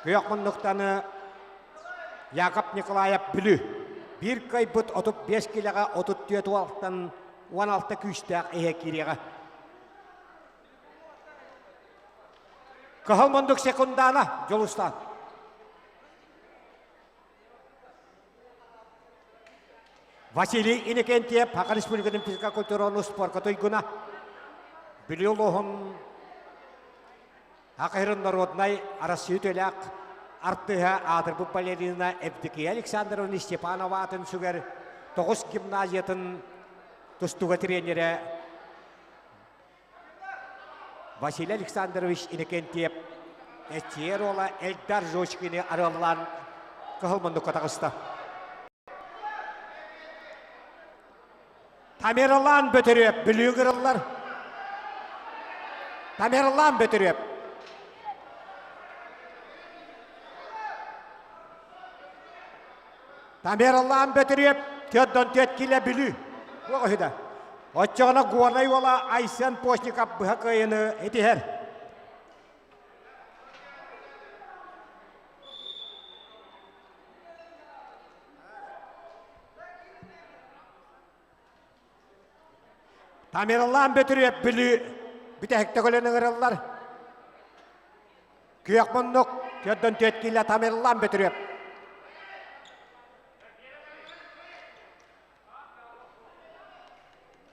Күөх муннуктан Яков Николаев Бүлүү. Биир кыайбыт 35 килэҕэ 34 уолтан 16 күүстээх иһэ киириэҕэ. Кыһыл мундук секундана Дьулустан. Василий Иннокентьев, Саха Республикатын физкультураны спорка туйгуна, Бүлүү улууһун Акырын народнай Арассыыйа төлөөх артыыһа аатырбыт балерина Евдокия Александровна Степанова атын сүгэр тоҕус гимназиятын тустууга тренерэ Василий Александрович Иннокентьев Этьер уола Эльдар Жочкины арыаллаан кыһыл муннукка таҕыста. Тамерлан Бөтүрүөп Бүлүү кырыллар. Тамерлан Бөтүрүөп. Тамерлан Бөтүрүөп төрдөн төрт килэ Бүлүү. Туох үһү Оччоҕуна Горнай уола Айсен Постников быһа кыайыны итиһэр. Тамерлан Бөтүрүөп Бүлүү бүтэһикте көлөн ыҥырыллар. Күөх муннук төрдөн түөрт киилэ Тамерлан Бөтүрүөп.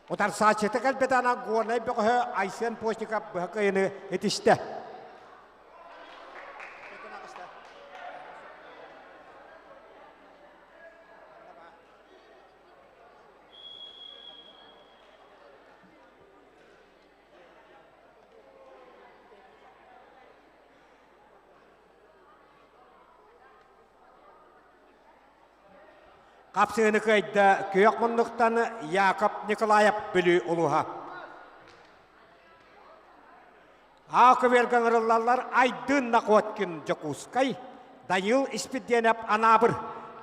Утарсааччыта кэлбит ана Горнай бөҕөһө Айсен Постников быһа кыайыны этистэ. Хапсыыны кыайда күөх муннуктан Яков Николаев Бүлүү улууһа. Аа көбүөргэ ыҥырыллаллар Айдын Находкин Дьокуускай, Данил Испирдиэнэп Анаабыр,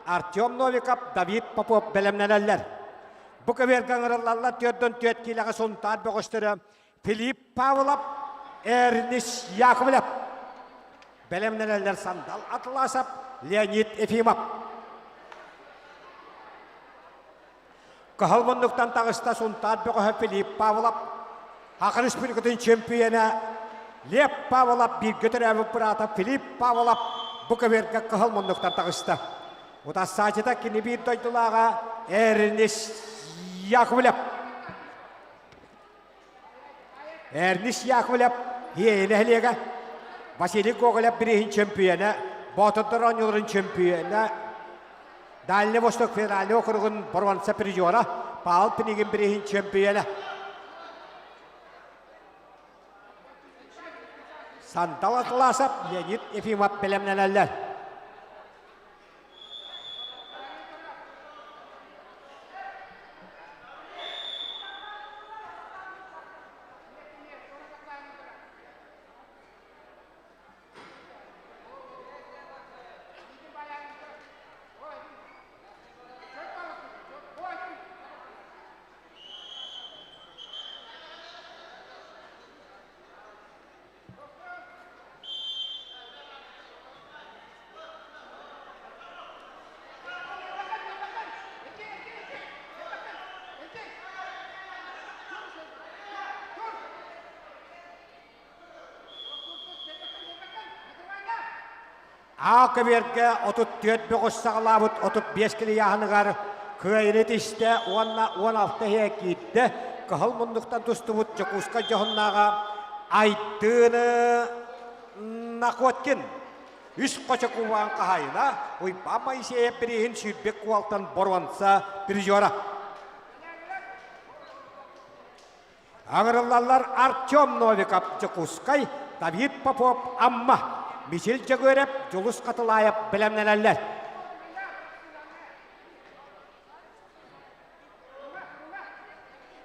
Артем Новиков, Давид Попов бэлэмнэнэллэр. Бу көбүөргэ ыҥырыллаллар төрдөн түөрт киилэҕэ Сунтаар бөҕөстөрө Филипп Павлов, Эрнис Яковлев. Бэлэмнэнэллэр Сандал Атласов, Леонид Ефимов. Кыһыл муннуктан таҕыста Сунтаар бөҕөһө Филипп Павлов, Саха Республикатын чемпиона Лев Павлов бииргэ төрөөбүт быраата Филипп Павлов бу көбүөргэ кыһыл муннуктан таҕыста. Утассаачыта кини биир дойдулааҕа Эрнис Яковлев. Эрнис Яковлев Иэйэ нэһилиэгэ, Василий Гоголев бирииһин чөмпүйүөнэ, Боотурдар оонньууларын чөмпүйүөнэ, Дальний Восток федеральный округун боруонса призера, Павел Пинигин бирииһин чөмпүйүөнэ. Сандал Атласов, Леонид Ефимов бэлэмнэнэллэр. А көбүөргэ 34 бөҕүс саҕалаабыт 35 килийааһыныгар кыайыны тистэ уонна 16 иһэ киирдэ. Кыһыл муннуктан тустубут Дьокуускай дьоһуннааҕа Айдыны Находкин. Үс хочо кубаан хаһайына Уйбаан Моисеев бирииһин сүүрбек куалтан боруонса призера. Аҥырыллаллар Артем Новиков Дьокуускай, Давид Попов Амма, Мичил Дьөгүөрэп, Дьулус Хатылаев бэлэмнэнэллэр.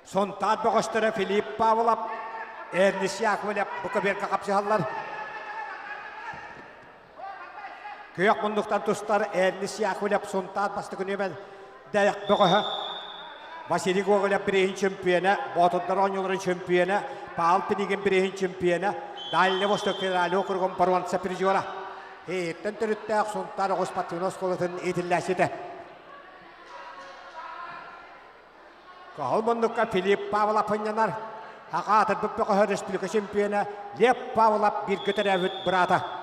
Сонтаар бөҕөстөрө Филипп Павлов, Эрнис Яковлев бу көбүөргэ хапсыһаллар. Күөх муннуктан тустар Эрнис Яковлев Сунтаар бастакы нүөмэр дээх бөҕөһө. Василий Гоголев бирииһин чөмпүйэнэ, Боотурдар оонньууларын чөмпүйэнэ, Павел Пинигин бирииһин чөмпүйэнэ, Дальний Восток федеральный округун боруонса призера. Иһиттэн төрүттээх Сунтаар оҕус спортивнай оскуолатын иитиллээччитэ. Кыһыл муннукка Филипп Павлов ынньанар. Аҕа аатырбыт бөҕөһө республика чемпиона Лев Павлов бииргэ төрөөбүт быраата.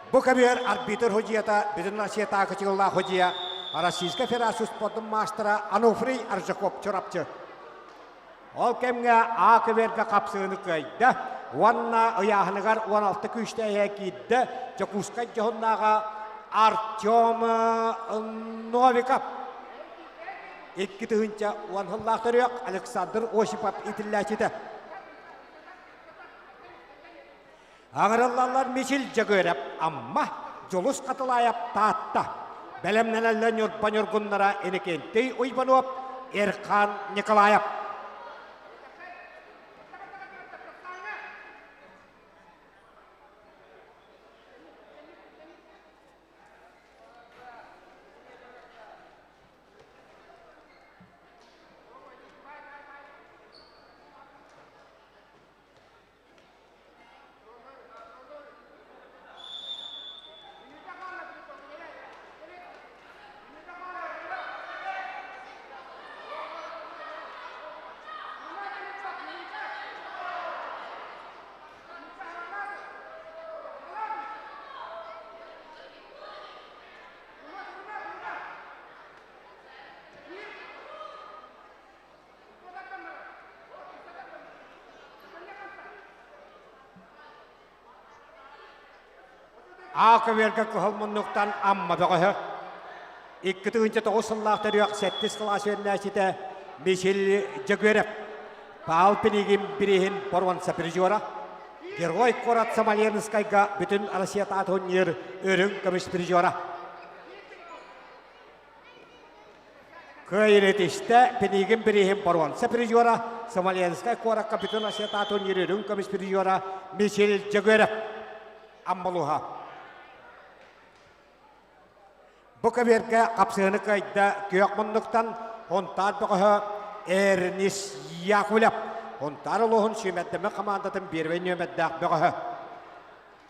Бу көбүөр арбитр судьуйата Бүтүн Россия таакычыыллаах судьуйа Российскай Федерация спордун маастара Ануфрий Аржаков Чурапчы. Ол кэмҥэ А көбүөргэ хапсыыны кыайда уонна ыйааһыныгар 16 күүстээһэ киирдэ Дьокуускай дьоһуннааҕа Артем Новиков. 2010 сыллаах төрүөх Александр Осипов итиллээччитэ. Аҕырыллаллар Мичил Дьөгүөрэп Амма, Дьулус Хатылаайап Таатта. Бэлэмнэнэллэр Ньурба ньургуннара Иннокентий Уйбанов, Эрхан Николаев. Аа көбүөргэ кыһыл муннуктан Амма бөҕөһө. 2009 сыллаах төрүөх сэттис кылаас үөрэнээччитэ Мичил Дьөгүөрэп. Павел Пинигин бирииһин боруонса призера. Герой куорат Самоленскайга бүтүн Россиятааҕы турнир үрүҥ көмүс призера. Кыайырытистэ Пинигин бирииһин боруонса призера, Смоленскай куоракка бүтүн Россиятааҕы турнир үрүҥ көмүс призера Мичил Дьөгүөрэп Аммалуһа. Бу көбүөргэ хапсыһыны кыайда күөх муннуктан Хонтаар бөҕөһө Эрнис Яковлев. Хонтаар улууһун сүүмэрдэммит хамаандатын биэрбэй нүөмэрдээх бөҕөһө.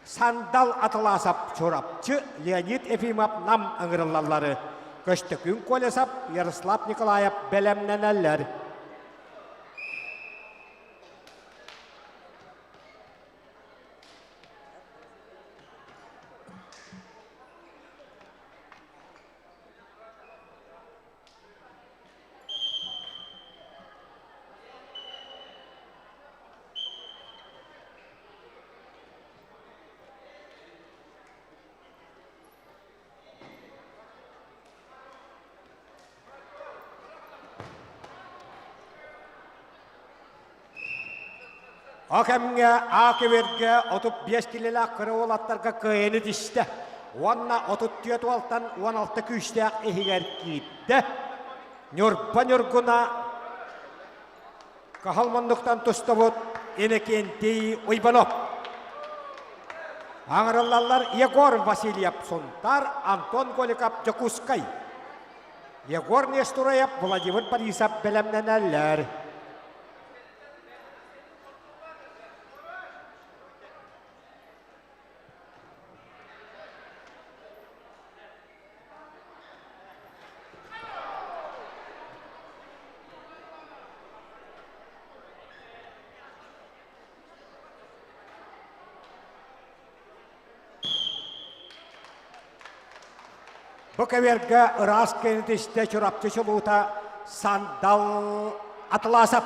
Сандал Атылаасап Чурапчы, Леонид Ефимов Нам ыҥырыллаллары Көстөкүүн Колесов, Ярослав Николаев бэлэмнэнэллэр. О кэмҥэ А кэбиргэ 35 килэлээх кыра уолаттарга кыайыны түстэ уонна 34 уолтан 16 күүстээх иһигэр киирдэ. Ньурба Ньургуна Каһыл муннуктан тустубут Иннокентий Уйбанов. Аҥырыллаллар Егор Васильев Сунтаар, Антон Голиков Дьокуускай. Егор Нестураев, Владимир Борисов бэлэмнэнэллэр. Бу кэбиэргэ ыраас кэнитистэ Чурапчы чулуута Сандал Атласов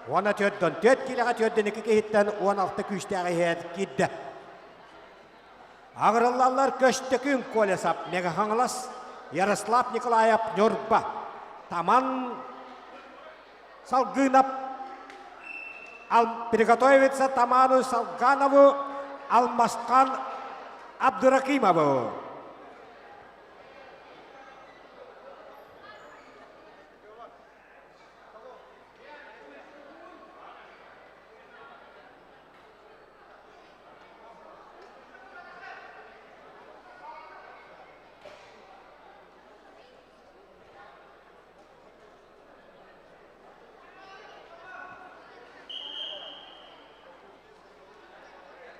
уонна төрдөн төрт киилэҕэ төрдөн икки киһиттэн 16 күүстээх иһэр киирдэ. Аҕырыллаллар Көстөкүүн Колесов Мега-Хаҥалас, Ярослав Николаев Ньурба, Таман Салгынов Ал приготовиться Таману Салганову, Алмасхан Абдуракимову.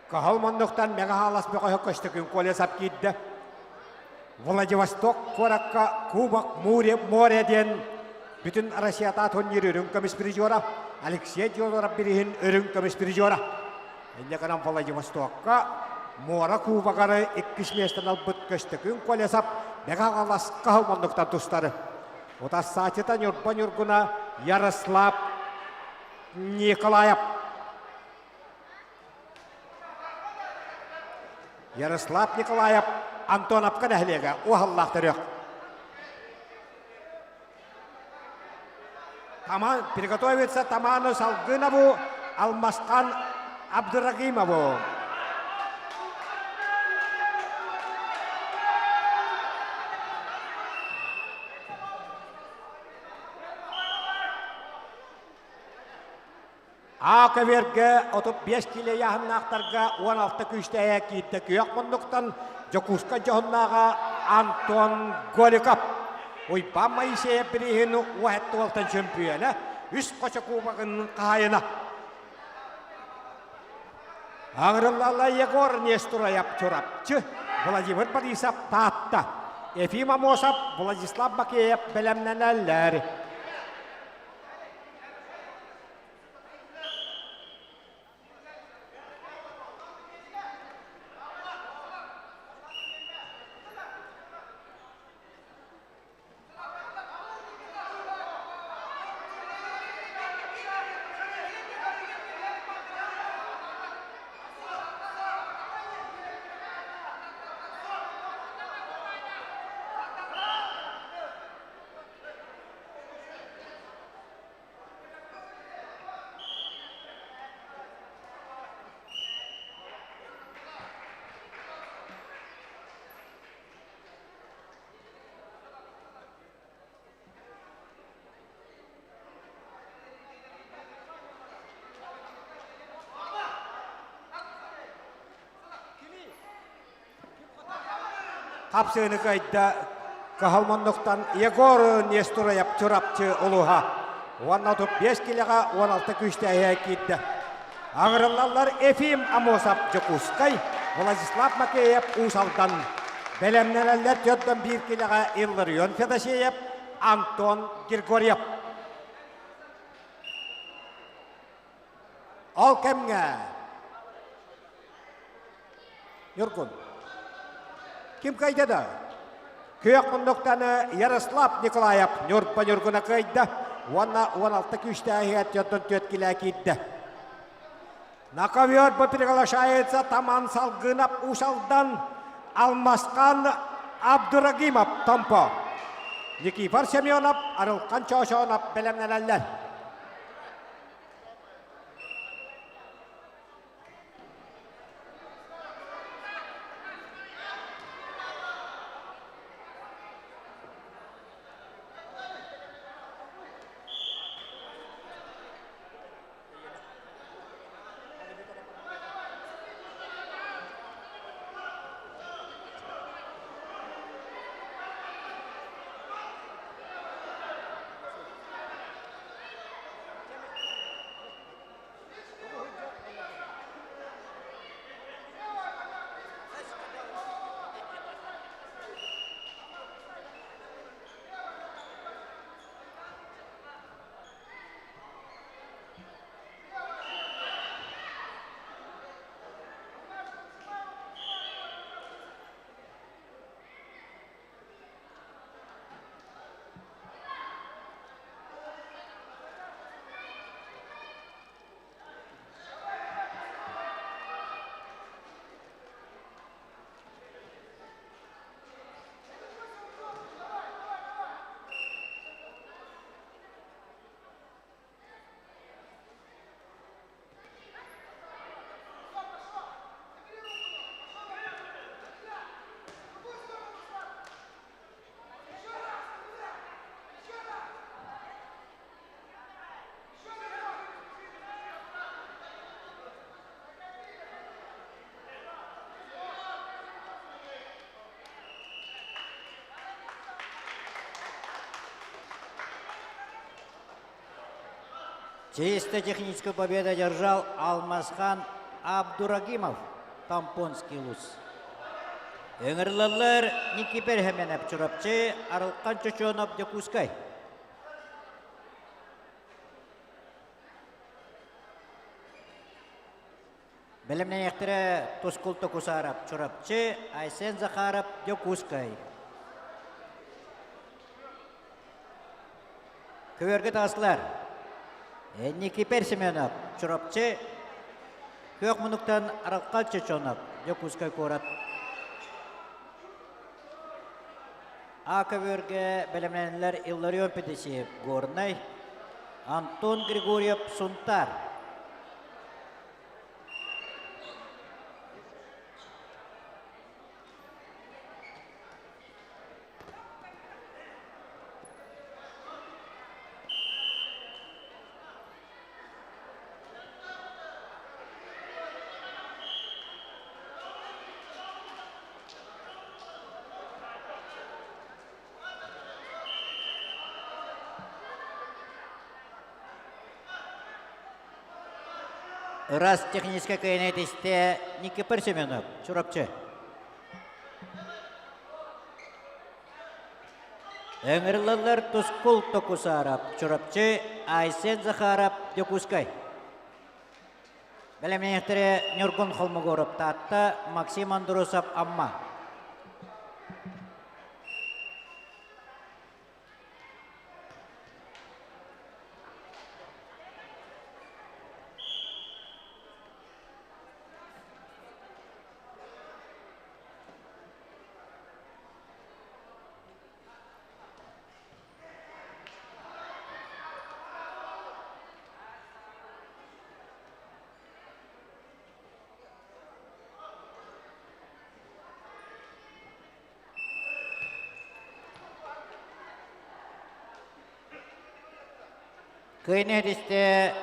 Каһыл муннуктан Мэҥэ-Хаҥалас бөҕөһө Көстөкүүн Колесов киирдэ. Владивосток куоракка Кубок море, море диэн бүтүн Россията турнир үрүҥ көмүс призера Алексей Диодоров бириһин үрүҥ көмүс призера. Инньэ гынан Владивостокка муора кубогары иккис миэстэни ылбыт Көстөкүүн Колесов Мэҥэ-Хаҥалас каһыл муннуктан тустары. Утассаачыта Ньурба Ньургуна Ярослав Николаев. Ярослав Николаев Антоновка нэһилиэгэ уһаллаах төрүөх. Таман, приготовиться Таману Салгынову, Алмасхан Абдурагимову. А көбүөргэ 35 киилэ ыйааһыннаахтарга 16 күүстээх киирдэ күөх муннуктан Дьокуускай дьоһуннааҕа Антон Голиков. Уйбаан Моисеев бирииһин уһэт туолтан чөмпүйүөнэ, үс хочо кубогын хаһаайына. Аҥырыллалла Егор Нестураев Чурапчы, Владимир Борисов Таатта, Ефим Амосов, Владислав Макеев бэлэмнэнэллэр. Хапсыыны кыайда Кыһыл муннуктан Егор Нестураев Чурапчы улууһа. Уонна 35 килэҕэ 16 күүстээһэ киирдэ. Аҥырыллаллар Ефим Амосов Дьокуускай, Владислав Макеев Уус Алдан. Бэлэмнэнэллэр төрдөн биир килэҕэ Илларион Федосеев, Антон Григорьев. Ол кэмҥэ Ньургун ким кыайда да? Күөх муннуктаны Ярослав Николаев Ньурба Ньургуна кыайда уонна 16 күүстээһигэ төрдөн түөрт килээ киирдэ. На ковер приглашается Таман Салгынов Усалдан, Алмасхан Абдурагимов Томпо. Никифор Семенов, Арылхан Чоочоонов бэлэмнэнэллэр. Чисто техническую победу одержал Алмазхан Абдурагимов, Тампонский улус. Ыҥырылаллар Никипер Хеменеп Чурапчы, Арылхан Чочонов Дьокуускай. Бэлэмнэниэхтэрэ Тускул Токусаров Чурапчы, Айсен Захаров Дьокуускай. Көбүөргэ таҕыстылар. Никипер Семенов, Чурапчы, Күөх мунуктан Аралкал Чеченов, Дьокуускай куорат. А көбүөргэ бэлэмнэнэллэр Илларион Петесиев, Горнай, Антон Григорьев, Сунтар. Ырас техническэй кыайыны этистэ Никифор Семенов, Чурапчы. Ыҥырыллаллар Тускул Токусаров, Чурапчы, Айсен Захаров, Дьокуускай. Бэлэмнэниэхтэрэ Ньургун Холмогоров, Таатта, Максим Андросов, Амма. Кыайын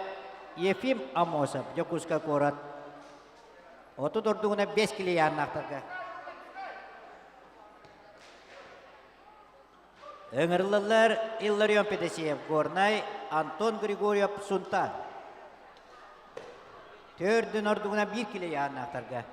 Ефим Амосов, Дьокуускай куорат. 30 ордугуна 5 килийааннаахтарга. Ыҥырыллаллар Илларион Педесиев, Горнай, Антон Григорьев, Сунтаар. Төрдүн ордугуна биир килийааннаахтарга.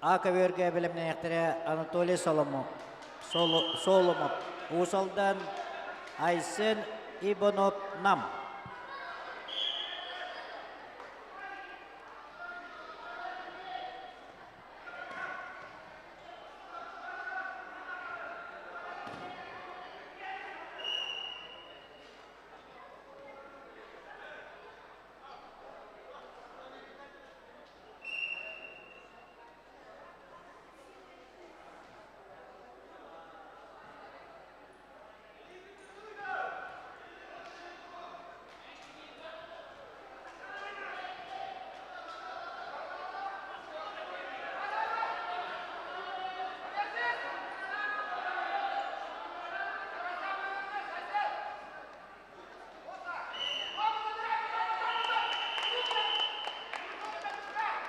А көбүөргэ бэлэмнэниэхтэрэ Анатолий Соломов, Соломов, Уус Алдан, Айсен Иванов, Нам.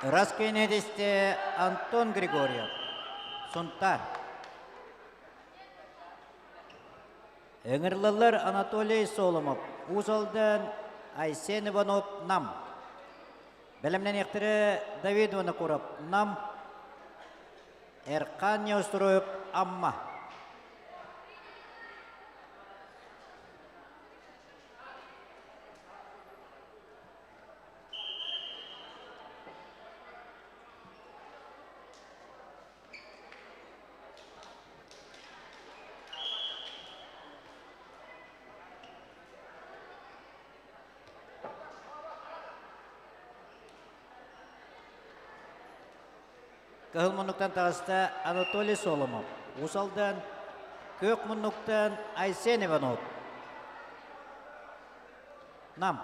Раскенедисте Антон Григорьев, Сунтар. Ыҥырыллаллар Анатолий Соломов, Уус Алдан, Айсен Иванов, Нам. Бэлэмнэниэхтэрэ Давид Винокуров, Нам, Эрхан Неустроев, Амма. Кыһыл муннуктан таҕыста Анатолий Соломов, Уус Алдан, Күөх муннуктан Айсен Иванов. Нам.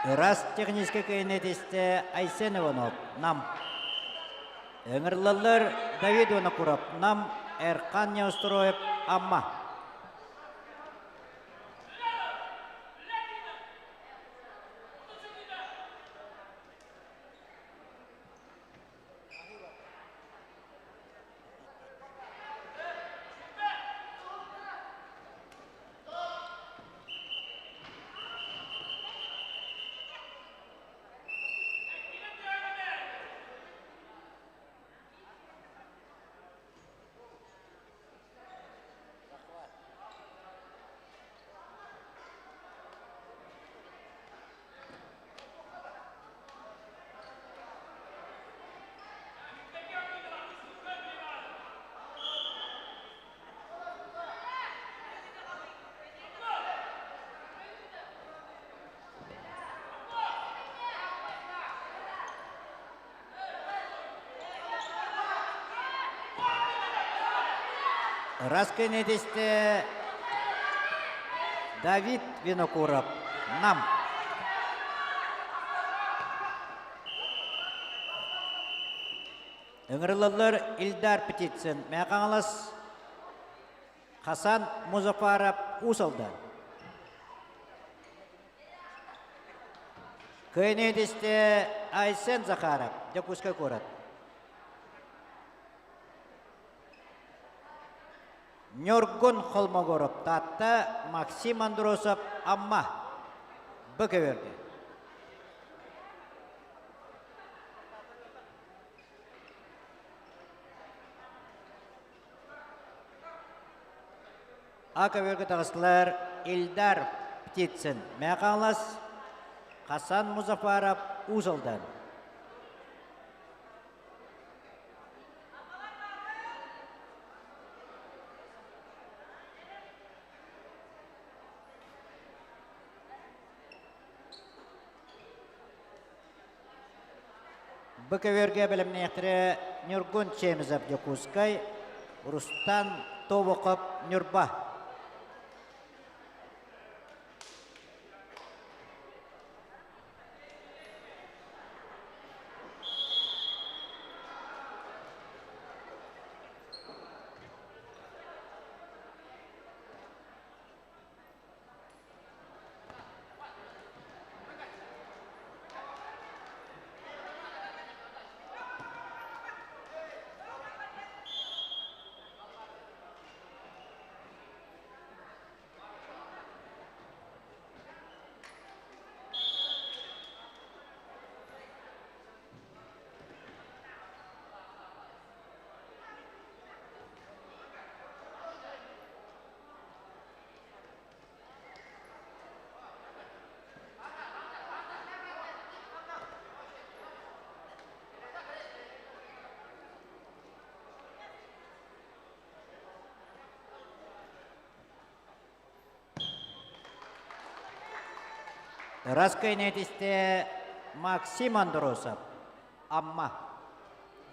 Ырас техническэй кэйнэтистэ Айсен Иванов, Нам. Ыҥырыллаллар Давид Винокуров, Нам, Эрхан Неустроев, Амма. Раскынетисте Давид Винокуров, Нам. Ыҥырыллаллар Ильдар Птицын, Мэхаҥалас Хасан Музафаров, Уус Алдан. Кыайнетисте Айсен Захаров, Дьокуускай куорат. Ньургун Холмогоров, Таатта, Максим Андросов, Амма. Б көбүөргэ. А көбүөргэ таҕыстылар Ильдар Птицын, Мэхалас, Хасан Музафаров, Уус Алдан. Бу көбүөргэ бэлэмнээхтэрэ Ньургун Чемезов Дьокуускай, Рустам Тобоков Ньурба. Раскайнетисте Максим Андросов, Амма.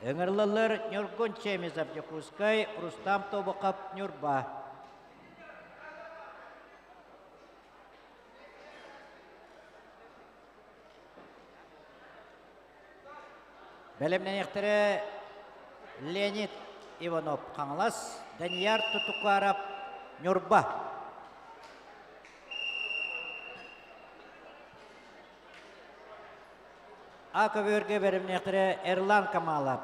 Ыҥырыллар Ньургун Чемезов Дьокуускай, Рустам Тобуков Ньурба. Бэлэмнэниэхтэрэ Леонид Иванов Хаҥалас, Данияр Тутукаров Ньурба. А көбүөргэ бэлэмниэхтэрэ Эрлан Камалов,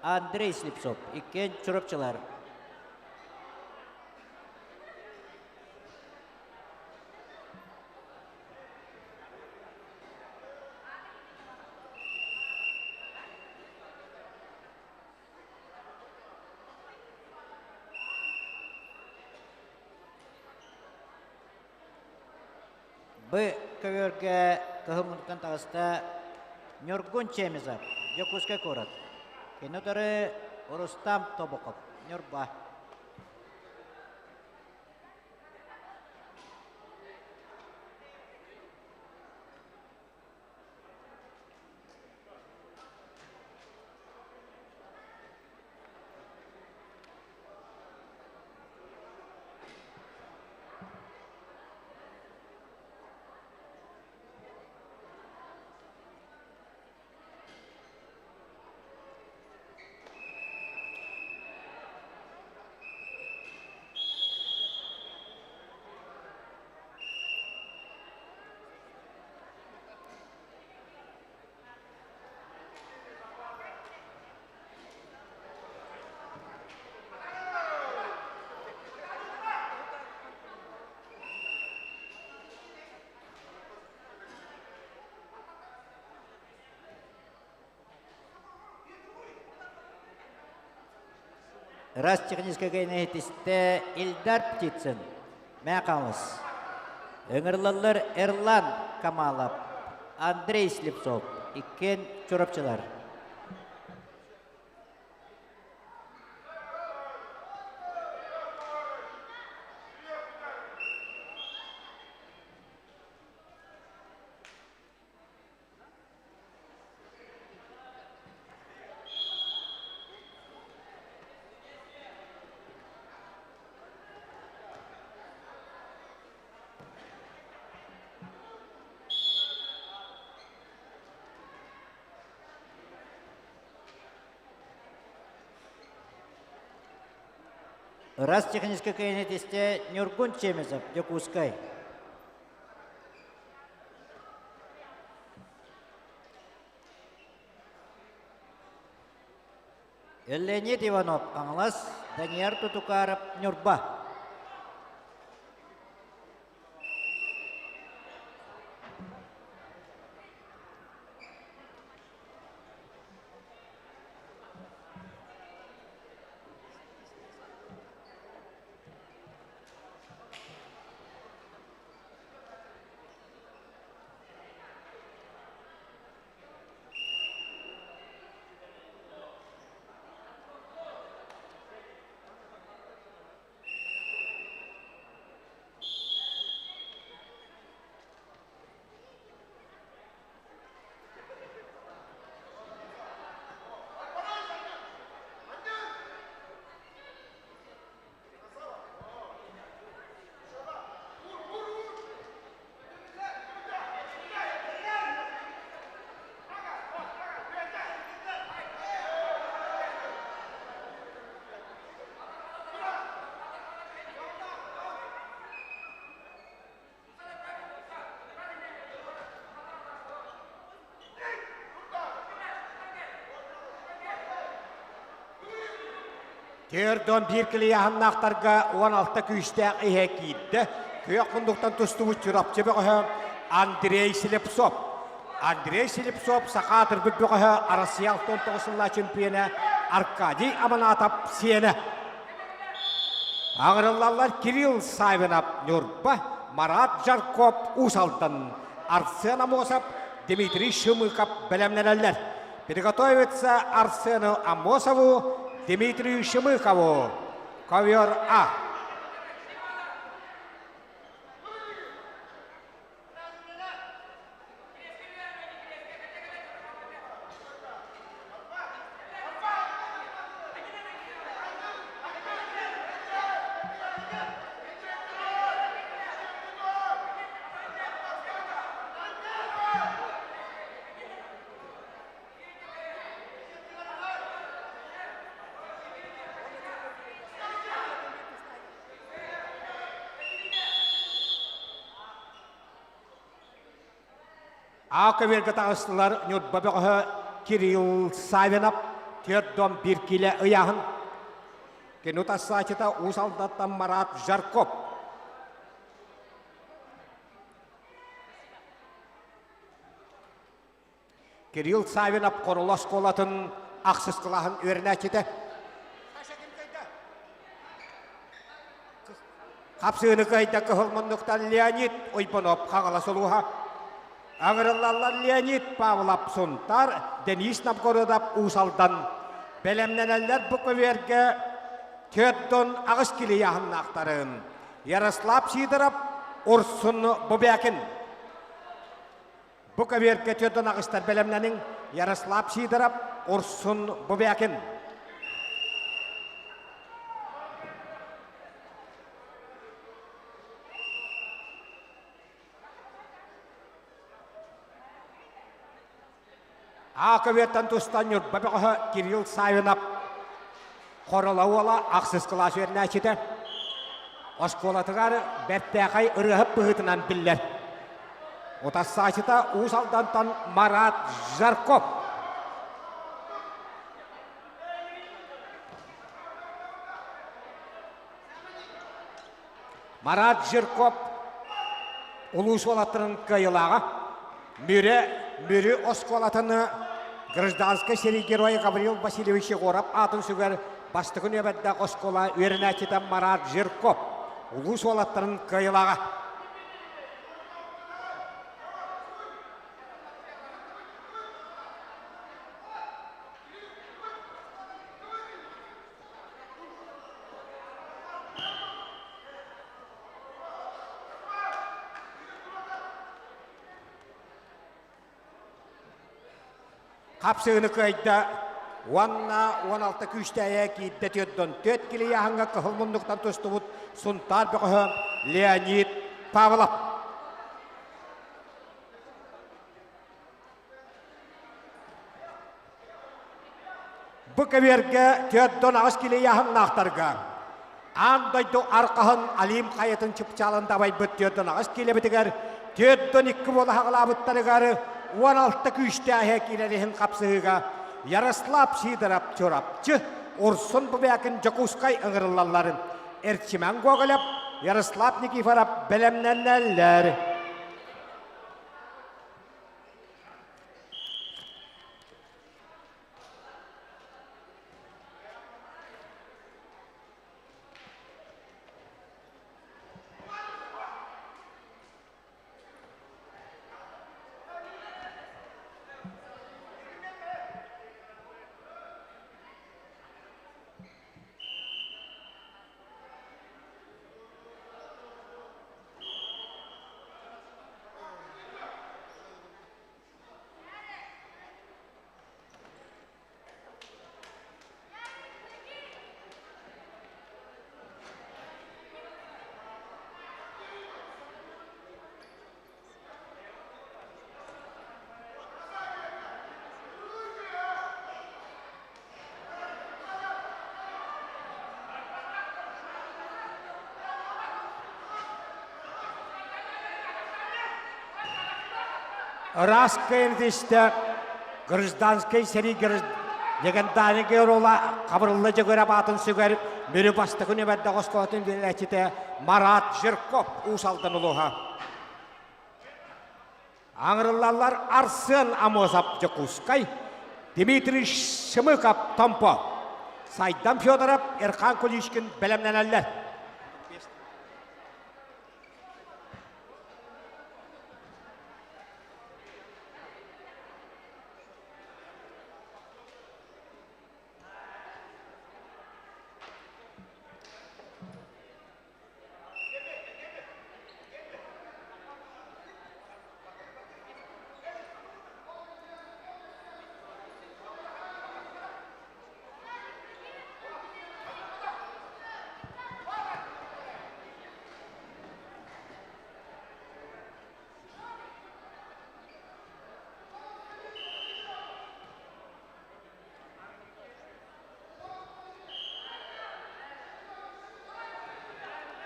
Андрей Слепцов, иккиэн Чурапчылар. Б көбүөргэ кыһыл муннуктан таҕыста Ньургун Чемезов, Дьокуускай куорат. Кини утары Рустам Тобоков, Ньурба. Раз техническэй кэйнэһитистэ Ильдар Птицын, Мэхалыс. Ыҥырылаллар Эрлан Камалов, Андрей Слепцов, иккиэн Чурапчылар. Раз техническэй кэйэнэтистэ Ньургун Чемезов, Дьокуускай. Леонид Иванов, Хаҥалас, Данияр Тутукаров, Ньурба. Төрдөн биир килийаһаннаахтарга 16 күүстээх иһэ киирдэ. Күөх мундуктан тустубут Чурапчы бөҕөһө Андрей Слепцов. Андрей Слепцов саха аатырбыт бөҕөһө Россия 69 сыллаах чемпиона Аркадий Аманатов сиэнэ. Аҕырыллаллар Кирилл Савинов Ньурба, Марат Жарков Уус Алдан, Арсен Амосов, Дмитрий Шымыков бэлэмнэнэллэр. Приготовиться Арсену Амосову, Дмитрию Шымыкову. Ковер А. А көбүөргэ таҕыстылар Ньурба бөҕөһө Кирилл Савинов 41 киилэ ыйааһын. Кини тассаачыта Уус Алдаттан Марат Жарков. Кирилл Савинов Хорула оскуолатын ахсыс кылааһын үөрэнээччитэ. Хапсыыны кыайда кыһыл муннуктан Леонид Уйбунов Хаҥалас улууһа. Аҥырыллаллар Леонид Павлов Сунтар, Денис Новгородов Уус Алдан. Бэлэмнэнэллэр бу көбүөргэ 48 килийааһыннаахтарын. Ярослав Сидоров, Урсун Бубякин. Бу көбүөргэ төрдөн аҕыстар бэлэмнэниҥ Ярослав Сидоров, Урсун Бубякин. А көбүөртэн тустан Ньурба бөҕөһө Кирилл Савинов Хорола уола ахсыс кылаас үөрэнээччитэ. Оскуолатыгар бэртээхэй ырыаһыт быһыытынан биллэр. Утассаачыта Уус Алдантан Марат Жарков. Марат Жирков улуус уолаттарын кыайыылааҕа. Мүрү, Мүрү оскуолатын гражданскай сэрии геройа Гаврил Васильевич Егоров аатын сүгэр бастакы нүөмэрдээх оскуола үөрэнээччитэ Марат Жирков улуус уолаттарын кыайыылааҕа. Хапсыгыны кыайда уонна 16 күүстээйэ киирдэ түөрдон түөрт килийааһыҥҥа кыһыл муннуктан тустубут Сунтаар бөҕөһө Леонид Павлов. Бу кэбиэргэ 48 килийааһыннаахтарга аан дойду арҕаһын Алим хайатын чыпчаалын дабайбыт 48 киилэбитигэр 42 буола хаҕылаабыттарыгар 16 күүстээһэ киирэр иһин хапсыһыыга Ярослав Сидоров Чурапчы, Урсун Бубякин Дьокуускай ыҥырыллалларын Эрчимэн Гоголев, Ярослав Никифоров бэлэмнэнэллэр. Ыраас кыайан гражданскай сэрии легендарный герола Хабырылла Дьөгүөрэп аатын сүгэр Мүрү бастакы нүөмэрдээх оскуолатын үөрэнээччитэ Марат Жирков Уус Алдан улууһа. Аҥырыллаллар Арсен Амосов Дьокуускай, Дмитрий Шымыков Томпо, Сайдам Федоров, Эрхан Куличкин бэлэмнэнэллэр.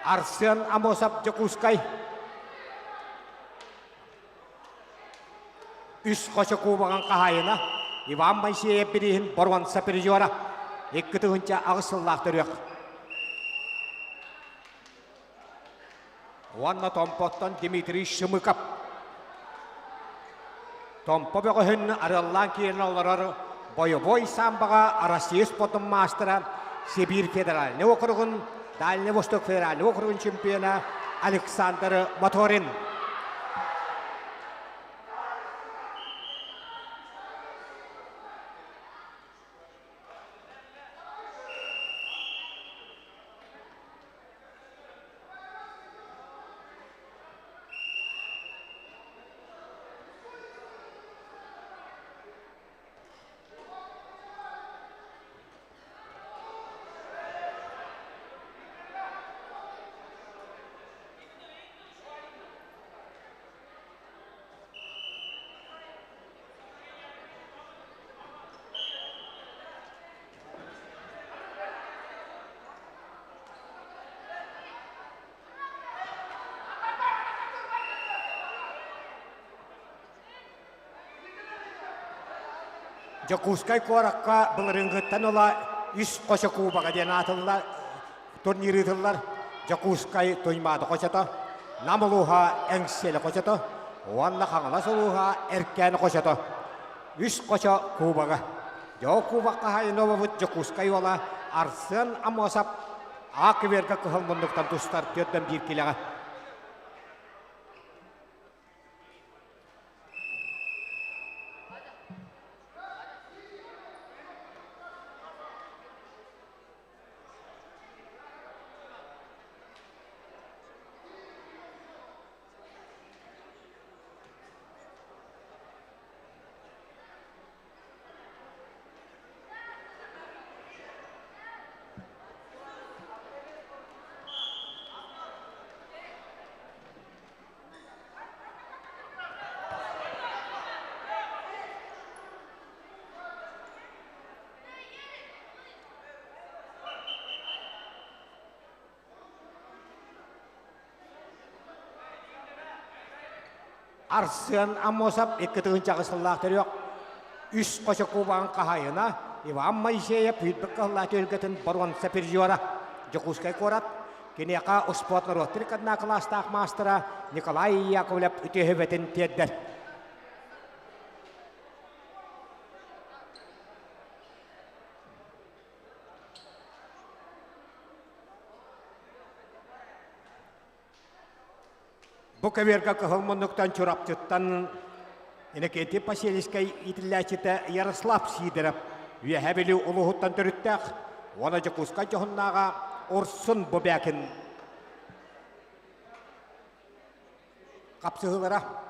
Арсен Амосов Дьокуускай үс хочо кубогын хаһаайына Иван Моисеев бирииһин боруонса призера 2008 сыллаах төрүөх. Уонна Томпоттон Дмитрий Шымыков. Томпо бөҕөһүн арыаллаан киирэн олорор бойобуой самбаҕа Россия спортун маастара Сибиир федеральнай округун, Дальний Восток федеральнай округун чемпиона Александр Моторин. Дьокуускай куоракка былырыыҥҥыттан ыла үс хочо кубога диэн аатыллар турнир ыытыллар. Дьокуускай Туймаада хочото, Нам улууһа Эҥсиэли хочото уонна Хаҥалас улууһа Эркээни хочото. Үс хочо кубога. Дьоо кубок хаһаайына буолбут Дьокуускай уола Арсен Амосов А кверга кыһыл муннуктан тустар төрдөн биир килэҕэ. Арсен Аммосов 2008 сыллаах төрүөх үс хочо кубаҕын хаһаайына Иван Моисеев үүрбүт кыһыллаах түһүлгэтин боруонса призера Дьокуускай куорат киниэхэ успуорт норуоттар иккардына кылаастаах маастара Николай Яковлев үтүө тиэрдэр. Бу көбүөргэ кыһыл муннуктан Чурапчыттан Иннокентий Поселискай иитиллээччитэ Ярослав Сидоров Үөһээ Бүлүү улууһуттан төрүттээх уонна Дьокуускай дьоһуннааҕа Урсун Бубякин хапсыһыылара.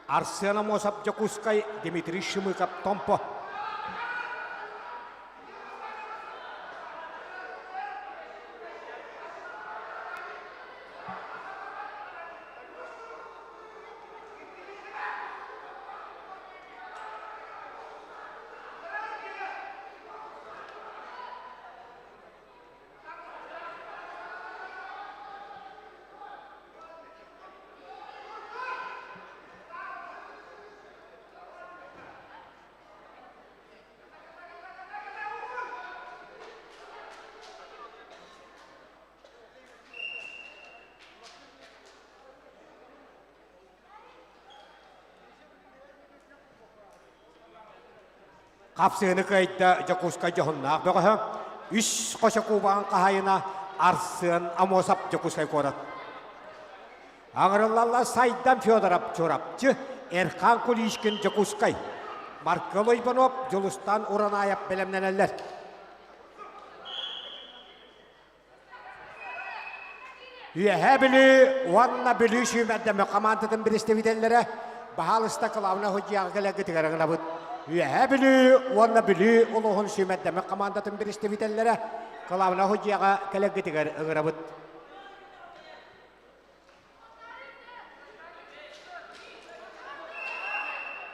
Арсен Амосов Дьокуускай, Дмитрий Шимыков Томпо. Хапсыһыны кыайда Дьокуускай дьоһуннаах бөҕөһө, үс хочо кубаҕын хаһайына Арсен Амосов Дьокуускай куорат. Аҥырыллалла Сайдам Федоров Чурапчы, Эрхан Куличкин Дьокуускай, Маркел Иванов, Дьулустан Уранаев бэлэмнэнэллэр. Үөһээ Бүлүү уонна Бүлүү сүүмэрдэмэ хамаандатын представителлэрэ баһаалыста Кылаабына Худьяҕа кэлэргитигэр ыҥырабыт. Үөһээ Бүлүү уонна Бүлүү улууһун сүүмэрдэмэ хамаандатын представителлэрэ Кылаабына Худьяҕа кэлэргитигэр ыҥырабыт.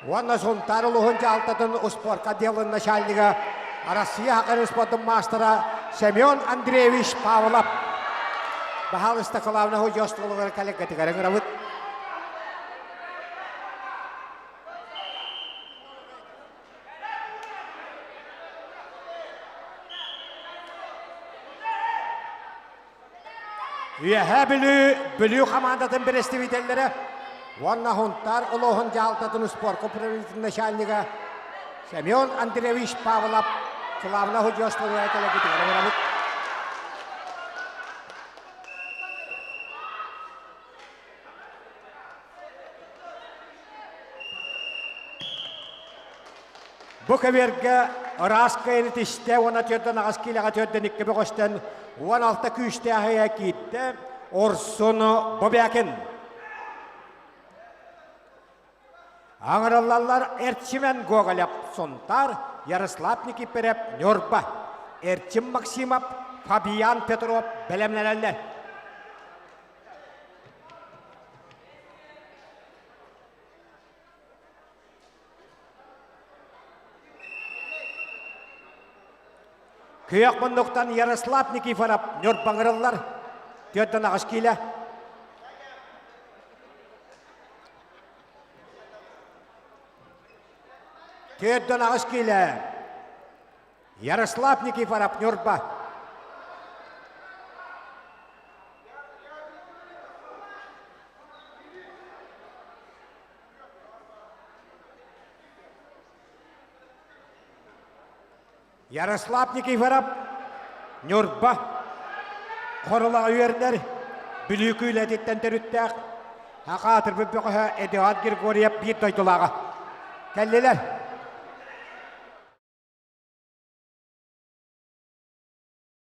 Уонна Сунтаар улууһун дьаһалтатын успуорка отделын начальнига, Россия хакер спордун маастара Семен Андреевич Павлов. Баһаалыста кылаабына худья остуолугар кэлэргитигэр ыҥырабыт. Үөһээ Бүлүү, Бүлүү хамаандатын бэрэстэбиитэллэрэ уонна Һунтаар улууһун дьаһалтатын успуорка управлениетын начальнига. Семен Андреевич Павлов кылаабына художественная кэлэгитигэр ыҥырабыт. Бу кэбиэргэ ыраас кыайыны тистэ уонна түөртэн аҕыс киилэҕэ түөртэн икки бөҕөстөн 16 күүстээх ыйа киирдэ Орсун Бобякин. Аҥырыллаллар Эрчимэн Гоголев Сунтаар, Ярослав Никифоров Ньурба, Эрчим Максимов, Фабиан Петров бэлэмнэнэллэр. Күөх муннуктан Ярослав Никифоров Ньурбаҥырыллар. Түөртэн аҕыс киилэ. 48 киилэ. Ярослав Никифоров, Ньурба. Ярослав Никифоров, Ньурба, Хорулаҕа үөрэнэр, Бүлүү күүлэтиттэн төрүттээх, Саха аатырбыт бөҕөһө Эдуард Григорьев биир дойдулааҕа. Кэллилэр.